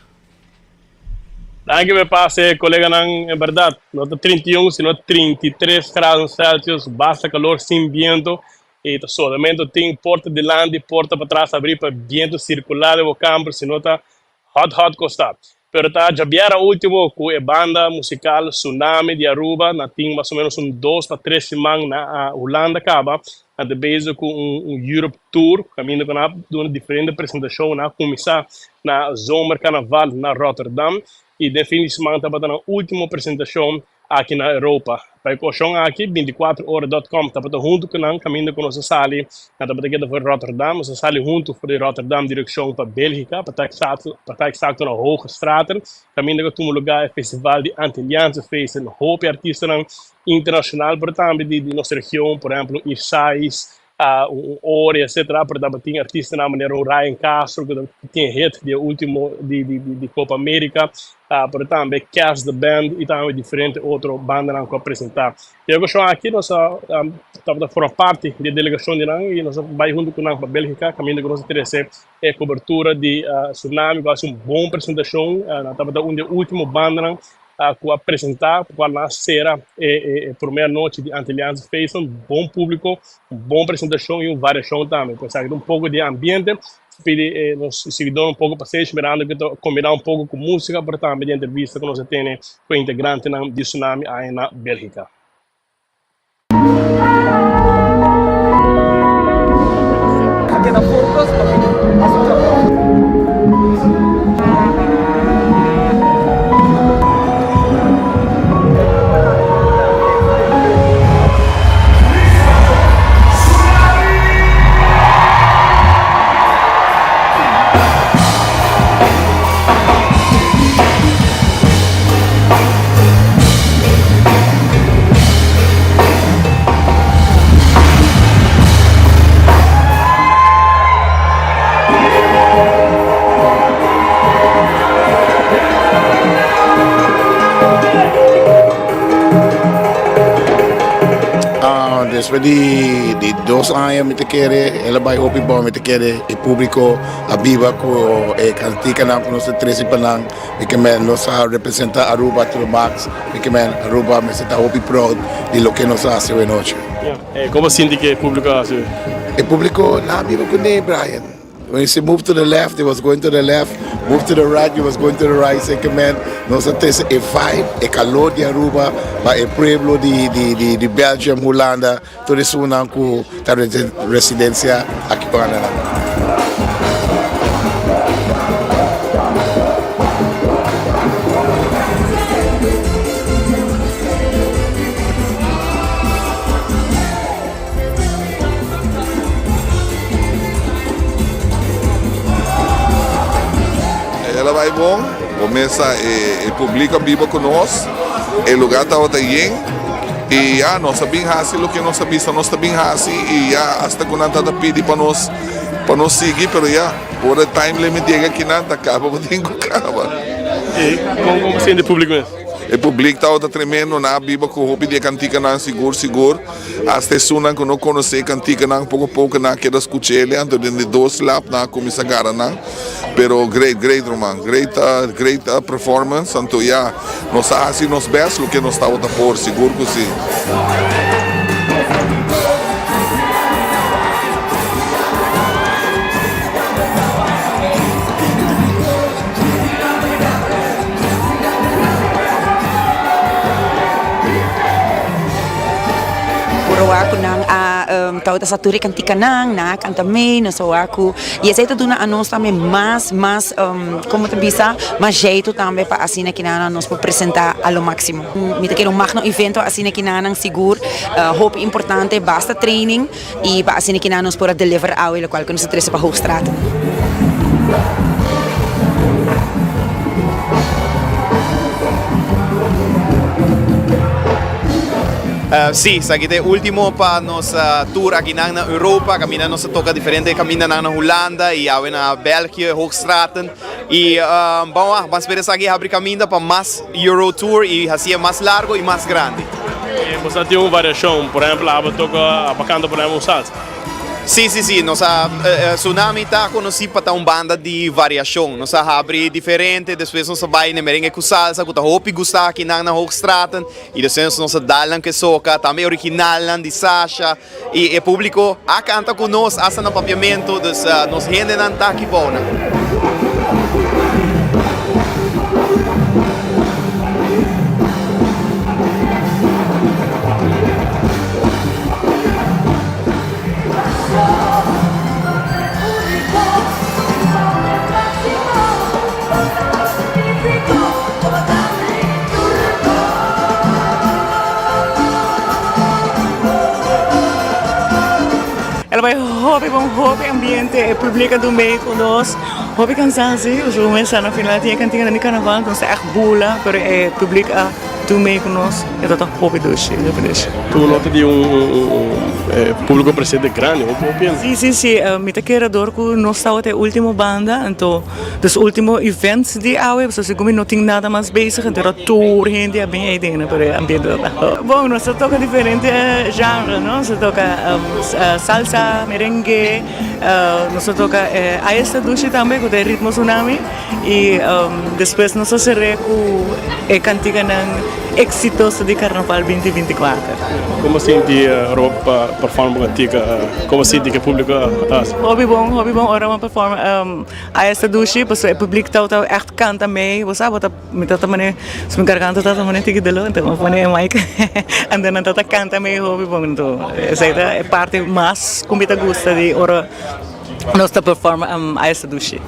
Danki pa e pase coleganan, en berdad no ta 31 sino 33 graden Celsius, basta calor sin biento y ta solamente tin porta dilanti porta patras abri pa biento circula den bo camber sino ta hot hot costa. Pero ta djabiera ultimo cu e banda musical Tsunami di Aruba na tin mas o menos un dos pa tres siman na Hulanda caba nan ta bezig cu un Europe Tour caminda cu nan a duna diferente presentacion nan a cuminsa na Zomercarnaval na Rotterdam y den fin di siman tabata nan ultimo presentacion aki na Europa. Pa e ocasion aki 24 ora dot com tabata hunto cu nan caminda cu nos a sali nan tabata keda for di Rotterdam nos a sali hunto for di Rotterdam direccion pa Belgica pa ta exacto pa ta exacto na Hoogstraten caminda cu a tuma lugar e festival di Antilliaanse Feesten hopi artistanan internacional pero tambe di nos region por ehemplo Irsais un Ori etcetera pero tabatin artistanan manera un Ryan Castro cu tin hit di e ultimo di di Copa America pero tambe Cash the Band y tambe diferente otro bandanan cu a presenta. E ocasion aki nos a tabata forma parti di e delegacion di nan y nos a bay hunto cu nan pa Belgica caminda cu nos a trece e cobertura di Tsunami cu a haci un bon presentacion nan tabata un di e ultimo bandanan cu a presenta pa cual nan a cera e prome anochi di Antilliaanse Feesten. Bon publico, un bon presentacion y un variacion tambe. Pues esaki ta un poco di e ambiente. Pidi nos siguidornan un poco pasenshi mirando cu ta combina un poco cu musica pero tambe di entrevista cu nos a tene cu e integrantenan di Tsunami aya na Belgica. Despues di di dos aña mi ta kere el a bai hopi bon, mi ta kere e publico a biba cu e canticanan cu nos ta trece pa nan, mi ke men nos a representa Aruba to the max, mi ke men Aruba mester ta hopi proud di loke nos a haci awenochi. Como sinti cu e publico a haci? E publico nan a biba cu ne Brian. When you say move to the left, it was going to the left, move to the right, it was going to the right. Say que man, nos a trece e vibe, e calor di Aruba pa e pueblo di di di di Belgium, Hulanda, tur esunnan cu ta residencia aki banda nan. El a bai bon, bo mesa e publico a biba cu nos, e lugar tabata yen y ya nos a bin haci loke nos a bisa nos ta bin haci y ya hasta cu nan tabata pidi pa nos pa nos sigui pero ya ora e time limit yega akinan ta caba bo tin cu caba. Y con bo sinti e publico mes? E public tabata tremendo, nan a biba cu hopi di e canticanan sigur sigur. Hasta esunnan ku no konosé e kantikanan poko poko nan a keda skuch'el anto den di dos lap nan a kuminsá gara nan. Pero great, great ruman, great great performance anto ya nos a hasi nos bèst loke nos tabata por, sigur ku si. Por wak ku nan a tabata sa tur e kantikanan, nan a kanta mee, nos a wak ku i esei ta duna a nos tambe mas mas komo ta bisa mas jeitu tambe pa asina kinanan nos por presenta a lo máksimo. Mi ta kere un magno evento asina kinanan sigur hopi importante basta training i pa asina kinanan nos por a deliver awe lokual ku nos a trese pa Hoogstraten. Sí, esaki ta e ultimo pa nos tour akinan na Europa, kaminda nos a toka diferente kamindanan na Hulanda i awe na België, Hoogstraten. I ban wak, ban spera esaki habri kaminda pa mas Euro tour i hasié mas largo i mas grandi. Boso a tin un variashon, por ehempel abo toka, abo a kanta por ehempel un salsa. Sí, sí, sí, nos a, Tsunami ta konosí pa ta un banda di variashon. Nos a habri diferente, despues nos a bai na merengue ku salsa ku ta hopi gustá akinan na Hoogstraten. I despues nos a dal nan ku e soka, tambe e originalnan di Sasha. I e públiko a kanta ku nos asta na papiamentu, dus nos hendenan ta aki bou nan. El a bai hopi bon, hopi ambiente, e publiek a dun mee ku nos, hopi kansansi, pasobra bo mester sa na final tin e kantiganan di karnaval, nos ta ègt bula, pero e publiek a dun mee ku nos, e tabata hopi dushi, hopi dushi. Tur nota di un publico presente grandi, hopi hopi hende. Si, si, si, mi ta kere dor ku nos tabata e ultimo banda, anto Dus ultimo events di awe pasobra segun mi no tin nada mas bezig anto era tur hende a bin eyden pero e ambiente tabata bon. Nos ta toca diferente genre no nos ta toca salsa, merengue, nos ta toca Ay esta dushi tambe cu ta e ritmo tsunami y despues nos ta cere cu e canticanan exitoso di carnaval binti 24. Como sinti Rob pa perform bo cantica? Como sinti cu e publico a haci? Hopi bon, hopi bon ora bo a perform. A esta dushi pasobra e publiek tabata echt kanta mee, bo sa, bo ta, mi tabata mane, su mi garganta tabata mane tiki doló, enton mi a pone e mic, anto nan tabata kanta mee hopi bon, anto esei ta e parti mas ku mi ta gusta di ora nos ta perform a esta dushi.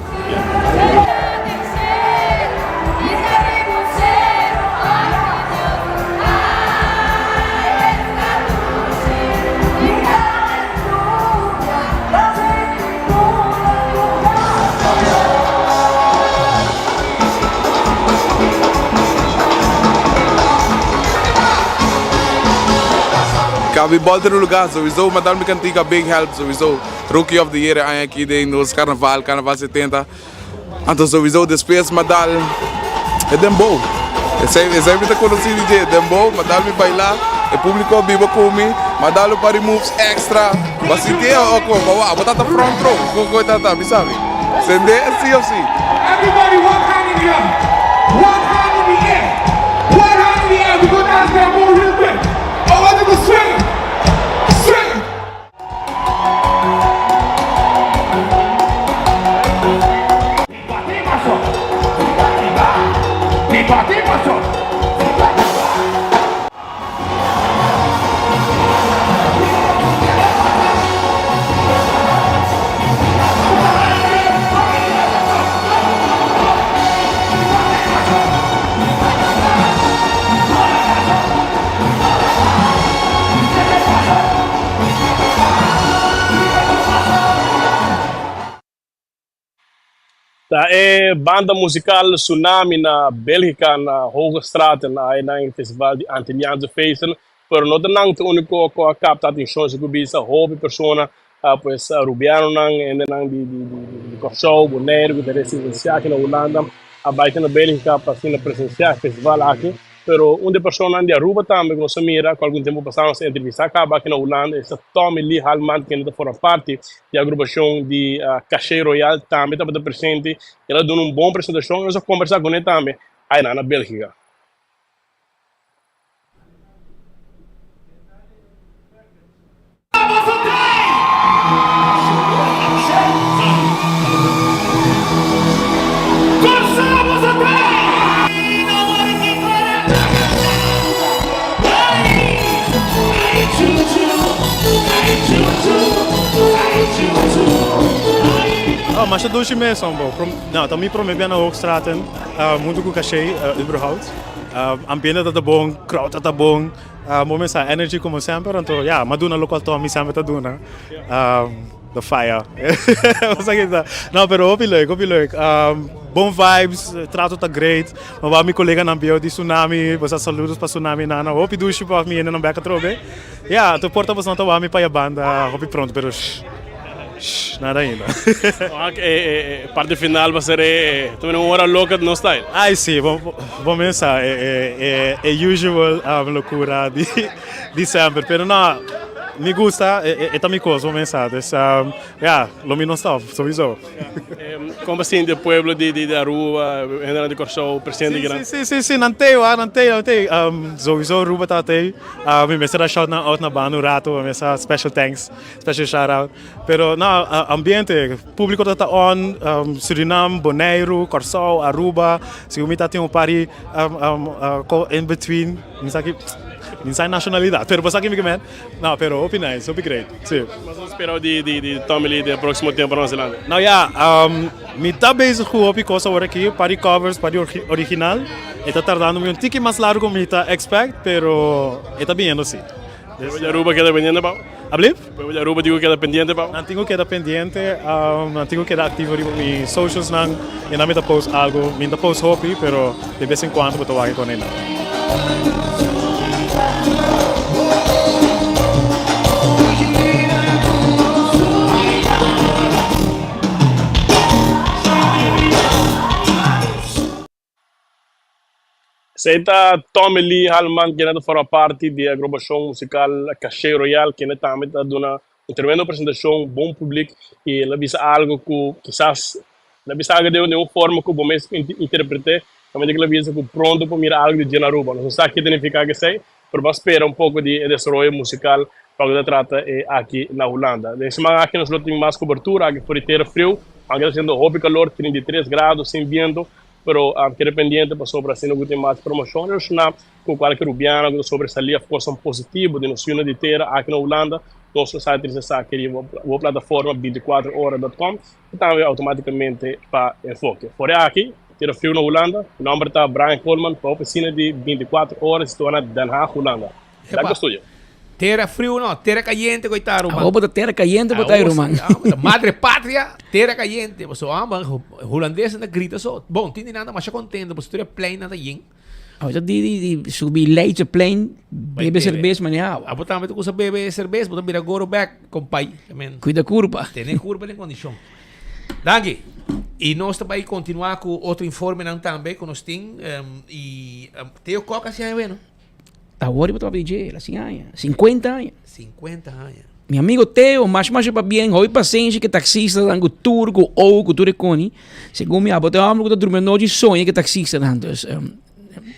Gabi Bol ta na lugar sowieso, ma dal mi cantica Big Help sowieso. Rookie of the Year e aña aki den nos carnaval, Carnaval 70. Anto sowieso despues ma dal e dembow. Esei, esei mi ta conoci di dje, dembow, ma dal mi baila, e publico a biba cu mi. M'a dal un par di moves extra. Bo a sinti e o con? Bo wak, bo tata front row. Con con e tata? Mi sabi. Sende si of si? Everybody one hand in the air One hand in the air One hand in the air We go dance that move real quick I want you to swing Swing Ta e banda musical Tsunami na Belgica na Hoogstraten a e nan festival di Antilliaanse Feesten, pero no ta nan ta unico cu a capta atencion si cu bisa hopi persona pues Arubianonan, hendenan di di Corsou, Boneiru cu ta residencia aki na Hulanda a bay te na Belgica pa asina presencia e festival aki. Pero un di e personanan di Aruba tambe ku nos a mira ku algun tempu pasá nos a entrevistá kaba aki na Hulanda esta Tommy Lee Halman kende ta forma parti di agrupashon di Caché Royal tambe tabata presente. El a duna un bon presentashon i nos a kombersá kuné tambe aynan na Bélgika. Oh, masha dushi mes, hombo. No, ta mi prome bia na Hoogstraten, hunto ku Caché, überhaupt. Ambiente ta bon, crowd ta bon. Bo mester energy como semper, anto ya, m'a duna locual Tommy semper ta duna, the fire. No, pero hopi leuk, hopi leuk. Bon vibes, trato ta great. M'a wak mi coleganan bieu di Tsunami, bo sa saludos pa Tsunami nana. Hopi dushi pa mi hendenan bek atrobe. Ya, anto por ta boso no ta wak mi pa e banda hopi pronto, pero shh. Shh, nada ainda. Wak, e parte final va ser e también un hora loca no style. Ay sí, bo, bo mesa e, e, e usual locura di, di semper. Pero no, mi gusta, e, e, e ta mi cos, bo mesa. Dus, ja, lo mi no stop, sowieso. Con bo sinti e pueblo di, di, di Aruba, hendenan di Corsou presente Sí, kinan? sí, sí, sí, sí, nan tey, wa, nan tey, nan tey. Sowieso Aruba ta tey. Mi mester a shout nan out na banda un rato, mi mester special thanks. Special shout out. Pero no, ambiente, publico ta ta on, Surinam, Boneiru, Kòrsou, Aruba, sigur mi ta tin un par di in between, mi sa ki, mi sa nacionalidad, pero bo sa ki mi ke men. No, pero hopi nice, hopi great, si. Mas nos spera di di di Tommy Lee den próximo tempo na Nueva Zelanda? Nou ja, mi ta bezig ku hopi kos awor aki, par di covers, par di original. E ta tardando mi un tiki mas largo ku mi ta expect, pero e ta biniendo si. Pueblo di Aruba keda pendiente pao? Ablief? Pueblo di Aruba tin ku keda pendiente pao? Nan tin ku keda pendiente, nan tin ku keda aktivo riba mi socials nan i nan mi ta post algu. Mi no ta post hopi, pero de bes en kuando bo ta wak kon einan. Esei ta Tommy Lee Halman kende ta forma parti di e agrupashon musikal Caché Royal kende tambe ta duna un tremendo presentashon, bon publik i el a bisa algu ku kisas el a bisa algu den un forma ku bo mes interpret'é, kaminda ku el a bisa ku pronto por mira algu di dje na Aruba. Nos no sa ke ta nifiká esei, pero bo a spera un poko di e desaroyo musikal pa loke ta trata e aki na Hulanda. Den siman aki nos lo tin mas kobertura aki for di tera friu, aunke ta hasiendo hopi kalor, 33 grado sin biento. Pero keda pendiente pasobra asina ku tin mas informashon relashoná ku kualke rubiano ku ta sobresalí òf kosnan positivo di nos yunan di tera aki na Hulanda, nos lo sa trese esaki riba bo plataforma 24 ora dot com i tambe outomátikamente pa Enfoke. For e aki, tera friu na Hulanda, mi nòmber ta Brian Koolman pa ofisina di 24 ora situá na Den Haag, Hulanda. Dank pa studio. Tera friu no, tera cayente cu ta ruman. Awo bo ta tera cayente bo ta ruman. Madre patria, tera cayente. Paso amba Holandeses na grita so. Bon, tin di nan ta masha contento paso tur e plein nan ta yen. Awo ta di di subi Leidseplein bebe cerbes mane awa. Abo tambe ta cusa bebe cerbes, bo ta bira goro bek, compay. Cuida curpa. Tene curpa den condicion. Danki. Y nos ta bay continua cu otro informenan tambe cu nos tin. Y Theo Kok a haci aña bueno. Awor bo ta papia di dje, el a sin aña, 50 aña. 50 aña. Mi amigo Teo, masha masha pabien, hopi pasenshi ku e taksistanan, ku tur, ku ou, ku tur e koni. Segun mi abo ta e homber ku ta drumi anochi soña ku e taksistanan. Dus,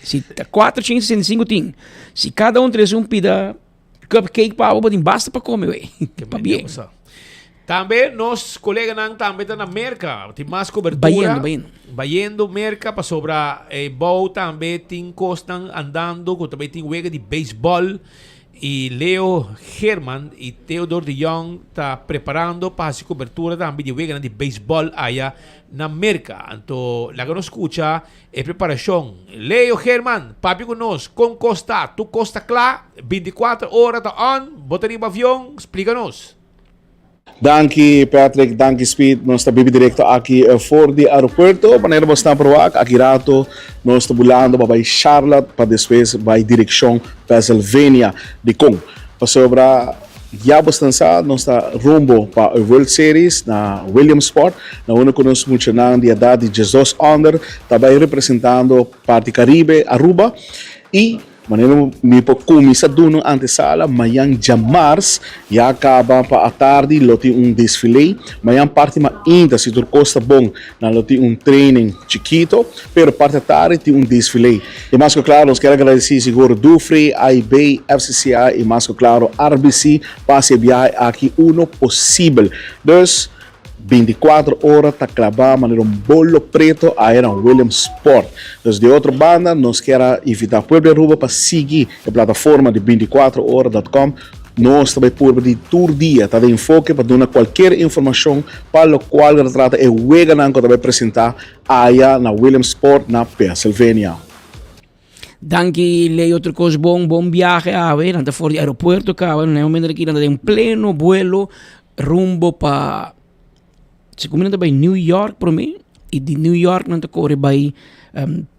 si ta 465 tin, si kada un trese un pida cupcake pa abo, bo tin basta pa kome wey. Pabien. Tambe nos koleganan tambe ta na Merka, tin mas kobertura. Bayendo, bayendo. Bayendo Merka pasobra e bou tambe tin kosnan andando ku tambe tin wega di beisbòl i Leo Geerman i Theodor de Jong ta preparando pa hasi kobertura tambe di weganan di beisbòl aya na Merka. Anto laga nos skucha e preparashon. Leo Geerman, papia ku nos, kon kos ta? Tur kos ta kla? Bintikuater ora ta on? Bo ta riba avion? Splika nos. Danki Patrick, danki Speed. Nos ta bibi directo aki for di aeropuerto. Manera bo sta por wak, aki rato nos ta bulando pa bai Charlotte pa despues bai direccion Pennsylvania. Dikon? Pasobra ya bo stan sa nos ta rumbo pa e World Series na Williamsport, na unda ku nos muchanan di edad di 12 onder ta bai representando parti Caribe, Aruba y Manera mi por cuminsa duna un antesala, mañan djamars ya caba pa atardi lo tin un desfile, mañan parti mainta si tur cos ta bon nan lo tin un training chikito, pero parti atardi tin un desfile. Y mas cu claro nos kier a agradeci sigur Dufry, AIB, FCCA y mas cu claro RBC pa haci e biahe aki uno posibel. Dus. Binticuatro ora ta claba manera un bolo preto aya na Williamsport. Dus di otro banda nos kier a invita pueblo di Aruba pa sigui e plataforma di binticuatro ora dot com. Nos ta bay purba di tur dia ta den enfoke pa duna cualkier informacion pa locual ta trata e weganan cu ta bay presenta aya na Williamsport na Pennsylvania. Danki Leo tur kos bon, bon biahe awe. Nan ta for di aeropuerto kaba, na e momento aki nan ta den pleno buelo rumbo pa segun mi nan ta bai New York prome y di New York nan ta kore bai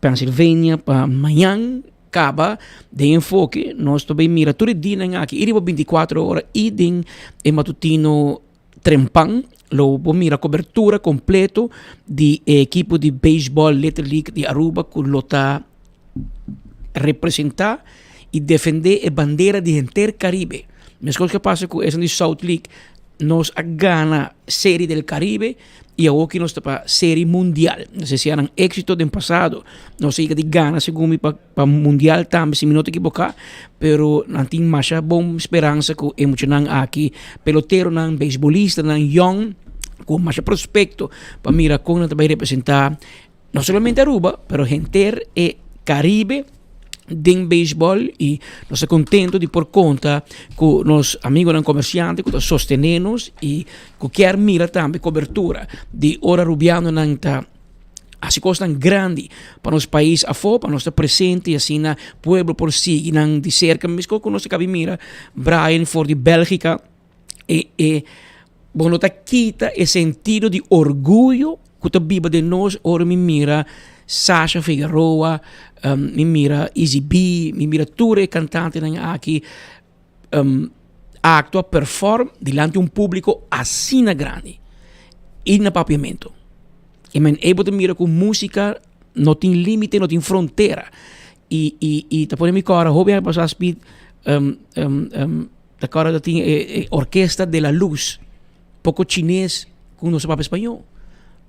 Pennsylvania pa mañan kaba den enfoke nos ta bai mira tur e dianan aki y riba binticuatro ora y den e matutino Trempan lo bo mira cobertura completo di e ekipo di baseball Little League di Aruba cu lo ta representa y defende e bandera di henter Caribe. Mescos cu a pasa cu esun di South League, nos a gana Serie del Caribe y awoki nos ta pa Serie Mundial. Nos a siña nan exito den pasado, nos a yega di gana segun mi pa Pa mundial tambe si mi no ta ekiboká, pero nan tin masha bon speransa ku e muchanan aki, peloteronan, beisbolistanan yòn ku masha prospekto pa mira kon nan ta bai representá no solamente Aruba pero henter e Karibe den beisbòl i nos ta kontento di por konta ku nos amigonan komersiante ku ta sostené nos i ku kier mira tambe kobertura di ora rubianonan ta Hasi kosnan grandi pa nos pais afó, pa nos ta presente y asina pueblo por sigui nan di serka. Meskos ku nos a kabi mira Brian for di Bélgika, e e bo no ta kita e sentido di orguyo ku ta biba den nos ora mi mira Sasha Figueroa, mi mira Izzy B, mi mira tur e kantantenan aki actua, perform dilanti un publico asina grandi y na papiamento. I men ey bo ta mira cu musica no tin limite, no tin frontera. Y, y, y ta pone mi cora hopi aña pasa speed ta cora ta tin e, e Orquesta de la Luz, poco chines cu no sa papia spañol.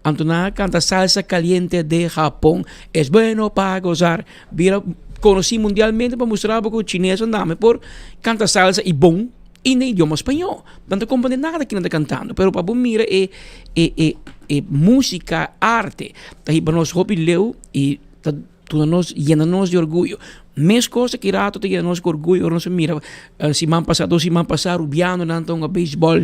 Anto nan a canta salsa caliente de Japón es bueno pa gozar. Bira conoci mundialmente pa mustra bo cu chinesnan tambe por canta salsa y bon y na idioma spañol. Nan ta comprende nada ki nan ta cantando pero pa bo mira e e e e musica, arte ta hiba nos hopi leu y ta duna nos yena nos di orguyo. Mes cos aki rato ta yena nos cu orguyo ora nos a mira siman pasa dos siman pasa rubianonan ta hunga beisbol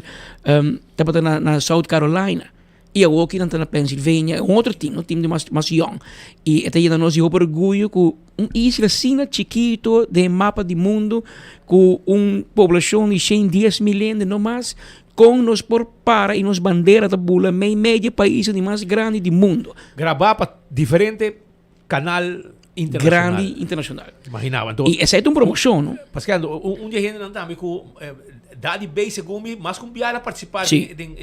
tabata na South Carolina. I awoki nan ta na Pennsylvania, un otro team, un team di mas mas yong. I e ta yena nos di hopi orguyo ku un isla asina chikito den e mapa di mundu ku un poblashon di shen dies mil hende no mas, kon nos por para i nos bandera ta bula mei mei di e paisnan di mas grandi di mundu. Grabá pa diferente kanal internashonal. Grandi internashonal. Imaginaba. Anto, I esei ta un promoshon, no? Paske anto, un di e hendenan tambe ku da di bei segun mi, mas ku un biaha a partisipá Sí. den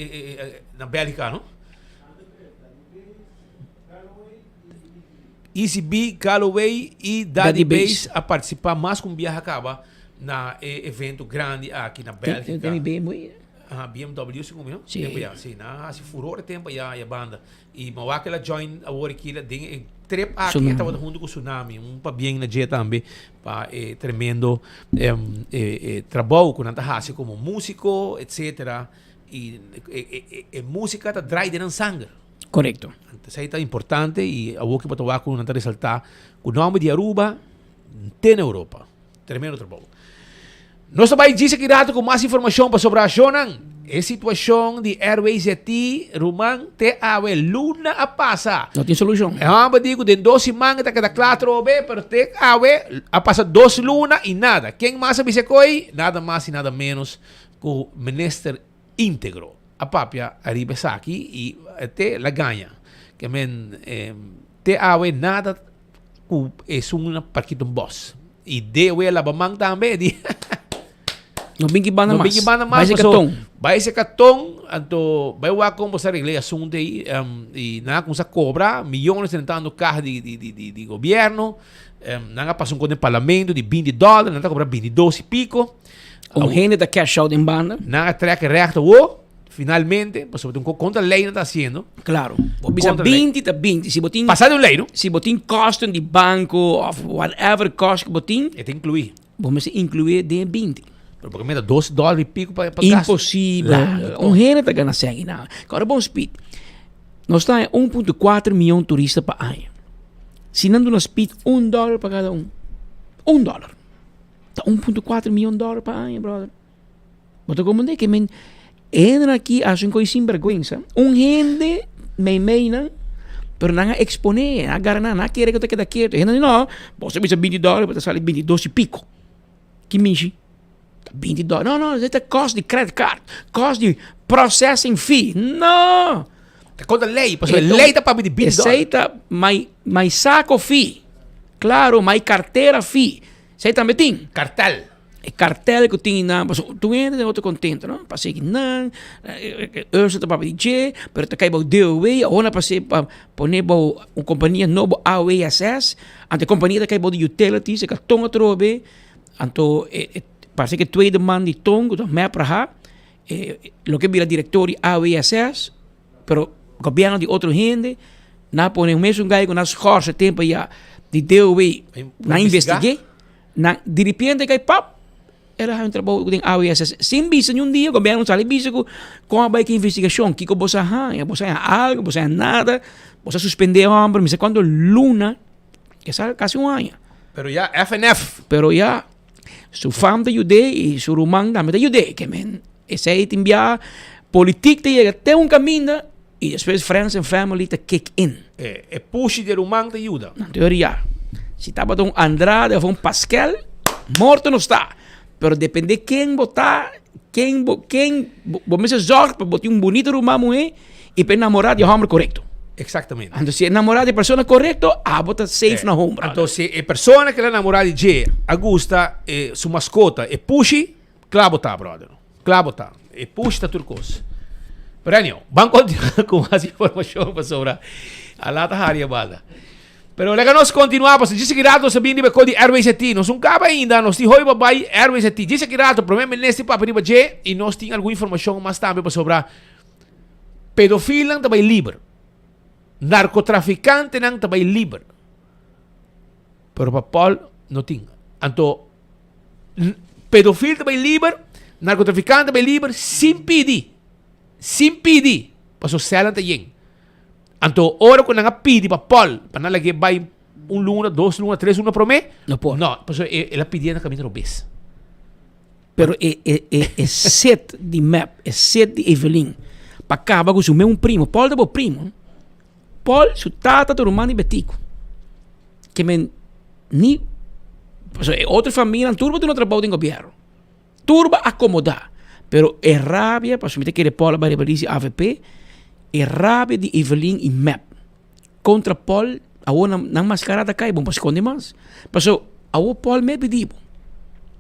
na Bèlgika, no? Easy B, Calloway y Daddy Bass a participa mas cu un biaha caba na e evento grandi aki na Belgica. Tin mi BMW. Aha, BMW si como no? Si. Tempo ya, si. Nan a haci furor e tempo ya ya banda. Y mi a wak el a join awor aki den e trip aki e tabata hunto cu Tsunami. Un pabien na dje tambe pa e tremendo e trabou cu nan ta haci como musico etcetera. Y e musica ta draai den nan sanger. Correcto. Esey ta importante y awor ki bo ta wak cu nan ta resalta cu nomber di Aruba te na Europa. Tremendo trabou. Nos ta bay djis aki rato cu mas informacion pasobra shownan. E situacion di RWZT ruman te awe luna a pasa. No tin solucion. E homber di cu den dos siman e ta keda cla atrobe pero te awe a pasa dos luna y nada. Ken mas a bisa coy? Nada mas y nada menos cu minister integro a papia ariba esaki y te la gaña. Ke men te awe nada cu esun na parkito un bos. Y dewe a laba man tambe di No bin ki banda No mas. bin ki banda mas. Bai se paso katon. Bai se katon, anto bai wak con bo sa regla e asunto ey, y nan a cuminsa cobra millones drentando caha di di di di di gobierno. Nan a pasa un con den parlamento di binti dollar, nan ta cobra binti dos y pico. Un hende ta cash out den banda. Nan a trek recht awo, finalmente, pasobra tin un contra ley nan ta haciendo. Claro. Bo bisa binti ta binti. Si bo tin. Pasa di un ley, no? Si bo tin kosten di banco of whatever kost ku bo tin. E ta inclui. Bo mester inclui den e binti. Pero porque meta dos dollar y pico pa pa gasto. Imposibel. Un hende ta gana sèn i nan. Kòrda bon Speed. Nos ta 1.4 miyon turista pa aña. Si nan duna Speed un dollar pa kada un. Un dollar. Ta 1.4 miyon dollar pa aña, brother. Bo ta comprende ke men hende aki hasi un kos sinbergüenza. Un hende meimei nan, pero nan a expone, nan a gara nan, nan a kere ku ta keda ketu. Hende di no, bo sa bisa binti dollar, bo ta sali binti dos i piko. Ki mishi? Ta binti dollar. No, no, esei ta kost di credit card, kost di processing fee. No! Ta kontra lei, pasobra e lei ta papia di binti dollar. Esei ta mai, mai sako fee. Klaro, mai kartera fee. Esei tambe tin. Kartel. E kartel ku tin nan, pasobra tur hende den otro kontento, no? Pa sigui nan, Ursel ta papia di dje, pero ta kai bou DOW, awor nan pas'é pa pone bou un kompania nobo AWSS, anto e kompania ta kai bou di utilities, e karton atrobe, anto e e parse ku e tweede man di ton ku ta mep traha, e loke bira direktor di AWSS, Pero gobierno di otro hende nan a pone mesun guy ku nan schorse tempo ya di DOW nan investige nan diripiente kai pap el a haña un trabou den AWSS sin bisa ni un dia gobierno sali bisa ku kon a bai ki investigashon kiko bo sa haña bo sa haña algo bo sa haña nada bo sa suspende e homber mi sa kuantu luna kesa kasi un aña. Pero ya FNF. Pero ya su fam ta yud'é y su ruman tambe ta yud'é ke men esey tin bia politiek ta yega te un caminda y despues friends and family ta kick in. E e pushi di e ruman ta yuda. Na teoria si tabata un Andrade of un Pasquel morto no sta pero depende ken bo ta ken bo ken bo mester zorg pa bo tin un bunita ruman muhe y pa e namora di e homber corecto. Exactamente. Anto si e namora di e persona corecto abo ta safe na home brother. Anto si e persona ke la namora di dje a gusta e su mascota e pushi, kla bo ta brother. Kla bo ta. E pushi ta tur cos. Pero anyhow, ban continua cu mas informacion pasobra a laat a hari e banda. Pero laga nos continua pasobra djis aki rato nos a bini riba e cos di RWZT. Nos un caba ainda, nos tin hopi pa bay RWZT. Djis aki rato Prome Minister papia riba dje y nos tin algun informacion mas tambe pasobra Pedofilnan ta bai liber. Narcotraficantenan ta bai liber. Pero pa Paul no tin. Anto, pedofil ta bai liber, narcotraficante ta bai liber sin pidi. Sin pidi. Paso celnan ta yen. Anto, ora cu nan a pidi pa Paul, pa nan lag'é bai un luna, dos luna, tres luna prome. No por. No, paso el a pidi na caminda robes. Pero e e e e set di mep, e set di Evelyn, pa kaba ku su meun primo. Paul ta bo primo. Paul su tata ta ruman di Betico. Ke men ni pasobra e otro famianan tur bo duna trabou den gobierno. Tur bo akomodá. Pero e rabia, pasobra mi ta kere Paul a bai riba lista di avp, e rabia di Evelyn i mep kontra Paul, awor nan nan maskara ta kai, bo no por skonde mas. Pasobra awor Paul mep di bo.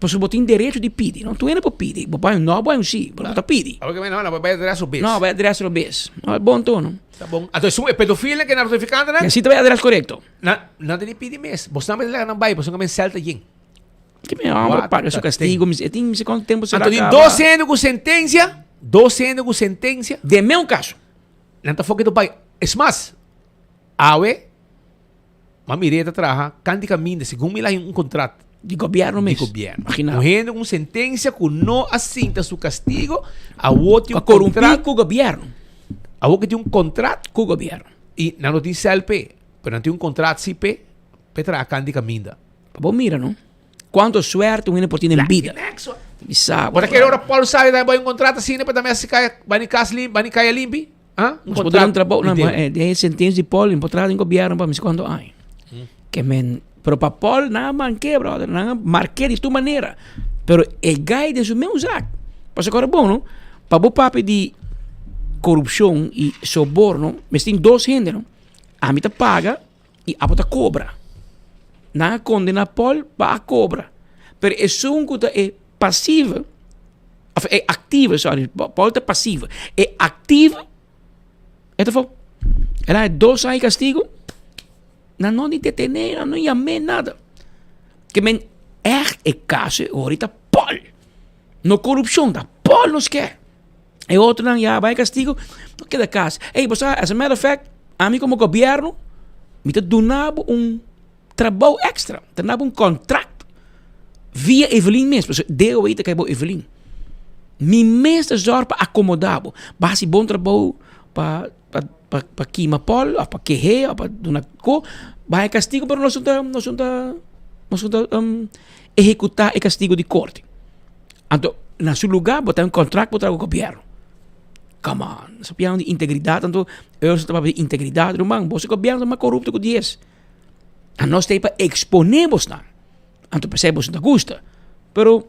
Pasobra bo tin derecho di pidi, no? Tur hende por pidi. Bo bai un no, bo bai un si, pero bo ta pidi. Awor ke no, no, bai adres robes. No, bai adres robes. No, e bon tur, no? Ta bon. Anto esun e pedofilnan ke narcotrafikantenan? Si ta bai adres korekto. Nan, nan ta di pidi mes. Bo sa mester laga nan bai, pasobra men sèl ta yen. Ke men hombre paga su kastigo, e tin mi se kuantu tempu será Anto di kaba. dos hende ku sentensia, dos hende ku sentensia. Den meun kaso. Nan ta foke bai. Es mas, awe Ma mir'é ta traha kanti kaminda segun mi la un kontrat. Di gobièrnu mes. Di gobièrnu. Imagina. Un hende ku un sentensia ku no a sinta su kastigo, awor tin un A korumpí kontrat. ku gobièrnu. Awor ke tin un kontrat. Ku gobièrnu. I nan no tin sèl p'e, pero nan tin un kontrat si p'e, p'e traha kanti kaminda. Pa bo mira no, kuantu suerte un hende por tin den bida. Mi sa. Bo ta kere ora Paul sali tambe bai un kontrat asina pa tambe a kaya, bani kas limpi, bani kaya limpi? Ah, un Nos por duna un contrato trabou, di no, debe. eh, den e sentencia di Paul, por traha den gobierno pa mis cuanto aña. Ke men, pero pa Paul nan a manke, brother, nan a marke di tur manera. Pero e guy den su meun zak. Pasobra kòrda bon, no? Pa bo papia di korupshon i soborno, mester tin dos hende, no? Ami ta paga i abo ta kobra. Nan a kondena Paul pa a kobra. Pero esun ku ta e pasivo, Of e actieve, sorry, Paul ta pasivo. E actieve, e ta fo. El a dos aña castigo, nan no ni detene, nan no yam'é nada. Ke men echt e caso e ora ta Paul. No corrupcion, ta Paul nos ke. E otronan ya bai castigo, no keda cas. Ey, bo sa, as a matter of fact, ami como gobierno, mi ta duna bo un Trabou extra, ta naba un contract via Evelyn mes, pasobra DOW ta kai bou Evelyn. Mi mes ta zorg pa acomoda bo, bo hasi bon trabou pa pa pa pa kima pol of pa kehe of pa duna ko, bo haña castigo pero nos no ta nos no ta nos no ta ehecuta e castigo di corte. Anto na su lugar bo ta un contract bo traha ku gobierno. Come on, nos ta pidiendo di integridad anto ellos ta papia di integridad ruman, boso gobierno ta mas corupto ku dies. A nos ta ei pa eksponé bosnan. Anto p'esei bos no ta gusta. Pero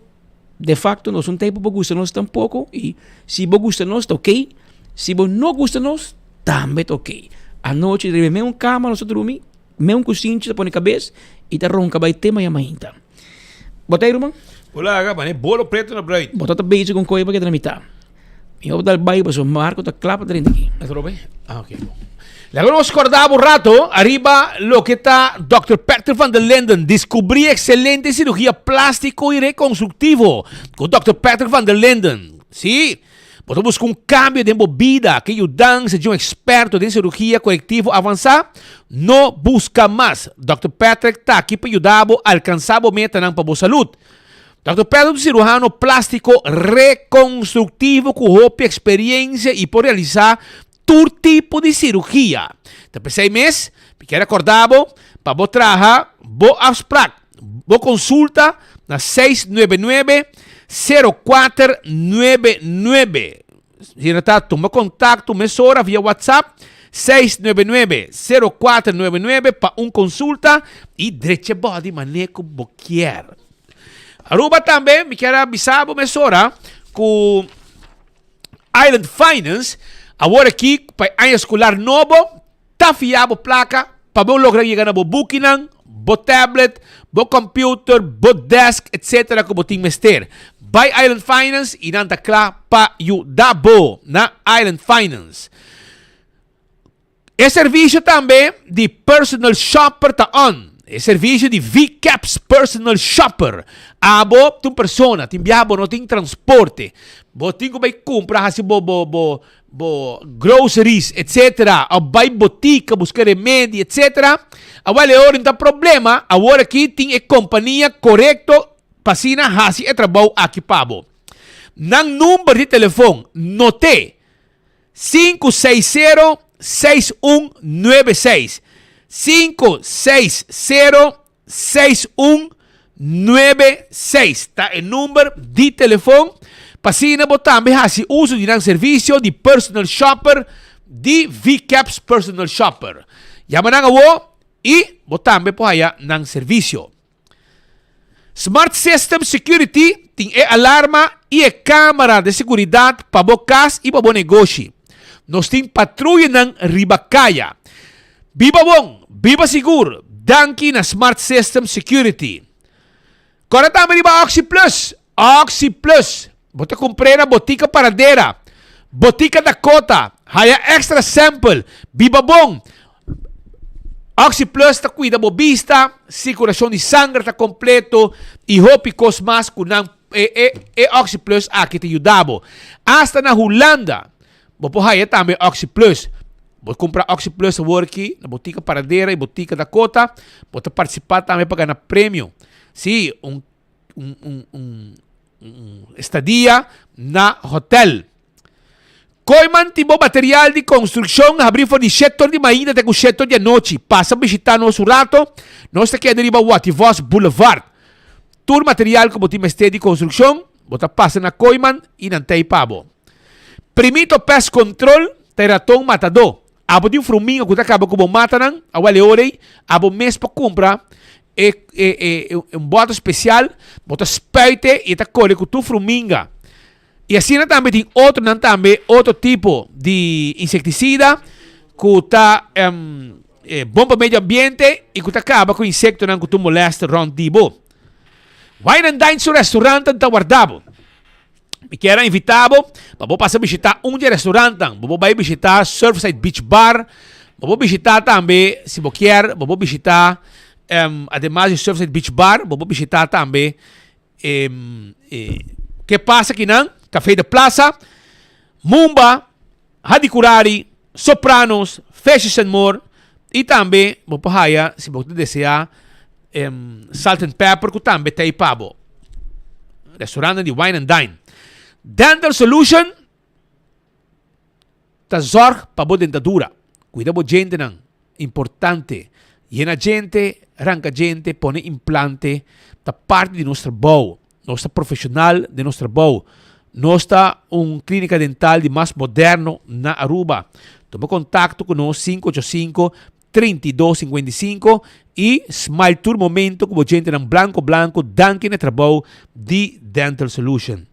de facto nos no ta ei pa bo gusta nos tampoko i si bo gusta nos ta okey, si bo no gusta nos tambe ta okey. Anochi riba e meun kama nos ta drumi, meun kusinchi ta pone kabes i ta ronka bai te maña mainta. Bo ta ei ruman? Bo laga mane bolo preto na bruid. Bo ta ta bezig ku un koe pa keda na mitá. Mi hoop dal bai pasobra Marco ta kla pa drenta aki. Atrobe? Ah, ok. Laga nos corda un rato ariba loke ta Dòkter Patrick van der Linden. Descubrí excelente cirugía plástico y reconstructivo cu Dòkter Patrick van der Linden. Sí, bo ta busca un cambio den bo bida ke yudansa di un experto den cirugía corectivo avanzá? No busca mas. Dòkter Patrick ta aki pa yuda bo alcansa bo metanan pa bo salud. Dòkter Pedro ta un siruhano plástiko rekonstruktivo ku hopi eksperiencia i por realisá tur tipo di sirugia. Ta p'esei mes, mi kier rekordá bo pa bo traha bo afsprak, bo konsulta na 699 0499. Asina ta, tuma kontakto mesora via WhatsApp 699 0499 pa un konsulta i drecha bo di manera ku bo kier. Aruba tambe mi kier a bisa bo mesora ku Island Finance awor aki pa e aña escolar nobo ta fia bo placa pa bo logra yega na bo bukinan, bo tablet, bo computer, bo desk etc. Ku bo tin mester. Bai Island Finance i nan ta kla pa yuda bo na Island Finance. E servisio tambe di personal shopper ta on. E servisio di VCAPS Personal Shopper. Abo ta un persona, tin biaha bo no tin transporte. Bo tin ku bai kumpra hasi bo bo bo bo groceries etcetera of bai botica buska remedi etcetera. Awel e ora no ta problema, awor aki tin e kompania korekto pa asina hasi e trabou aki pa bo. Nan number di telefon note. 560 6196 560 6196 ta e number di telefon pa asina bo tambe hasi uso di nan servisio di personal shopper di VCAPS Personal Shopper. Yama nan awo i bo tambe por haya nan servisio. Smart System Security tin e alarma i e camera de seguridad pa bo cas i pa bo negoshi. Nos tin patruyanan riba caya. Biba bon, biba sigur, danki na Smart System Security. Kòrda tambe riba Oxi Plus. Oxi Plus. Bo ta kumpr'é na Botica Paradera, Botica Dakota, haya extra sample. Biba bon! Oxi Plus ta kuida bo bista, sirkulashon di sanger ta kompleto i hopi kos mas ku nan e e e Oxi Plus aki ta yuda bo. Asta na Hulanda bo por haya tambe Oxi Plus. Bo kumpra Oxi Plus awor aki na Botica Paradera i Botica Dakota. Bo ta partisipá tambe pa gana premio. Sí, un un un un un estadia na hotel. Kooiman tin bo material di construccion habri for di shete or di mainta te cu shete or di anochi. Pasa bishita nos un rato. Nos ta keda riba Wativos Boulevard. Tur material cu bo tin mester di construccion, bo ta pasa na Kooiman y nan ta ei pa bo. Primito Pest Control ta e raton matadó. Abo tin fruminga cu ta caba cu bo matanan, awel e ora ei, abo mes por cumpra e e e un bottle special, bo ta spuite y e ta core cu tur fruminga. Y asina tambe tin otronan tambe, otro tipo di insecticida cu ta bon pa medio ambiente y cu ta caba cu insectonan cu ta molest rond di bo. Wine and Dine su restaurantnan ta warda bo. Mi kier a invita bo pa bo pasa bishita un di e restaurantnan. Bo por bay bishita Surfside Beach Bar, bo por bishita tambe, si bo kier, bo por bishita ademas di Surfside Beach Bar, bo por bishita tambe E, e, ke pasa kinan? Café de Plaza, Mumba, Hadicurari, Sopranos, Fishes and More y tambe bo por haya, si bo ta desea, em, Salt and Pepper cu tambe ta ei pa bo. Restaurantnan di Wine and Dine. Dental Solution Ta zorg pa bo dentadura. Cuida bo djentenan. Importante. Yena djente, ranca djente, pone implante ta parti di nos trabou. Nos ta profesional den nos trabou. Nos ta un clinica dental di mas moderno na Aruba. Tuma contacto cu nos 585 32 55 y smile tur momento cu bo djentenan blanco blanco danki na e trabou di Dental Solution.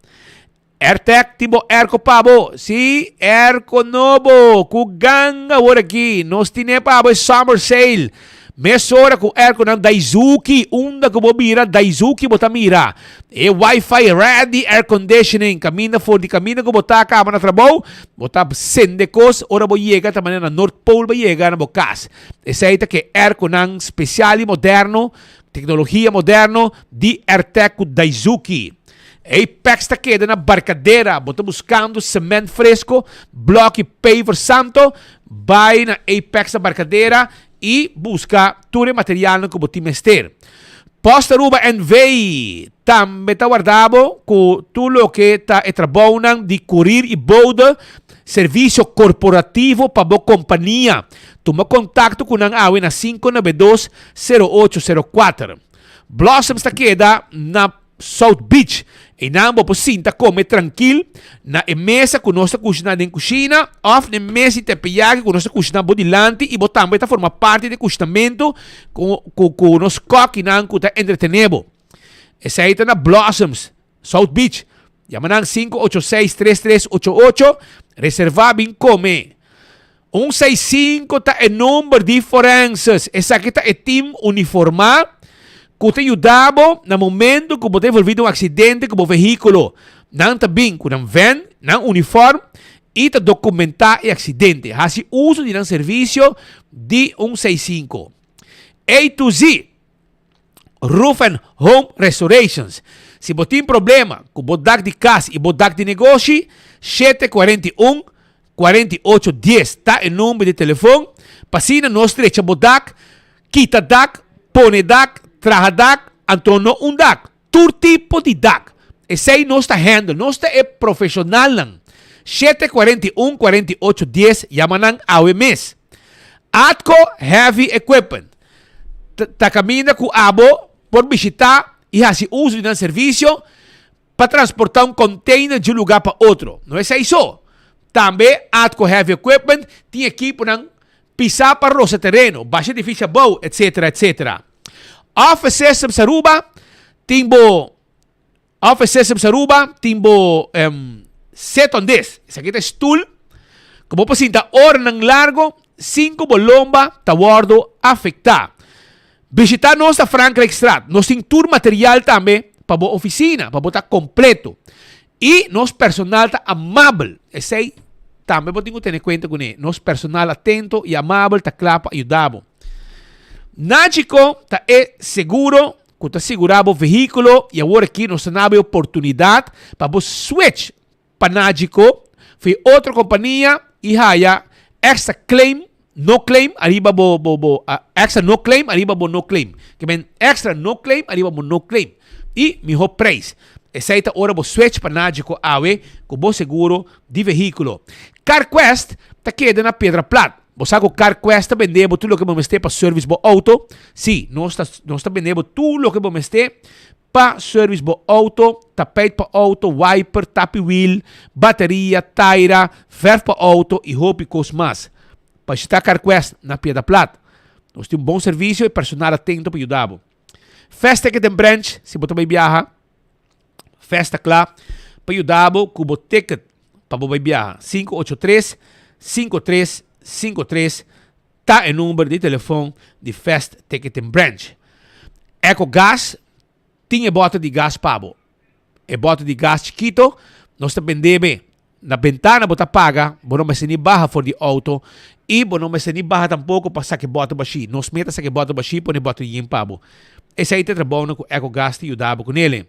Airtec tin bo airco pa bo. Sí, airco nobo cu ganga awor aki. Nos tine pa bo e summer sale. Mesora cu airconan Daizuki, unda cu bo bira Daizuki bo ta mira. E wifi ready air conditioning, caminda for di caminda cu bo ta caba na trabou, bo ta sende cos ora bo yega ta manera na North Pole bo yega na bo cas. Esey ta ke airconan special y moderno, tecnologia moderno di Airtec cu Daizuki. Apex ta keda na Barcadera. Bo ta buskando cement fresco, blok i paver santo? Bai na Apex na Barcadera i buska tur e materialnan ku bo tin mester. Post Aruba NV tambe ta warda bo ku tur loke ta e trabounan di kurir i bode, servisio korporativo pa bo kompania. Tuma kontakto ku nan awe na 592 0804. Blossoms ta keda na. South Beach. Einan bo por sinta come trankil na e mesa cu nos ta cushina den cushina of na e mesa di teppanyaki cu nos ta cushina bo dilanti y bo tambe ta forma parti di e cushinamento cu cu cu nos kokinan cu ta entretene bo. Esey ta na Blossoms, South Beach. Yama nan 586 3388, reserva bin come. Un seis sinku ta e number di forenses. Esaki ta e team uniformá ku ta yuda bo na momento ku bo ta envolví den un aksidente ku bo vehíkulo. Nan ta bin ku nan vèn, nan unifòrm i ta dokumentá e aksidente. Hasi uso di nan servisio di un seis sinku. A to Z. Roof and Home Restorations. Si bo tin problema ku bo dak di kas i bo dak di negoshi, 741 48 dies ta e number di telefon pa asina nos drecha bo dak, kita dak, pone dak, traha dak, anto no un dak, tur tipo di dak. Esei nos ta handle, nos ta e profesionalnan. 741 48 dies yama nan awe mes. Atco Heavy Equipment ta kaminda ku abo por bishita i hasi uso di nan servisio pa transportá un container di un lugá pa otro. No esei so. Tambe Atco Heavy Equipment tin ekiponan pisá pa rosa tereno, basha edifisio abou, etcetera, etcetera. Office Systems Aruba tin bo Office Systems Aruba tin bo set on this. Esaki ta e stoel ku bo por sinta oranan largo sin ku bo lomba ta wòrdu afektá. Bishita nos na Frankrijkstraat. Nos tin tur material tambe pa bo oficina, pa bo ta completo. Y nos personal ta amabel. Esey tambe bo tin cu tene cuenta cune. Nos personal atento y amabel ta cla pa ayuda bo. Nagico ta e seguro cu ta sigura bo vehiculo y awor aki nos ta nabo e oportunidad pa bo switch pa Nagico fi otro compania y haya extra claim, no claim ariba bo bo bo extra no claim ariba bo no claim. Ke men extra no claim ariba bo no claim y miho prijs. Esey ta ora bo switch pa Nagico awe cu bo seguro di vehiculo. CarQuest ta keda na Piedra Plat. Bo sa ku CarQuest ta bende bo tur loke bo mester pa service bo auto? Sí, nos ta nos ta bende bo tur loke bo mester pa service bo auto, tapijt pa auto, wiper, tapi wiel, bateria, taira, verf pa auto i hopi kos mas. Bishita CarQuest na Piedra Plat. Nos tin un bon servisio i personal atento pa yuda bo. Fast Ticket and Branch, si bo ta bai biaha, Fest ta kla pa yuda bo ku bo ticket pa bo bai biaha. 583 5353 ta e number di telefon di Fest Ticketing Branch. Eco Gas tin e boter di gas pa bo. E boter di gas chikito nos ta bende be. Na bentana bo ta paga, bo no mester ni baha for di auto y bo no mester ni baha tampoco pa saki boter bashi. Nos meta saki boter bashi pone boter yin pa bo. Esey ta e trabounan cu Eco Gas ta yuda bo cu nele.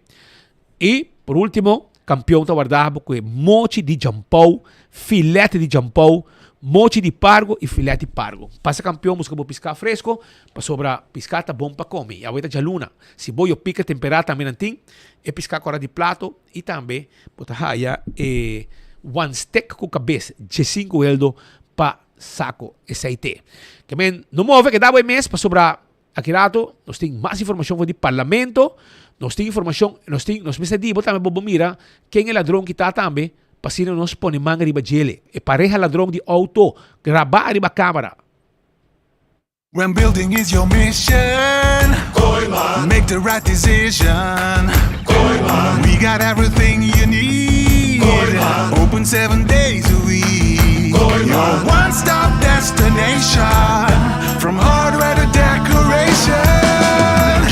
Y por ultimo, Campeon ta warda bo cu e mochi di jampou, filete di jampou, mochi di pargo y filete di pargo. Pasa Campeon busca bo pisca fresco, pasobra pisca ta bon pa come. Y awe ta djaluna. Si bo yo pica tempera tambe nan tin e pisca cora di plato y tambe Bo ta haya e one stick ku kabes djesinku eldo pa sako esei te. Ke men no move keda bo e mes pasobra aki rato nos tin mas informashon for di parlamento, nos tin informashon, nos tin nos mester di bo tambe bo bo mira ken e ladron ki ta tambe pa asina nos pone man riba djele. E pareha ladron di auto graba riba kamera. When building is your mission, Kooyman. Make the right decision. Kooyman. We got everything you need. Kooyman. Open seven days a week. Kooyman. Your one-stop destination. From hardware to decoration.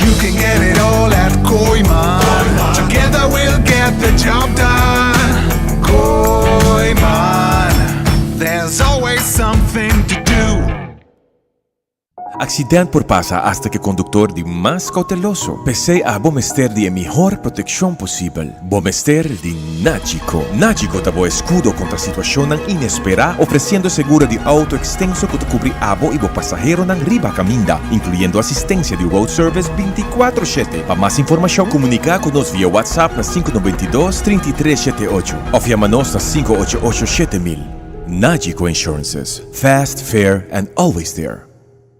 You can get it all at Kooyman. Kooyman. Together we'll get the job done. Kooyman. There's always something to do. Accident por pasa hasta cu e conductor di mas cauteloso. P'esey abo mester di e mihor proteccion posibel. Bo mester di Nagico. Nagico ta bo escudo contra situacionnan inespera, ofreciendo seguro di auto extenso cu ta cubri abo y bo pasaheronan riba caminda, incluyendo asistencia di road service binticuatro shete. Pa mas informacion, comunica cu nos via WhatsApp na sinku noventa i dos, trinta i tres shete ocho of yama nos na sinku ocho ocho shete mil. Nagico Insurances. Fast, fair and always there.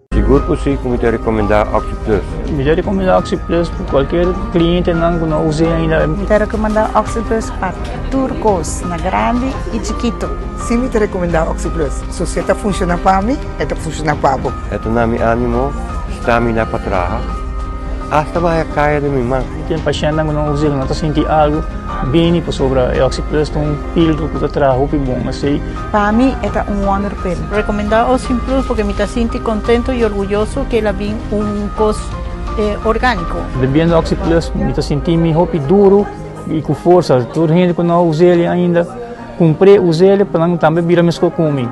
Sigur ku si ku mi ta rekomendá OxyPlus. Mi ta rekomendá OxyPlus pa kualkier klientenan ku no us'é ainda. Mi ta rekomendá OxyPlus pa tur kos, na grandi i chikitu. Si mi ta rekomendá OxyPlus. So si e ta funshoná pa mi, e ta funshoná pa bo. E ta na mi ánimo, stamina pa traha, asta baha kaya den mi man. Tin pashèntnan ku no us'é, ku no ta sinti algu, bini pasobra e OxyPlus ta un pildo ku ta traha hopi bon. Esei. Pa mi e ta un wonder pill. Recomenda Ocean Plus porque mi ta sinti contento y orguyoso que el a bin un cos organico. Bebiendo Oxy Plus mi ta sinti mi hopi duro y cu forsa. Tur hende cu no a us'el ainda cumpr'e us'el pa nan tambe bira mesco cu mi.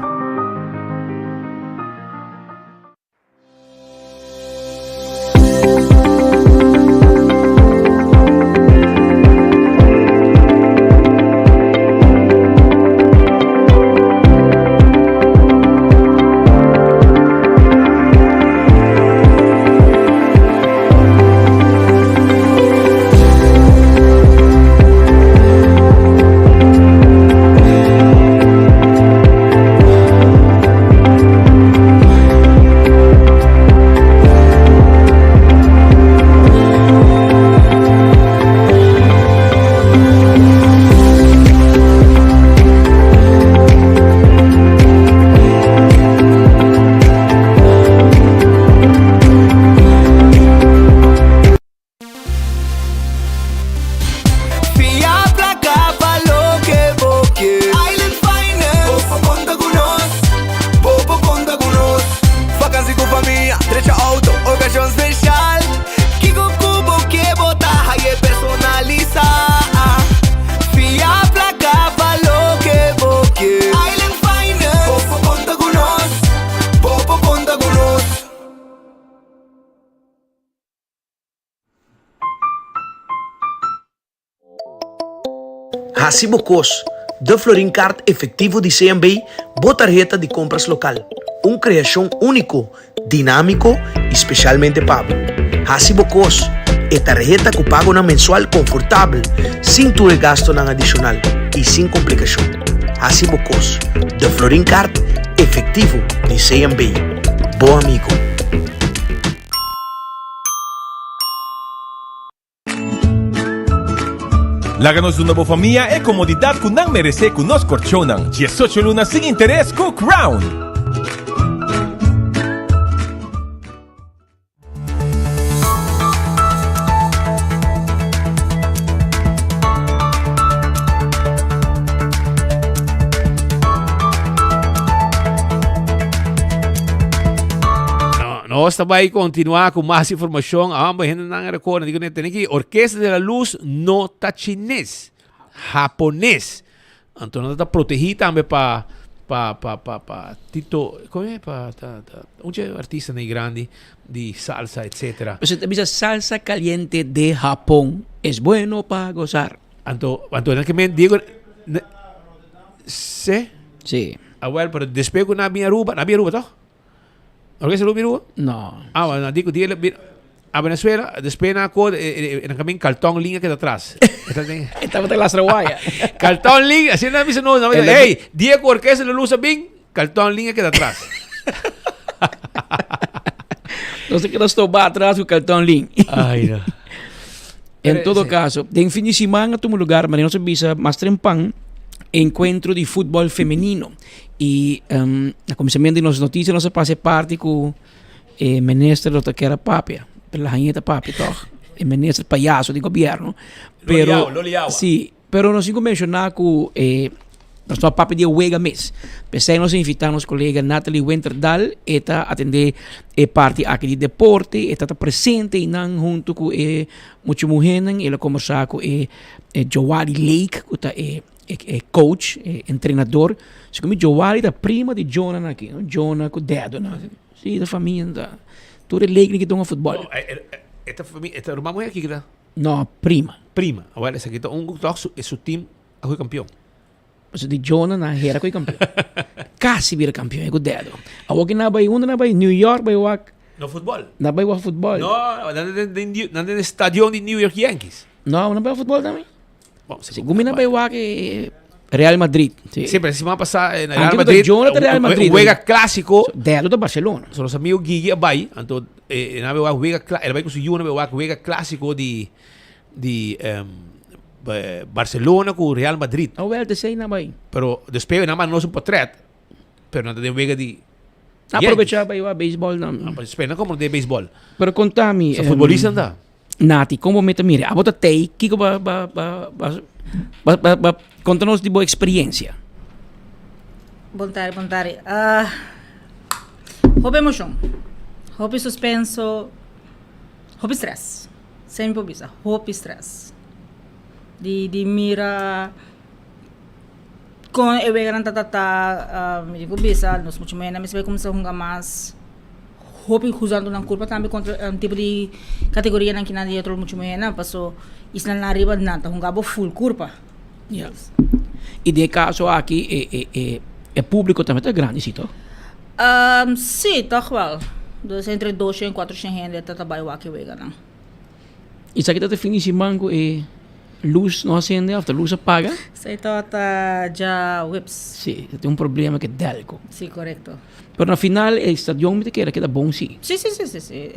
Hasi bo kos, De Florin Card efectivo di CMB, bo tarheta di compras local. Un creacion unico, dinamico y specialmente pa bo. Hasi bo kos, e tarheta cu pagonan mensual confortabel, sin tur e gastonan adicional y sin complicacion. Hasi bo kos, De Florin Card efectivo di CMB, bo amigo. Laga nos duna bo famia e komodidat ku nan meresé ku nos korchonnan. Diesocho luna sin interes ku Crown! Nos ta bai continua cu mas informacion. Amba hende nan recorda digo ne tene ki Orquesta de la Luz no ta chines, japones. Anto nan ta protegi tambe pa pa pa pa pa Tito, como es? Pa ta ta un artista nei grandi di salsa etcetera. Pues ta bisa salsa caliente de Japón es bueno pa gozar. Anto anto nan ke men Diego ne, se? Sí. Ah well, pero despues ku nan bin Aruba, nan bin Aruba toch? Orquesta Luz Mirúa? No. Ah, bueno, dico, di, di, a Venezuela, después na ko, eh, eh, na kamin Cartón Lin que atrás. Estaba te lastra guaya. Cartón Lin, así na bisa no, no, hey, dia ku Orquesta Luz bin, Cartón Lin que atrás. No se queda stoba atrás ku Cartón Lin. Ay, no. En todo caso, den fin di siman a tuma lugar, maar nos a bisa mas trempan, encuentro di futbol femenino. Y um, na kuminsamentu di nos noticia nos a pasa e parti ku e minister lo ta kier a papia. Pero la hañeta papia toch. E minister payaso di gobierno. Pero, Loli awa. Sí, pero nos tin ku menshoná ku e nos no a papia di e wega mes. P'esei nos a invitá nos kolega Natalie Winterdal. E ta atendé e parti aki di deporte. E ta ta presente einan huntu ku e mucha muhénan. El a kombersá ku e Joali Lake ku ta e E coach, e entrenador. Segun mi Joali ta prima di Jonah nan aki, no? Jonah ku Dedo nan. Si, ta famia nan ta. Tur e leeknan ki ta hunga futbòl. No, e ta famia, e ta ruman muher ki ta? No, prima. Prima. Awor esaki ta un ku tòg su, su team a koe kampion. Pasobra di Jonah nan hera koe kampion. Kasi bira kampion e ku Dedo. Awor ki nan a bai, unda nan a bai? New York bai wak. No futbòl. Nan bai wak futbòl. No, nan ta den stadion di New York Yankees. No, nan bai wak futbòl tambe. Segun mi nan bai wak e Real Madrid. Sí, sí pero semana pasada en Real Madrid. Jonathan Real Madrid. Wega clásico. Delo de Barcelona. So los amigos Gigi a bai, anto eh, na bai wega el bai con su yuna bai wak wega clásico di di um, Barcelona con Real Madrid. Oh, wel, te sei na bai. Pero después na nos un portret, pero na den wega di Aprovecha bai wak baseball na. Después na como de baseball. Pero contami. So, futbolista um, Nati, kon bo meta mira? Abo ta tei, kiko ba ba ba ba ba ba ba konta nos di bo eksperiencia. Bon tardi, bon tardi. Ah, hopi emoshon, hopi suspenso, hopi stress. Semi por bisa, hopi stress. Di di mira kon e weganan ta trata, mi tin ku bisa nos mucha muhernan mester bai kuminsá hunga mas. Hopi huzando nan kurpa tambe kontra un tipo di kategorianan ki nan di otro muchu muhernan paso isla nan ariba nan ta hunga bo full kurpa. Ya. I den e kaso aki e e e e publiko tambe ta grandi si toh? Si tòg wèl. Dus entre doshen i kuatroshen hende ta ta bai wak e weganan. I sa ki ta ta fin di siman ku e lus no a sende òf ta lus a paga? Esei tabata djaweps. Si, ta tin un problema ku e delko. Si, korekto. Pero na final e stadion mi ta kere keda bon si. Si, si, si, si, si.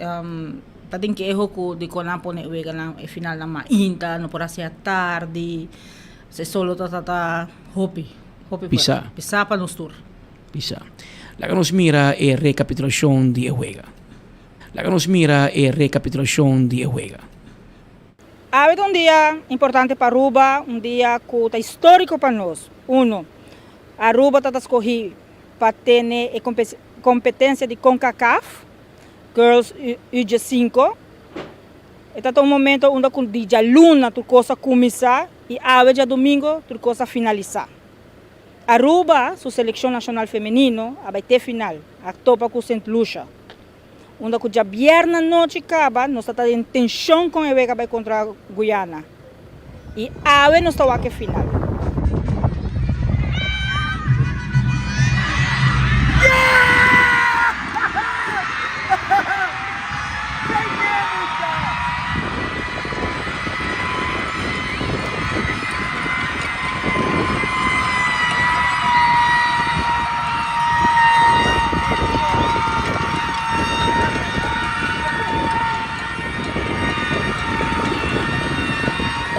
Ta tin keho ku dikon nan pone e weganan e finalnan mainta, no por hasi atardi. Se solo ta ta hopi, hopi fuerte. Pisá. Pisá pa nos tur. Pisá. Laga nos mira e rekapitulashon di e wega. Laga nos mira e rekapitulashon di e wega. Awe ta un dia importante pa Aruba, un dia cu ta historico pa nos. Uno, Aruba ta ta scogi pa tene e competencia di Concacaf Girls U15. E ta ta un momento unda cu di djaluna tur cos a cuminsa y awe djadomingo tur cos a finalisa. Aruba su seleccion nacional femenino a bay te final, a topa cu Sint Lucia. Unda cu djabièrnè anochi caba nos ta ta den tension con e wega bay contra Guyana. Y awe nos ta wak e final.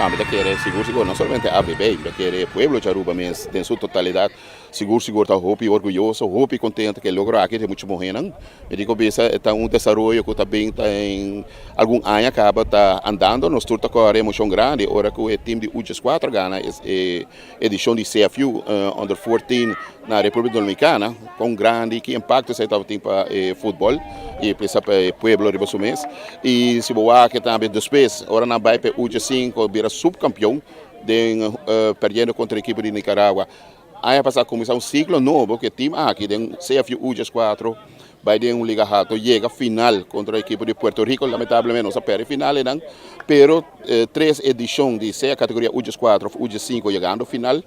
Ah, mi ta kere sigur sigur no solamente ABB, mi ta kere e pueblo di Aruba mes den su totalidad sigur sigur ta hopi orguyoso, hopi contento cu e logro aki di mucha muhernan. Mi tin cu bisa e ta un desaroyo cu ta bin ta en algun aña caba ta andando, nos tur ta core emocion grandi ora cu e team di Uches 4 gana e edicion di CFU Under 14 na Republica Dominicana, con grandi ki impacto esey tabatin pa e futbol y pa e pueblo riba su mes. Y si bo wak tambe despues ora nan bay pa e Uche 5 bira subcampeon den perdiendo contra e ekipo di Nicaragua. Aña pasa cuminsa un ciclo nobo cu e team aki den CFU Uches 4 bay den un liga halto yega final contra e ekipo di Puerto Rico lamentablemente nos a perde final eynan pero tres edicion di sea categoria Uches 4 of Uches 5 yegando final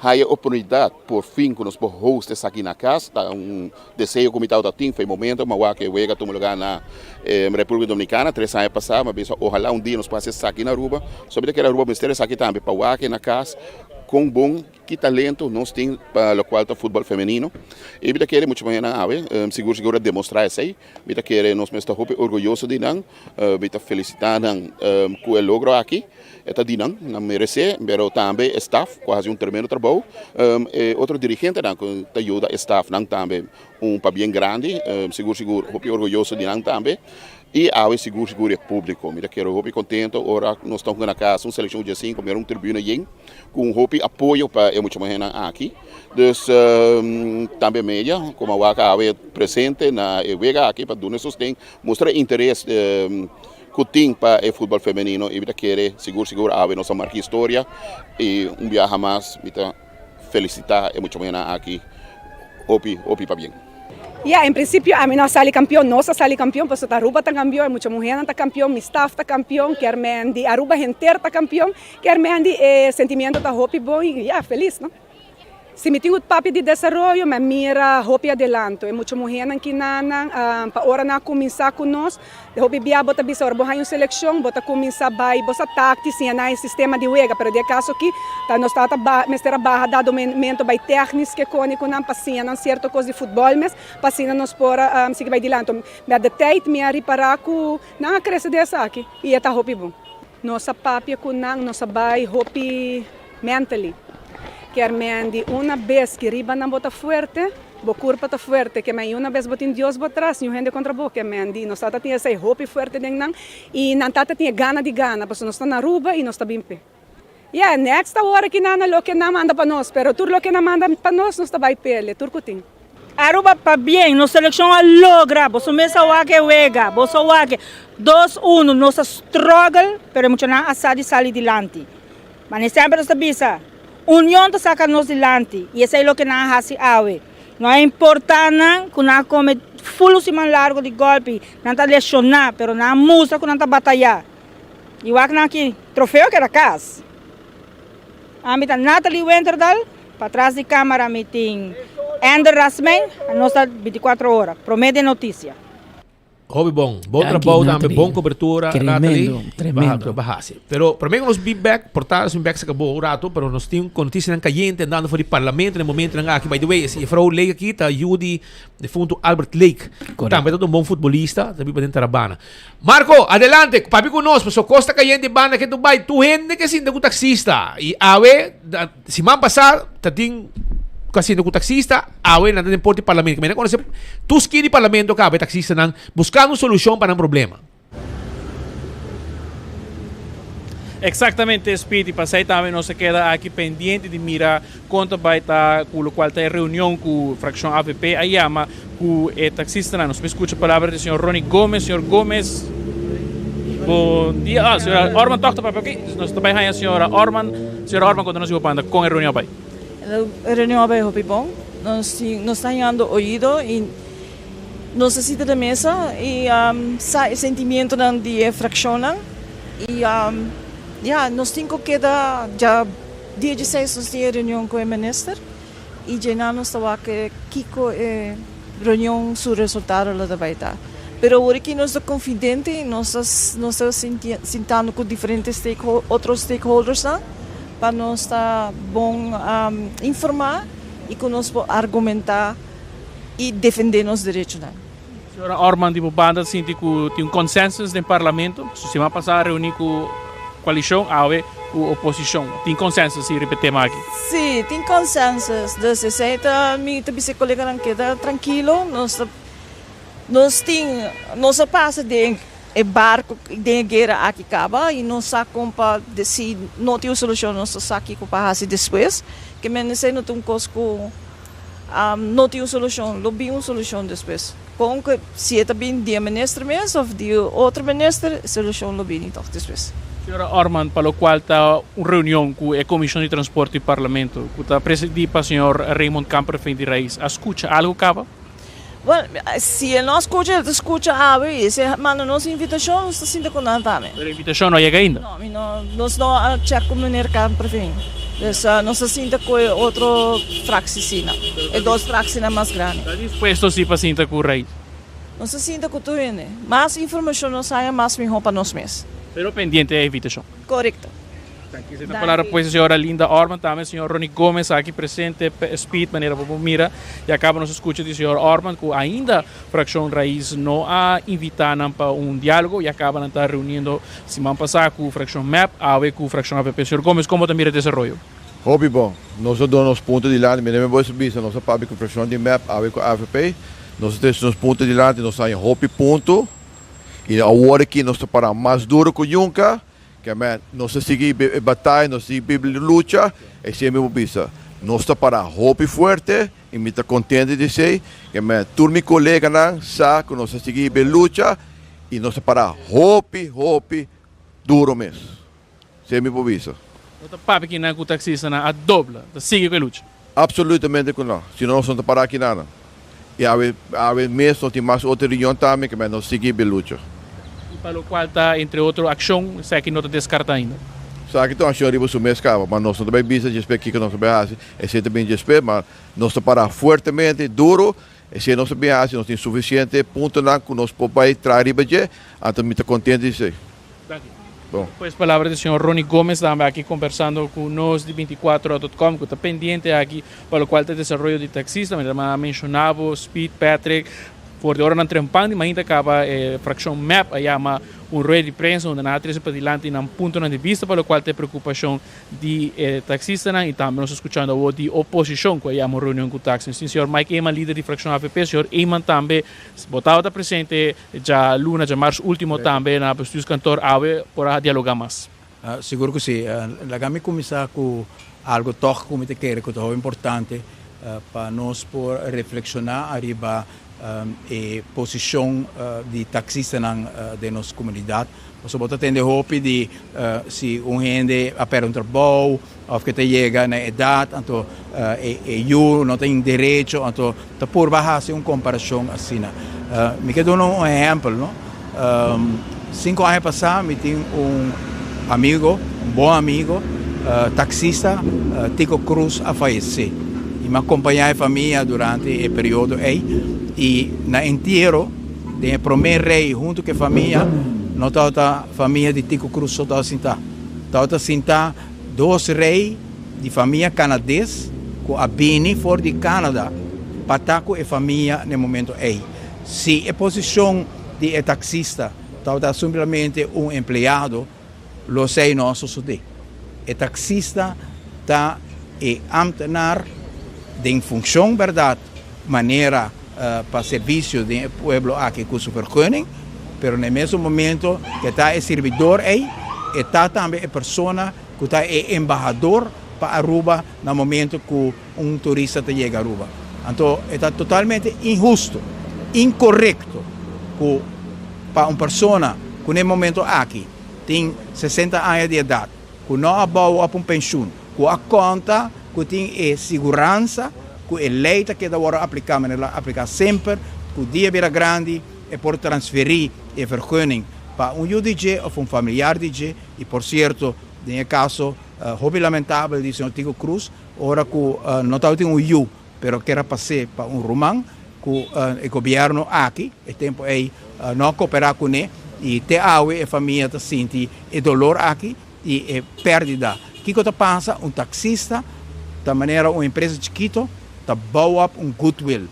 haya oportunidad por fin cu nos por host esaki na cas ta un deseo cu mi tabata tin for e momento mi a wak e wega tuma lugar na Republica Dominicana tres aña pasa mi a bisa ohala un dia nos por haci esaki na Aruba so mi ta kere Aruba mester esaki tambe pa wak na cas con bon Ki talento nos tin pa locual ta futbol femenino y mi ta kere mucho mañana awe sigur sigur a demostra esey. Mi ta kere nos mes ta hopi orguyoso di nan, mi ta felicita nan cu e logro aki, e ta di nan, nan merece, pero tambe e staff cu a haci un tremendo trabou, e otro dirigentenan cu ta yuda e staffnan tambe un pabien grandi, sigur sigur hopi orguyoso di nan tambe. I awe sigur sigur e publico. Mi ta kere hopi contento ora nos ta hunga na casa un seleccion dje cinco mira un tribuna yen cu un hopi apoyo pa e mucha muhernan aki. Dus tambe media como a wak awe presente na e wega aki pa duna e sosten, mustra e interes cu tin pa e futbol femenino y mi ta kere sigur sigur awe nos a marca historia y un biaha mas mi ta felicita e mucha muhernan aki hopi hopi pabien. Ya, en principio ami no a sali campeon, nos a sali campeon pasobra Aruba ta campeon, e mucha muhernan ta campeon, mi staff ta campeon, kier men di Aruba henter ta campeon, kier men di e sentimiento ta hopi bon y ya, feliz no. Si mi tin cu papia di desaroyo, mi a mira hopi adelanto, e mucha muhernan kinanan pa ora nan a cuminsa cu nos, Hopi bia bo ta bisa ora bo haña un selekshon bo ta kuminsá bai bo sa takti siña nan e sistema di wega pero di e kaso aki ta nos tabata ba mester a baha dado momento bai tèknis ke koni ku nan pa siña nan sierto kos di futbòl mes pa asina nos por a sigui bai dilanti. Met de tijd mi a ripará ku nan a krese den esaki i e ta hopi bon. Nos a papia ku nan, nos a bai hopi mentally. Kier men di una bes ki riba nan bo ta fuerte, bo kurpa ta fuerte. Ke men i una bes bo tin Dios bo tras, niun hende kontra bo. Ke men di nos tata tin esei hopi fuerte den nan i nan tata tin e gana di gana pasobra nos ta na Aruba i nos ta bin p'e. Yeah, next awor aki nan na loke nan manda pa nos, pero tur loke nan manda pa nos, nos ta bai pele, tur ku tin. Aruba pabien, nos seleccion a logra, boso mes a wak e wega, boso a wak e dos uno, nos a struggle, pero e muchanan a sa di sali dilanti. Mane semper nos ta bisa, union ta saca nos dilanti, y esey loke nan a haci awe. No a importa nan cu nan a come full un siman largo di golpi, nan ta lesiona, pero nan a mustra cu nan ta bataya. Y wak nan aki, trofeo a keda cas. Ami ta Natalie Winterdal, patras di camara mi tin Ender Rasmijn, nos ta 24 ora, prome den noticia. Hopi bon. Bon Danki, trabou tambe, Natalie. bon cobertura, Tremendo, Natalie. tremendo. Baha, baha si. Pero prome cu nos be back, por ta nos bin back se acabó un rato, pero nos tin con noticianan cayente andando for di parlamento den momentonan aki. By the way, ese juffrouw Lake aki ta yu di defunto Albert Lake. Correcto. Tambe ta un bon futbolista, ta biba den Tarabana. Marco, adelante, papia cu nos, pasobra cos ta cayente banda ke Dubai, tur hende ke sinta cu taxista. Y awe, siman pasa, ta tin cu a sinta cu taxista, awe nan ta den porta di parlamento. Mi na conoce tur skin di parlamento caba e taxistanan buscando un solucion pa nan problema. Exactamente, Speedy, pasey tambe nos a keda aki pendiente di mira Con ta bay ta cu locual ta e reunion cu fraccion avp a yama cu e taxistanan. Nos por scucha palabra di señor Ronny Gomez. Señor Gomez, bon dia. Ah, señora Orman toch ta papia. Ok, nos ta bay haya señora Orman. Señora Orman, conta nos di bo banda con e reunion a bay. E reunion a bay hopi bon. Nos tin, nos ta hañando oido y nos ta sinta den mesa y sa e sentimientonan di e fraccionnan y ya, nos tin cu keda dja. Dia dieseis nos tin e reunion ku e minister i djena nos ta wak kiko e reunion su resultado lo ta bai ta. Pero awor aki nos ta konfidente i nos ta nos ta sintando ku diferente otro stakeholdersnan pa nos ta bon informá i ku nos por argumentá i defendé nos derechonan. Señora Orman di bo banda ta sinti ku tin un consensus den parlamento? Su siman pasá a reuni ku. koalishon, awe ku oposishon. Tin konsensus si riba e tema aki? Sí, tin konsensus. Dus esei ta mi ta bisa e koleganan keda trankilo. Nos ta nos tin nos a pasa den e barko den e guera aki kaba i nos sa kon pa si no tin un solushon nos ta sa kiko pa hasi despues. Ke men esei no ta un kos ku no tin un solushon, lo bin un solushon despues. Kon ku si e ta bin di e minister mes of di otro minister, e solushon lo bini tòg despues. Señora Orman, pa lokual ta un reunion ku e Komishon di Transporte di Parlamento, ku ta presidí pa señor Raymond Kamperveen di Raiz, a skucha algu kaba? Well, si e no a skucha, el ta skucha awe i si e manda nos invitashon, nos ta sinta ku nan tambe. Pero e invitashon no a yega ainda? No, mi no, nos no a chèk ku meneer Kamperveen. Dus nos ta sinta ku e otro fraksisinan, e dos fraksinan mas grandi. Ta dispuesto si pa sinta ku Raiz? Nos ta sinta ku tur hende. Mas informashon nos haña, mas mihó pa nos mes. Pero pendiente e invitashon. Korekto. Danki. Esei ta palabra pues di señora Linda Orman, tambe señor Ronnie Gomez aki presente, Speed, manera bo por mira. Ya caba nos a scucha di señor Orman cu ainda fraccion Raiz no a invita nan pa un dialogo. Ya caba nan ta reuniendo siman pasa cu fraccion mep, awe cu fraccion avp. Señor Gomez, como ta mira e desaroyo? Hopi bon. Nos a duna nos punto dilanti. Mira mi bo a bisa, nos a papia cu fraccion di mep, awe cu avp. Nos a trece nos punto dilanti, nos a haña hopi punto. Y awor aki nos ta para mas duro cu nunca. Kèmen, nos ta sigui e bataya, nos ta sigui e lucha, esei mi por bisa. Nos ta para hopi fuerte i mi ta kontento di esei. Kèmen, tur mi koleganan sa ku nos ta sigui e lucha i nos ta para hopi, hopi duro mes. Esei mi por bisa. No ta papia kinan ku taksistanan a dobla, ta sigui ku e lucha? Absolutamente ku no. Si no nos no ta para aki nada. I awe awe mes no tin mas otro reunion tambe ke nos sigui be lucha. I pa lokual ta entre otro akshon, esaki no ta deskarta ainda. Esaki ta un akshon riba su mes kaba, ma nos no ta bai bisa djespé kiko nos ta bai hasi, esei ta bin djespé, ma nos ta para fuertemente, duro, esei nos ta bin hasi, nos tin sufisiente puntonan ku nos por bai traha riba dje, anto mi ta kontento di esei. Danki. Bon. Pues palabra di señor Ronnie Gomez tambe aki conversando cu nos di 24 dot com cu ta pendiente aki pa locual ta desaroyo di taxista. Manera mi a menciona bo, Speed, Patrick, for di oranan trempan di mainta caba e fraccion mep a yama un rueda di prensa unda nan a trece padilanti nan puntonan di bista pa locual ta e preocupacion di e taxistanan y tambe nos ta scuchando awor di oposicion cu a yama un reunion cu taxi. Nos tin señor Mike Eman, lider di fraccion avp, señor Eman tambe bo tabata presente Djaluna, djamars ultimo tambe na bestuurskantoor awe por a dialoga mas. Sigur ku si. Laga mi kuminsá ku algu tòg ku mi ta kere ku ta hopi importante pa nos por reflekshoná ariba e posishon di taksistanan den nos komunidat. Pasobra bo ta tende hopi di si un hende a pèrdè un trabou òf ke ta yega na edat anto e yu no tin derecho anto ta purba hasi un komparashon asina. Mi ke duna un ehèmpel no. Sinku aña pasá mi tin un amigo, un bon amigo, taksista Tico Cruz a fayesé i mi a kompañá e famia durante e periodo ei i na entiero den e promé rei huntu ku e famia no tabata famia di Tico Cruz so tabata sintá, tabata sintá Dos rei di famia kanades ku a bini for di Kanada pa ta ku e famia na e momento ei. Si e posishon di e taksista tabata simplemente un empleado, lo esei no a sosodé. E taksista ta e ámtenar den funshon bèrdat manera pa servisio den e pueblo aki ku su vergunning, pero na e mesun momento ke ta e sirbidor ei, e ta tambe e persona ku ta e embahador pa Aruba na momento ku un turista ta yega Aruba. Anto e ta totalmente inhusto, inkorekto ku pa un persona ku na e momento aki tin sesenta aña di edat, ku no a bou op un penshun, ku a konta ku tin e siguransa ku e lei ta keda wòrdu apliká manera lo a apliká semper, ku dia bira grandi e por transferí e vergunning pa un yu di dje òf un familiar di dje i por sierto den e kaso hopi lamentabel di señor Tico Cruz ora ku no tabatin un yu pero ker a pas'é pa un ruman ku e gobièrnu aki e tempu ei no a koperá kuné i te awe e famia ta sinti e dolor aki i e pèrdida. Kiko ta pasa? Un taksista ta manera un empresa chikito ta bou op un goodwill.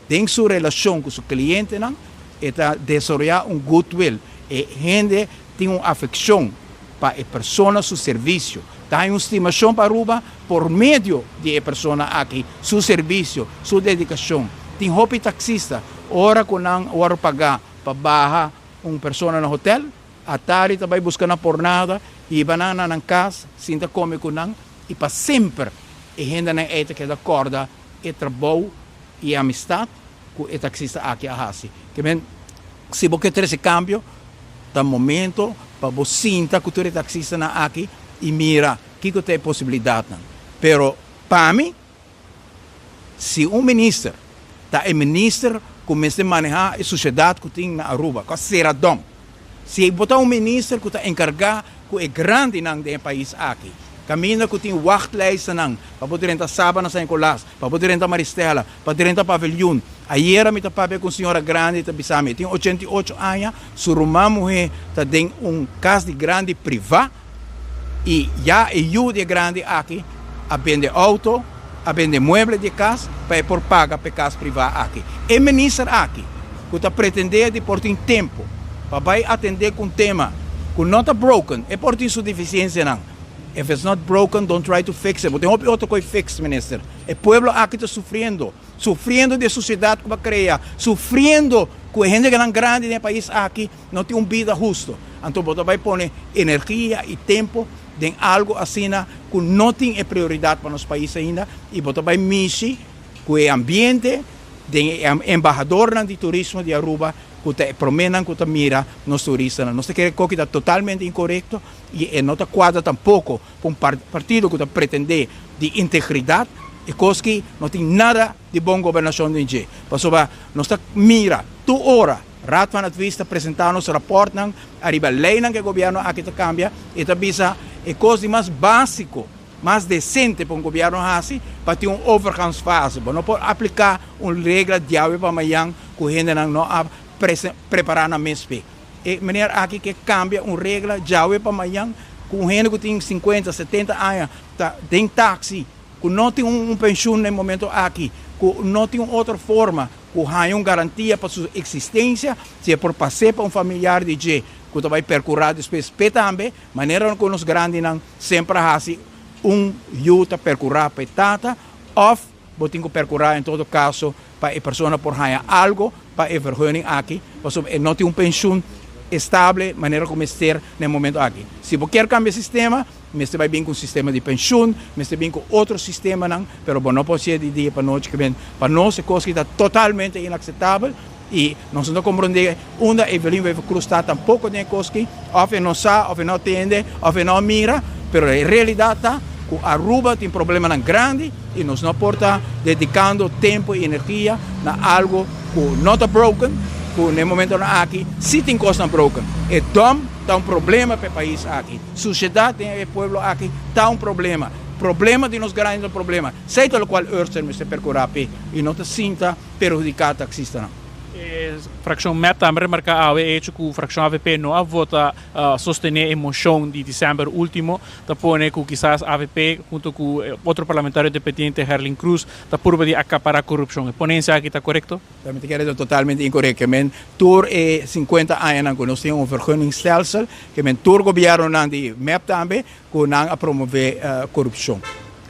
Den su relashon ku su klientenan e ta desaroyá un goodwill. E hende tin un afekshon. pa e persona su servisio. Ta haña un stimashon pa Aruba por medio di e persona aki, su servisio, su dedikashon. Tin hopi taksista ora ku nan wòrdu pagá pa baha un persona na hotel, atari ta bai buska nan por nada, hiba nan na nan kas, sinta kome ku nan i pa semper e hendenan ei ta keda kòrda e trabou i e amistat ku e taksista aki a hasi. Ke men, si bo ke trese kambio, ta momento pa bo sinta ku tur e taksistanan aki i mira kiko ta e posibilidatnan. Pero pa mi, si un minister ta e minister ku mester manehá e sushedat ku tin na Aruba, ku a sera dòm, Si bo ta un minister ku ta enkargá ku e grandinan den e pais aki, kaminda ku tin wachtlijstennan pa bo drenta Saba na San Nicolas, pa bo drenta Maristella, pa drenta Paviljoen. Ayera mi ta papia ku un señora grandi ta bisa mi, e tin 88 aña, su ruman muhé ta den un kas di grandi privá i ya e yu di e grandi aki a bende outo, a bende mueble di e kas pa e por paga pa e kas privá aki. E minister aki ku ta pretendé di por tin tempu pa bai atendé ku un tema ku no ta broken, e por tin su defisiensianan. If it's not broken, don't try to fix it. Bo tin hopi otro koi fix, minister. E pueblo aki ta sufriendo, sufriendo di e susiedat ku bo a krea, sufriendo ku e hendenan grandi den e pais aki no tin un bida husto. Anto bo ta bai pone energia i tempu den algu asina ku no tin e prioridat pa nos pais ainda i bo ta bai mishi ku e ambiente den e embahadornan di turismo di Aruba ku ta e proménan ku ta mira nos turistanan. Nos ta kere koki ta totalmente inkorekto i e no ta kuadra tampoko ku un partido ku ta pretendé di integridat. E kos ki no tin nada di bon gobernashon den dje, pasobra nos ta mira tur ora Raad van Advies ta presentá nos rapòrtnan ariba leinan ku e gobièrnu aki ta kambia i ta bisa e kos di mas básiko, mas desente pa un gobièrnu hasi pa tin un overgangsfase. Bo no por apliká un regla diawe pa mayan ku hendenan no a prepará nan mes p'e. E meneer aki ke kambia un regla djawe pa mayan ku un hende ku tin sinkuenta, setenta aña ta den taksi, ku no tin un penshun na e momento aki, ku no tin un otro forma ku haña un garantia pa su eksistensia, si e por pas'é pa un familiar di dje ku ta bai perkurá despues p'e tambe, manera ku nos grandinan semper a hasi, un yu ta perkurá pa e tata òf bo tin ku perkurá en todo kaso pa e persona por haña algo pa e vergunning aki, pasobra e no tin un penshun estable manera ku mester na e momento aki. Si bo kier kambia e sistema, mester bai bin ku un sistema di penshun, mester bin ku otro sistemanan, pero bo no por hasié di dia pa nochi. Kiben pa nos e kos aki ta totalmente inakseptabel i nos no ta komprondé unda Evelyn Wever-Croes ta tampoko den e kos aki, òf e no sa, òf e no tende, òf e no mira, pero e realidat ta ku Aruba tin problemanan grandi i nos no por ta dedikando tempu i energia na algu ku no ta broken, ku na e momentonan aki si tin kosnan broken. E dòm ta un problema pa e pais aki, sushedat den e pueblo aki ta un problema, problema di nos grandi ta un problema, esei ta lokual Urster mester perkurá p'e i no ta sinta perhudiká taksistanan. E frakshon mep tambe remarká awe e hecho ku frakshon avp no a vota sostené e moshon di december último, ta pone ku kisas avp hunto ku otro parlamentario independiente Herlin Cruz ta purba di akapará korupshon. E ponensia aki ta korekto? Ta mi ta kere ta totalmente inkorekto. Ke men tur e sinkuenta añanan ku nos tin un vergunningstelsel, ke men tur gobièrnunan di mep tambe ku nan a promové korupshon.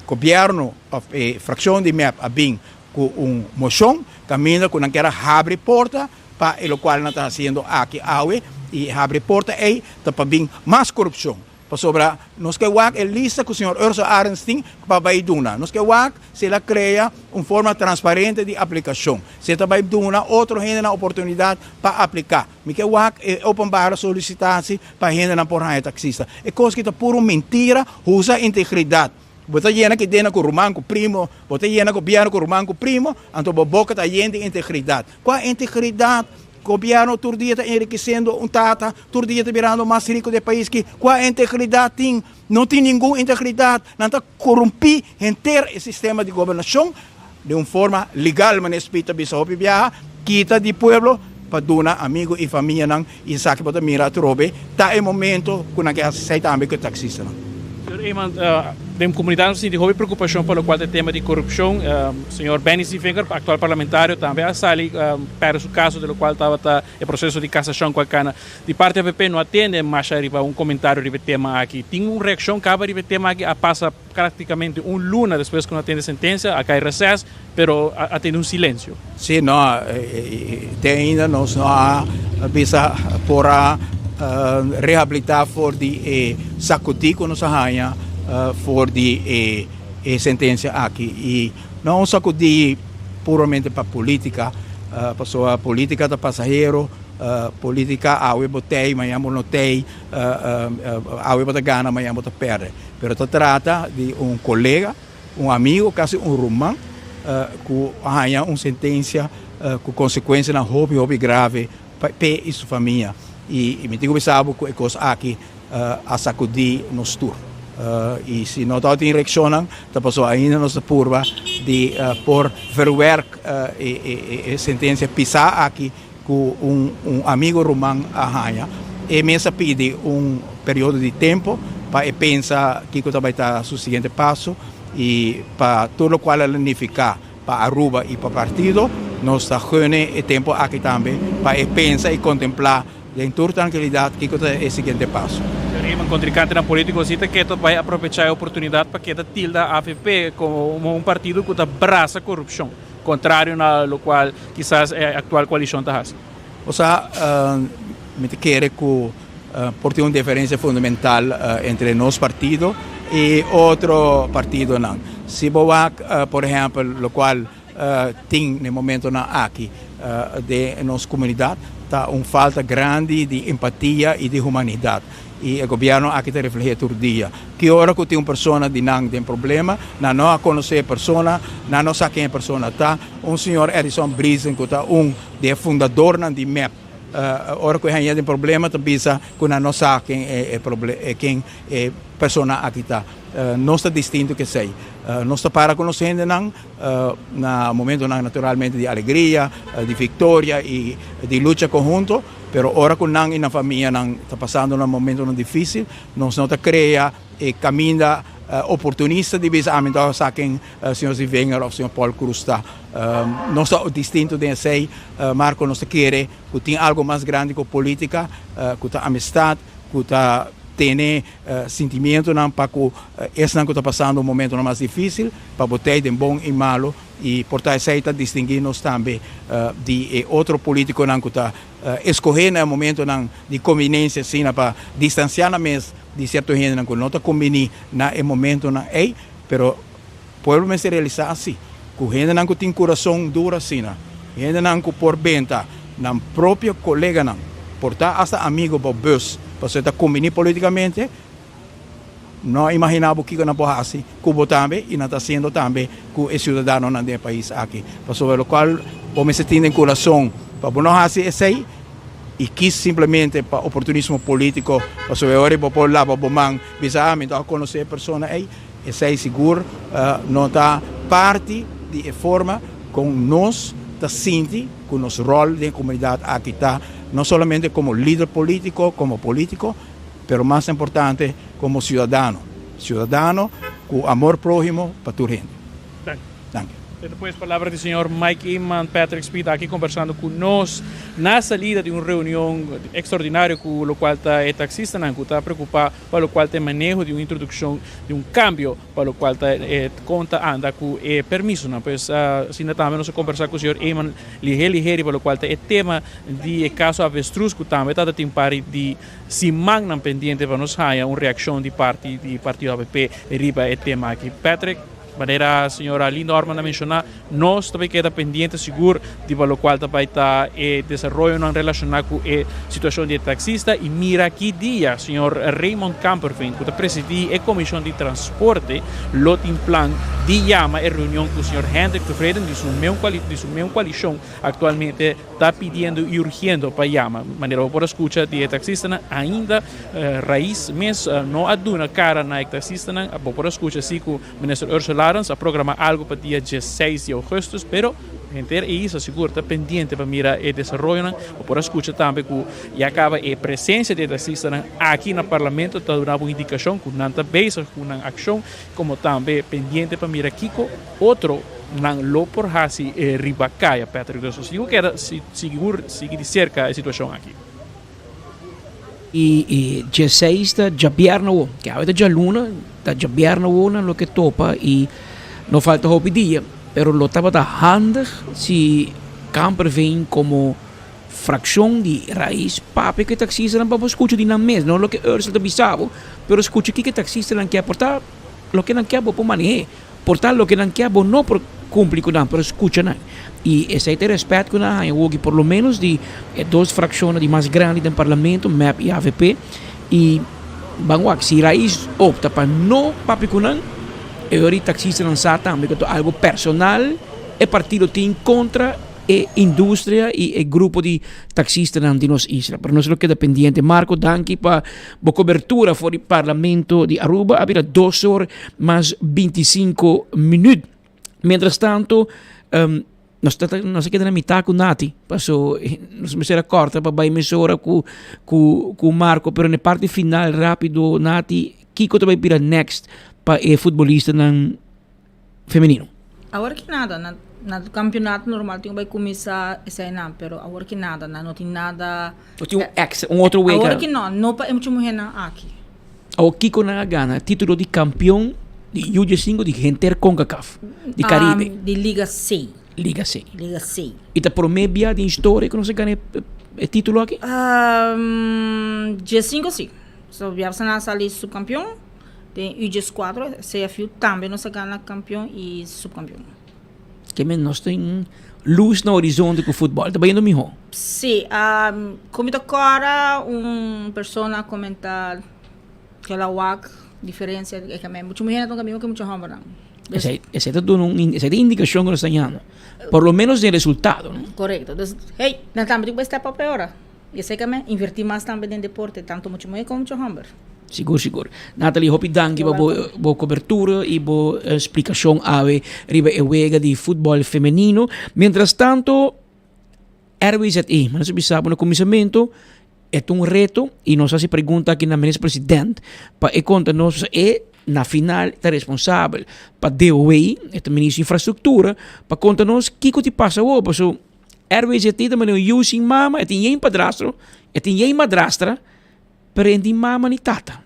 Gobièrnu òf e frakshon di mep a bin ku un moshon kaminda ku nan kier a habri porta pa e lokual nan ta hasiendo aki awe i habri porta ei ta pa bin mas korupshon pasobra nos ke wak e lista ku señor Urso Arends tin pa bai duna nos ke wak si el a krea un forma transparente di aplikashon si e ta bai duna otro hendenan oportunidat pa aplika mi ke wak e openbare solisitasi pa hendenan por haña taksista e kos ki ta puru mentira usa integridat. Bo ta yena ki dena ku ruman ku primo, bo ta yena gobièrnu ku ruman ku primo, anto bo boka ta yen di integridat. Kua integridat? Gobièrnu tur dia ta enrikisendo un tata, tur dia ta birando mas riku di e pais ki. Kua integridat tin? No tin ningun integridat. Nan ta korumpí henter e sistema di gobernashon den un forma legal, manera Speed ta bisa hopi biaha, kita di pueblo pa duna amigu i famianan i esaki bo ta mira atrobe ta e momento ku nan ke hasi esei tambe ku e taksistanan. Señor Eman, den comunidad nos sinti hopi preocupacion pa locual ta e tema di corupcion. Señor Benny Sevinger, actual parlamentario, tambe a sali perde su caso de locual tabata e proceso di casacion cu a cana. Di parti avp no a tende masha riba un comentario riba e tema aki. Tin un reaccion caba riba e tema aki? A pasa practicamente un luna despues cu no a tende sentencia, a cay reces, pero a tende un silencio. Sí, no, te ainda nos no a bisa por a rehabilitá for di e sakudí ku nos a haña for di e sentensia aki. I no un sakudí puramente pa polítika, pasobra polítika ta pasahero, polítika awe bo tei, mañan bo no tei, awe bo ta gana, mañan bo ta pèrdè. Pero ta trata di un kolega. Un amigo, casi un ruman, cu a haña un sentencia cu consecuencianan hopi hopi grave pa p'e y su famia. Y mi tin cu bisa bo cu e cos aki a sacudi nos tur. Y si no tabatin reaccionnan ta pasobra ainda nos ta purba di por verwerk e sentencia pisa aki cu un amigo ruman a haña. E mes a pidi un periodo di tempo pa e pensa kico ta bay ta su siguiente paso y pa tur locual a nifica pa Aruba y pa partido. Nos ta gun'e e tempo aki tambe pa e pensa y contempla den tur trankilidad kico ta e siguiente paso. Señor Eman, contrincantenan politico si ta keda bay aprovecha e oportunidad pa keda tilda avp como un partido cu ta brasa corupcion. Contrario na locual kisas e actual coalicion ta haci. Osea, mi ta kere cu por tin un diferencia fundamental entre nos partido y otro partidonan. Si bo wak, por ehempel, locual tin na e momentonan aki den nos comunidad, ta un falta grandi di empatia y di humanidad. Y e gobierno aki ta reflehe tur dia. Ki ora cu tin un persona di nan den problema, nan no a conoce e persona, nan no sa ken e persona ta. Un señor Edison Briesen cu ta un di e fundadornan di mep, ora cu e haña den problema ta bisa cu nan no sa ken e ken e persona aki ta. Nos ta distinto cu esey. Nos ta para cu nos hendenan na momentonan naturalmente di alegria, di victoria y di lucha conhunto. Pero ora ku nan i nan famianan ta pasando na momentonan difísil, nos no ta krea e kaminda oportunista di bisa ami ta sa ken señor Zivinger òf señor Paul Croes ta. Nos ta distinto den esei, Marco, nos ta kere ku tin algu mas grandi ku polítika, ku ta amistat, ku ta tene sintimientonan pa ku esnan ku ta pasando momentonan mas difísil, pa bo tei den bon i malu. I por ta esei ta distinguí nos tambe di e otro polítikonan ku ta eskohé na e momentonan di kombinensia asina pa distansiá nan mes di sierto hendenan ku no ta kombiní na e momentonan ei. Pero pueblo mester realisá si ku hendenan ku tin kurason duro asina, hendenan ku por benta nan propio koleganan, por ta asta amigo bo bus pasobra e ta kombiní polítikamente, No a imaginá bo kiko nan por hasi ku bo tambe i nan ta hasiendo tambe ku e siudadanonan den e pais aki. Pasobra lokual bo mester tin den kurason pa bo no hasi esei i kis simplemente pa oportunismo polítiko pasobra e ora bo por laba bo man bisa ah mi no a konosé e persona ei, esei sigur no ta parti di e forma kon nos ta sinti ku nos ròl den e komunidat aki ta no solamente komo lider polítiko, komo polítiko. Pero mas importante como ciudadano, ciudadano cu amor prohimo pa tur hende. Danki. Danki. Esta pues palabra di señor Mike Eman, Patrick Speed aki conversando cu nos na salida di un reunion extraordinario cu locual ta e taxistanan cu ta preocupa pa locual ta e maneho di un introduccion di un cambio pa locual ta e con ta anda cu e permisonan. Pues asina tambe nos a conversa cu señor Eman lihe lihe riba locual ta e tema di e caso avestruz cu tambe ta tin pari di Simannan pendiente pa nos haña un reakshon di parti di partido avp riba e tema aki. Patrick, manera señora Lee Norman a menshoná, nos ta bai keda pendiente sigur di pa lokual ta bai ta e desaroyonan relashoná ku e situashon di e taksista i mira ki dia señor Raymond Kamperveen ku ta presidí e komishon di transporte lo tin plan di yama e reunion ku señor Hendrik Tevreden di su meun koalishon aktualmente. Ta pidiendo y urgiendo pa yama. Manera bo por a scucha di e taxistanan, ainda Raiz mes no a duna cara na e taxistanan. Bo por a scucha si cu Minister Ursula Arends a programa algo pa dia diesseis di augustus, pero. Henter e isla sigur ta pendiente pa mira e desaroyonan. Bo por a skucha tambe ku ya kaba e presensia di e taksistanan aki na Parlamento ta duna bo indikashon ku nan ta bezig ku nan akshon komo tambe pendiente pa mira kiko otro nan lo por hasi riba kaya, Patrick. Dus nos tin ku keda sigur sigui di serka e situashon aki. I e dieseis ta djabièrnè awo. Ke awe ta djaluna, ta djabièrnè awo nan lo ke topa i no falta hopi dia. Pero lo tabata handig si Kamperveen komo frakshon di Rais papia ku e taksistanan pa bo skucha di nan mes. No loke Ursel ta bisa bo, pero skucha kiko e taksistanan ke. Por ta loke nan ke bo por maneh'é. Por ta loke nan ke bo no por cumpli cu nan, pero scucha nan. Y esey ta e respet cu nan a haña awoki, por lo menos di e dos fraccionnan di mas grandi den parlamento, mep y avp. Y ban wak, si Raiz opta pa no papia cu nan, e ora di taxistanan sa tambe cu ta algo personal e partido tin contra e industria y e grupo di taxistanan di nos isla. Pero nos lo keda pendiente. Marco, danki pa bo cobertura for di Parlamento di Aruba. A bira dos or mas 25 minuut. Mientras tanto, um, nos ta, nos a keda na mitad cu Nati. Paso, nos mester a corta pa bay mesora cu, cu, cu Marco. Pero na e parte final, rapido, Nati, kiko ta bay bira next pa e futbolistanan femenino? Awor ki nada, na na campeonato normal tin ku bai kuminsá eseinan, pero awor ki nada, nan no tin nada. No tin un ex, un otro wega. Awor ki no, no pa e mucha muhernan aki. Awor kiko nan a gana? Titulo di campeon di U diesinco di henter Concacaf, di Caribe. Di Liga C. Liga C. Liga C. I ta prome bia den historia ku nos a gana e titulo aki? Diesinco si. So bia nan a sali subcampeon. Den U dieskuatro CFU tambe nos a gana kampion i subkampion. Ke men nos tin lus na horizonte ku futbòl ta bayendo mihó. Sí, ku mi ta kòrda un persona a komentá ku el a wak diferensia e kaminda mucha muhé na ta un kaminda ku mucha hòmbernan. Esei esei ta duna un esei ta indikashon ku nos ta yama por lo menos den resultado no. Korekto, dus hey nan tambe tin ku bai step up e ora. I esei kaminda invertí mas tambe den deporte tantu mucha muhé komo mucha hòmber. Sigur sigur. Nathalie hopi danki pa bo bo cobertura y bo splicacion awe riba e wega di futbol femenino. Mientras tanto RWZI, nos a bisa bo na cuminsamento e ta un reto y nos a haci pregunta aki na minister president pa e conta nos e na final ta responsabel pa DOW, e ta minister di infrastructura, pa conta nos kico ti pasa awor pasobra RWZI ta manera un yu sin mama, e tin yen padrastro, e tin yen madrastra. Pero e tin mama ni tata.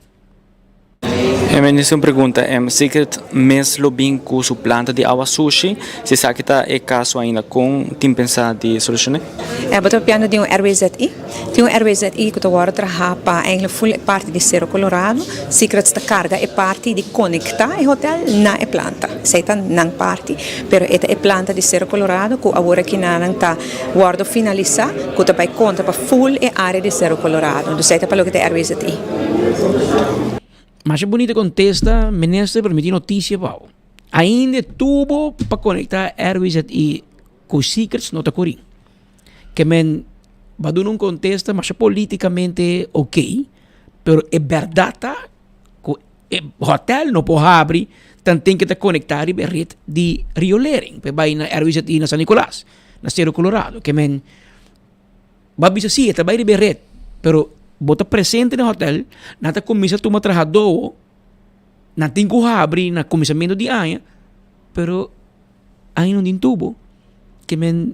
E minister un pregunta, Secret mes lo bin cu su planta di awa sushi? Si esaki ta e caso ainda, con tin pensa di solucione? E bo ta papiando di un RWZI. Tin un RWZI cu ta wordo traha pa eigenlijk full e parti di Cerro Colorado. Secrets ta carga e parti di conecta e hotel na e planta. Esey ta nan parti. Pero e ta e planta di Cerro Colorado cu awor aki nan ta Wordo finalisa cu ta bay conta pa full e area di Cerro Colorado. Dus esey ta pa loke ta e RWZI. Masha bunita contesta minister pero mi tin noticia pa bo. Ainda e tubo pa conecta RWZI cu Secrets no ta cori. Ke men ba duna un contesta masha politicamente ok pero e berdad ta cu E hotel no por habri tanten ke ta konektá riba e ret di riolering pa e bai na RWZI na San Nicolas, na Cerro Colorado. Ke men bo a bisa si e ta bai riba e ret, pero bo ta presente na e hotel, nan ta kuminsá tuma trahadó, nan tin ku habri na kuminsamentu di aña, pero aña no tin tubo. Ke men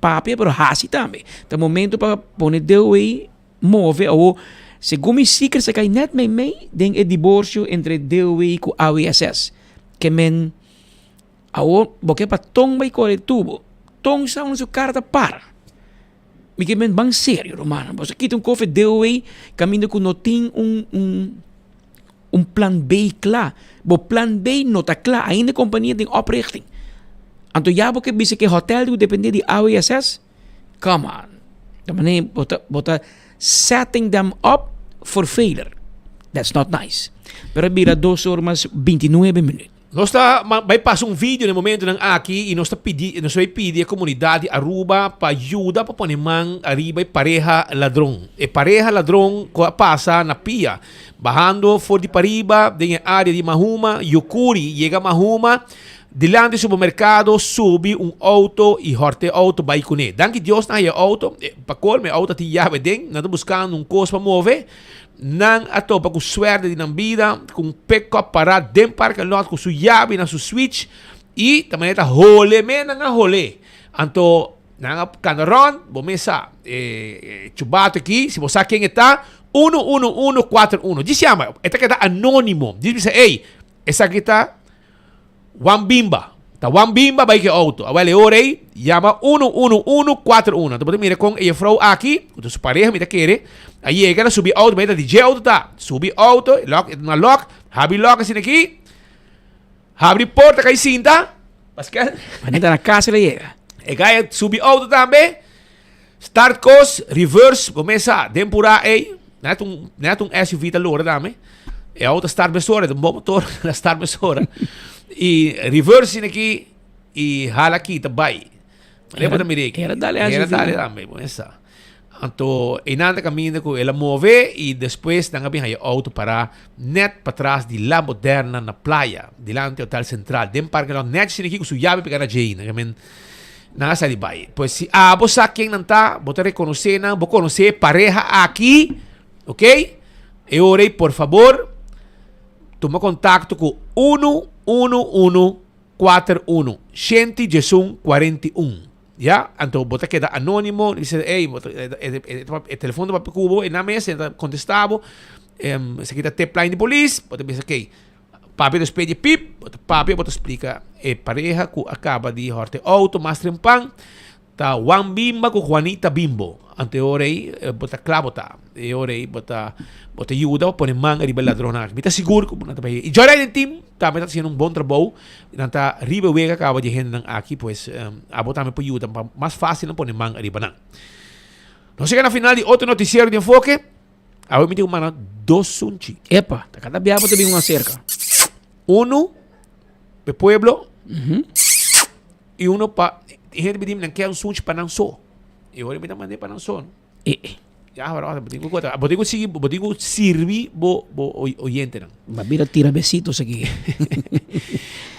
papia pero hasi tambe. Ta momento pa pone deo ei. Move awo, segun mi secret sa kai net mei mei den e divorcio entre DOW ku AWSS. Ke men awo bo ke pa ton bai kore tubo, ton sa unda su kara ta para. Mi ke men ban serio rumannan, bo sa kita un kofe DOW kaminda ku no tin un un un plan B kla. Bo plan B no ta kla, ainda e kompania den oprichting. Anto ya bo ke bisa ke hotel ku depende di AWSS? Come on. Ta manera bo ta bo ta setting them up for failure. That's not nice. Pero a bira dos or mas bintinuebe minuut. Nos ta bai pasa un video na e momentonan aki y nos ta pidi nos ta bai pidi e comunidad di Aruba pa yuda pa pone man ariba e pareha ladron. E pareha ladron cu a pasa na pia bahando for di pariba den e area di Mahuma, Yukuri yega Mahuma. Dilanti supermercado subi un auto y horta e auto bay cune. Danki Dios nan haya auto, pa colmo e auto tin yabe den, nan ta buscando un cos pa move, nan a topa cu suerte di nan bida cu un pick-up para den parking lot cu su yabe na su switch y ta manera ta hole me nan a hole. Anto nan a cana rond, bo mes sa e chubato aki, si bo sa ken e ta, uno uno uno cuatro uno. Djis yama, e ta keda anonimo, djis bisa ey esaki ta. Wan Bimba. Ta Wan Bimba bai ku e outo. Awel e ora ei, yama 11141. Anto bo ta mira kon e jefrou aki, ku ta su pareha mi ta kere, a yega na subi outo, mira ta di dje outo ta. Subi outo, e lòk, e ta na lòk, habri lòk asina aki, habri porta kai sinta, Paskel. Manera ta na kas el a yega. E gai a subi outo tambe, start kos, reverse, bo mes sa, den purá ei, net un, net un SUV ta lora tambe. E auto start mesora, e ta un bon motor, el a start mesora. I reverse asina aki, i hala aki ta bai. Manera bo ta mira aki. Era dale Era SUV. dale tambe, bo mes sa. Anto einan ta kaminda ku el a move i despues nan a bin haya auto pará net patras di La Moderna na Playa, dilanti Hotel Central, den parking lot net asina aki ku su yabi pega na dje ainda. Nan a sali bai. Pues si abo sa ken nan ta, bo ta rekonosé nan, bo konosé e pareha aki, ok? E ora ei por fabor tuma kontakto ku unu unu unu kuater unu, shenti djesun kuarenta i un. Ya, anto bo ta keda anonimo, di bisa ey, bo ta e telefon ta papia ku bo, e nan mes e ta kontestá bo, esaki ta tipline di polis, bo ta bisa okey, papia despues di pip, bo ta papia, bo ta splika e pareha ku a kaba di hòrta e outo mas trempan, ta Juan Bimba ku Juanita Bimbo, anto e ora ey bo ta kla bo ta, e ora ey bo ta bo ta yuda pa pone man riba e ladronnan aki, mi ta sigur ku nan ta bai, i Joyride den team tambe ta hasiendo un bon trabou. Nan ta riba e wega caba di e hendenan aki, pues abo tambe por yuda pa mas facil nan pone man riba nan. Nos yega na final di otro noticiero di Enfoke. Awe mi tin cu manda dos sunchi. Epa, ta cada bia bo ta bin un acerca. Uno pa e pueblo y uno pa e hende mi di nan kier un sunchi pa nan so. Y ora mi ta manda pa nan so. E e. Ya, pero bo tin ku kota. Bo tin ku sigui, bo tin ku sirbi bo bo oyentenan. Ba bira tira besitos aki.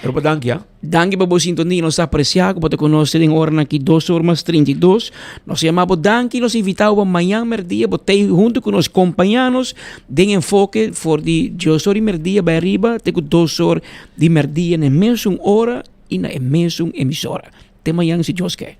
Pero pa danki, ah. Danki pa bo sintonia, nos ta aprecia ku bo ta konos te den oranan aki dos or mas 32. Nos ta yama bo danki, nos invita bo pa mañan merdia bo tei hunto ku nos, kompaña nos den Enfoke for di dios or di merdia bai ariba te ku dos or di merdia na e mesun ora i na e mesun emisora. Te mañan si Dios ke.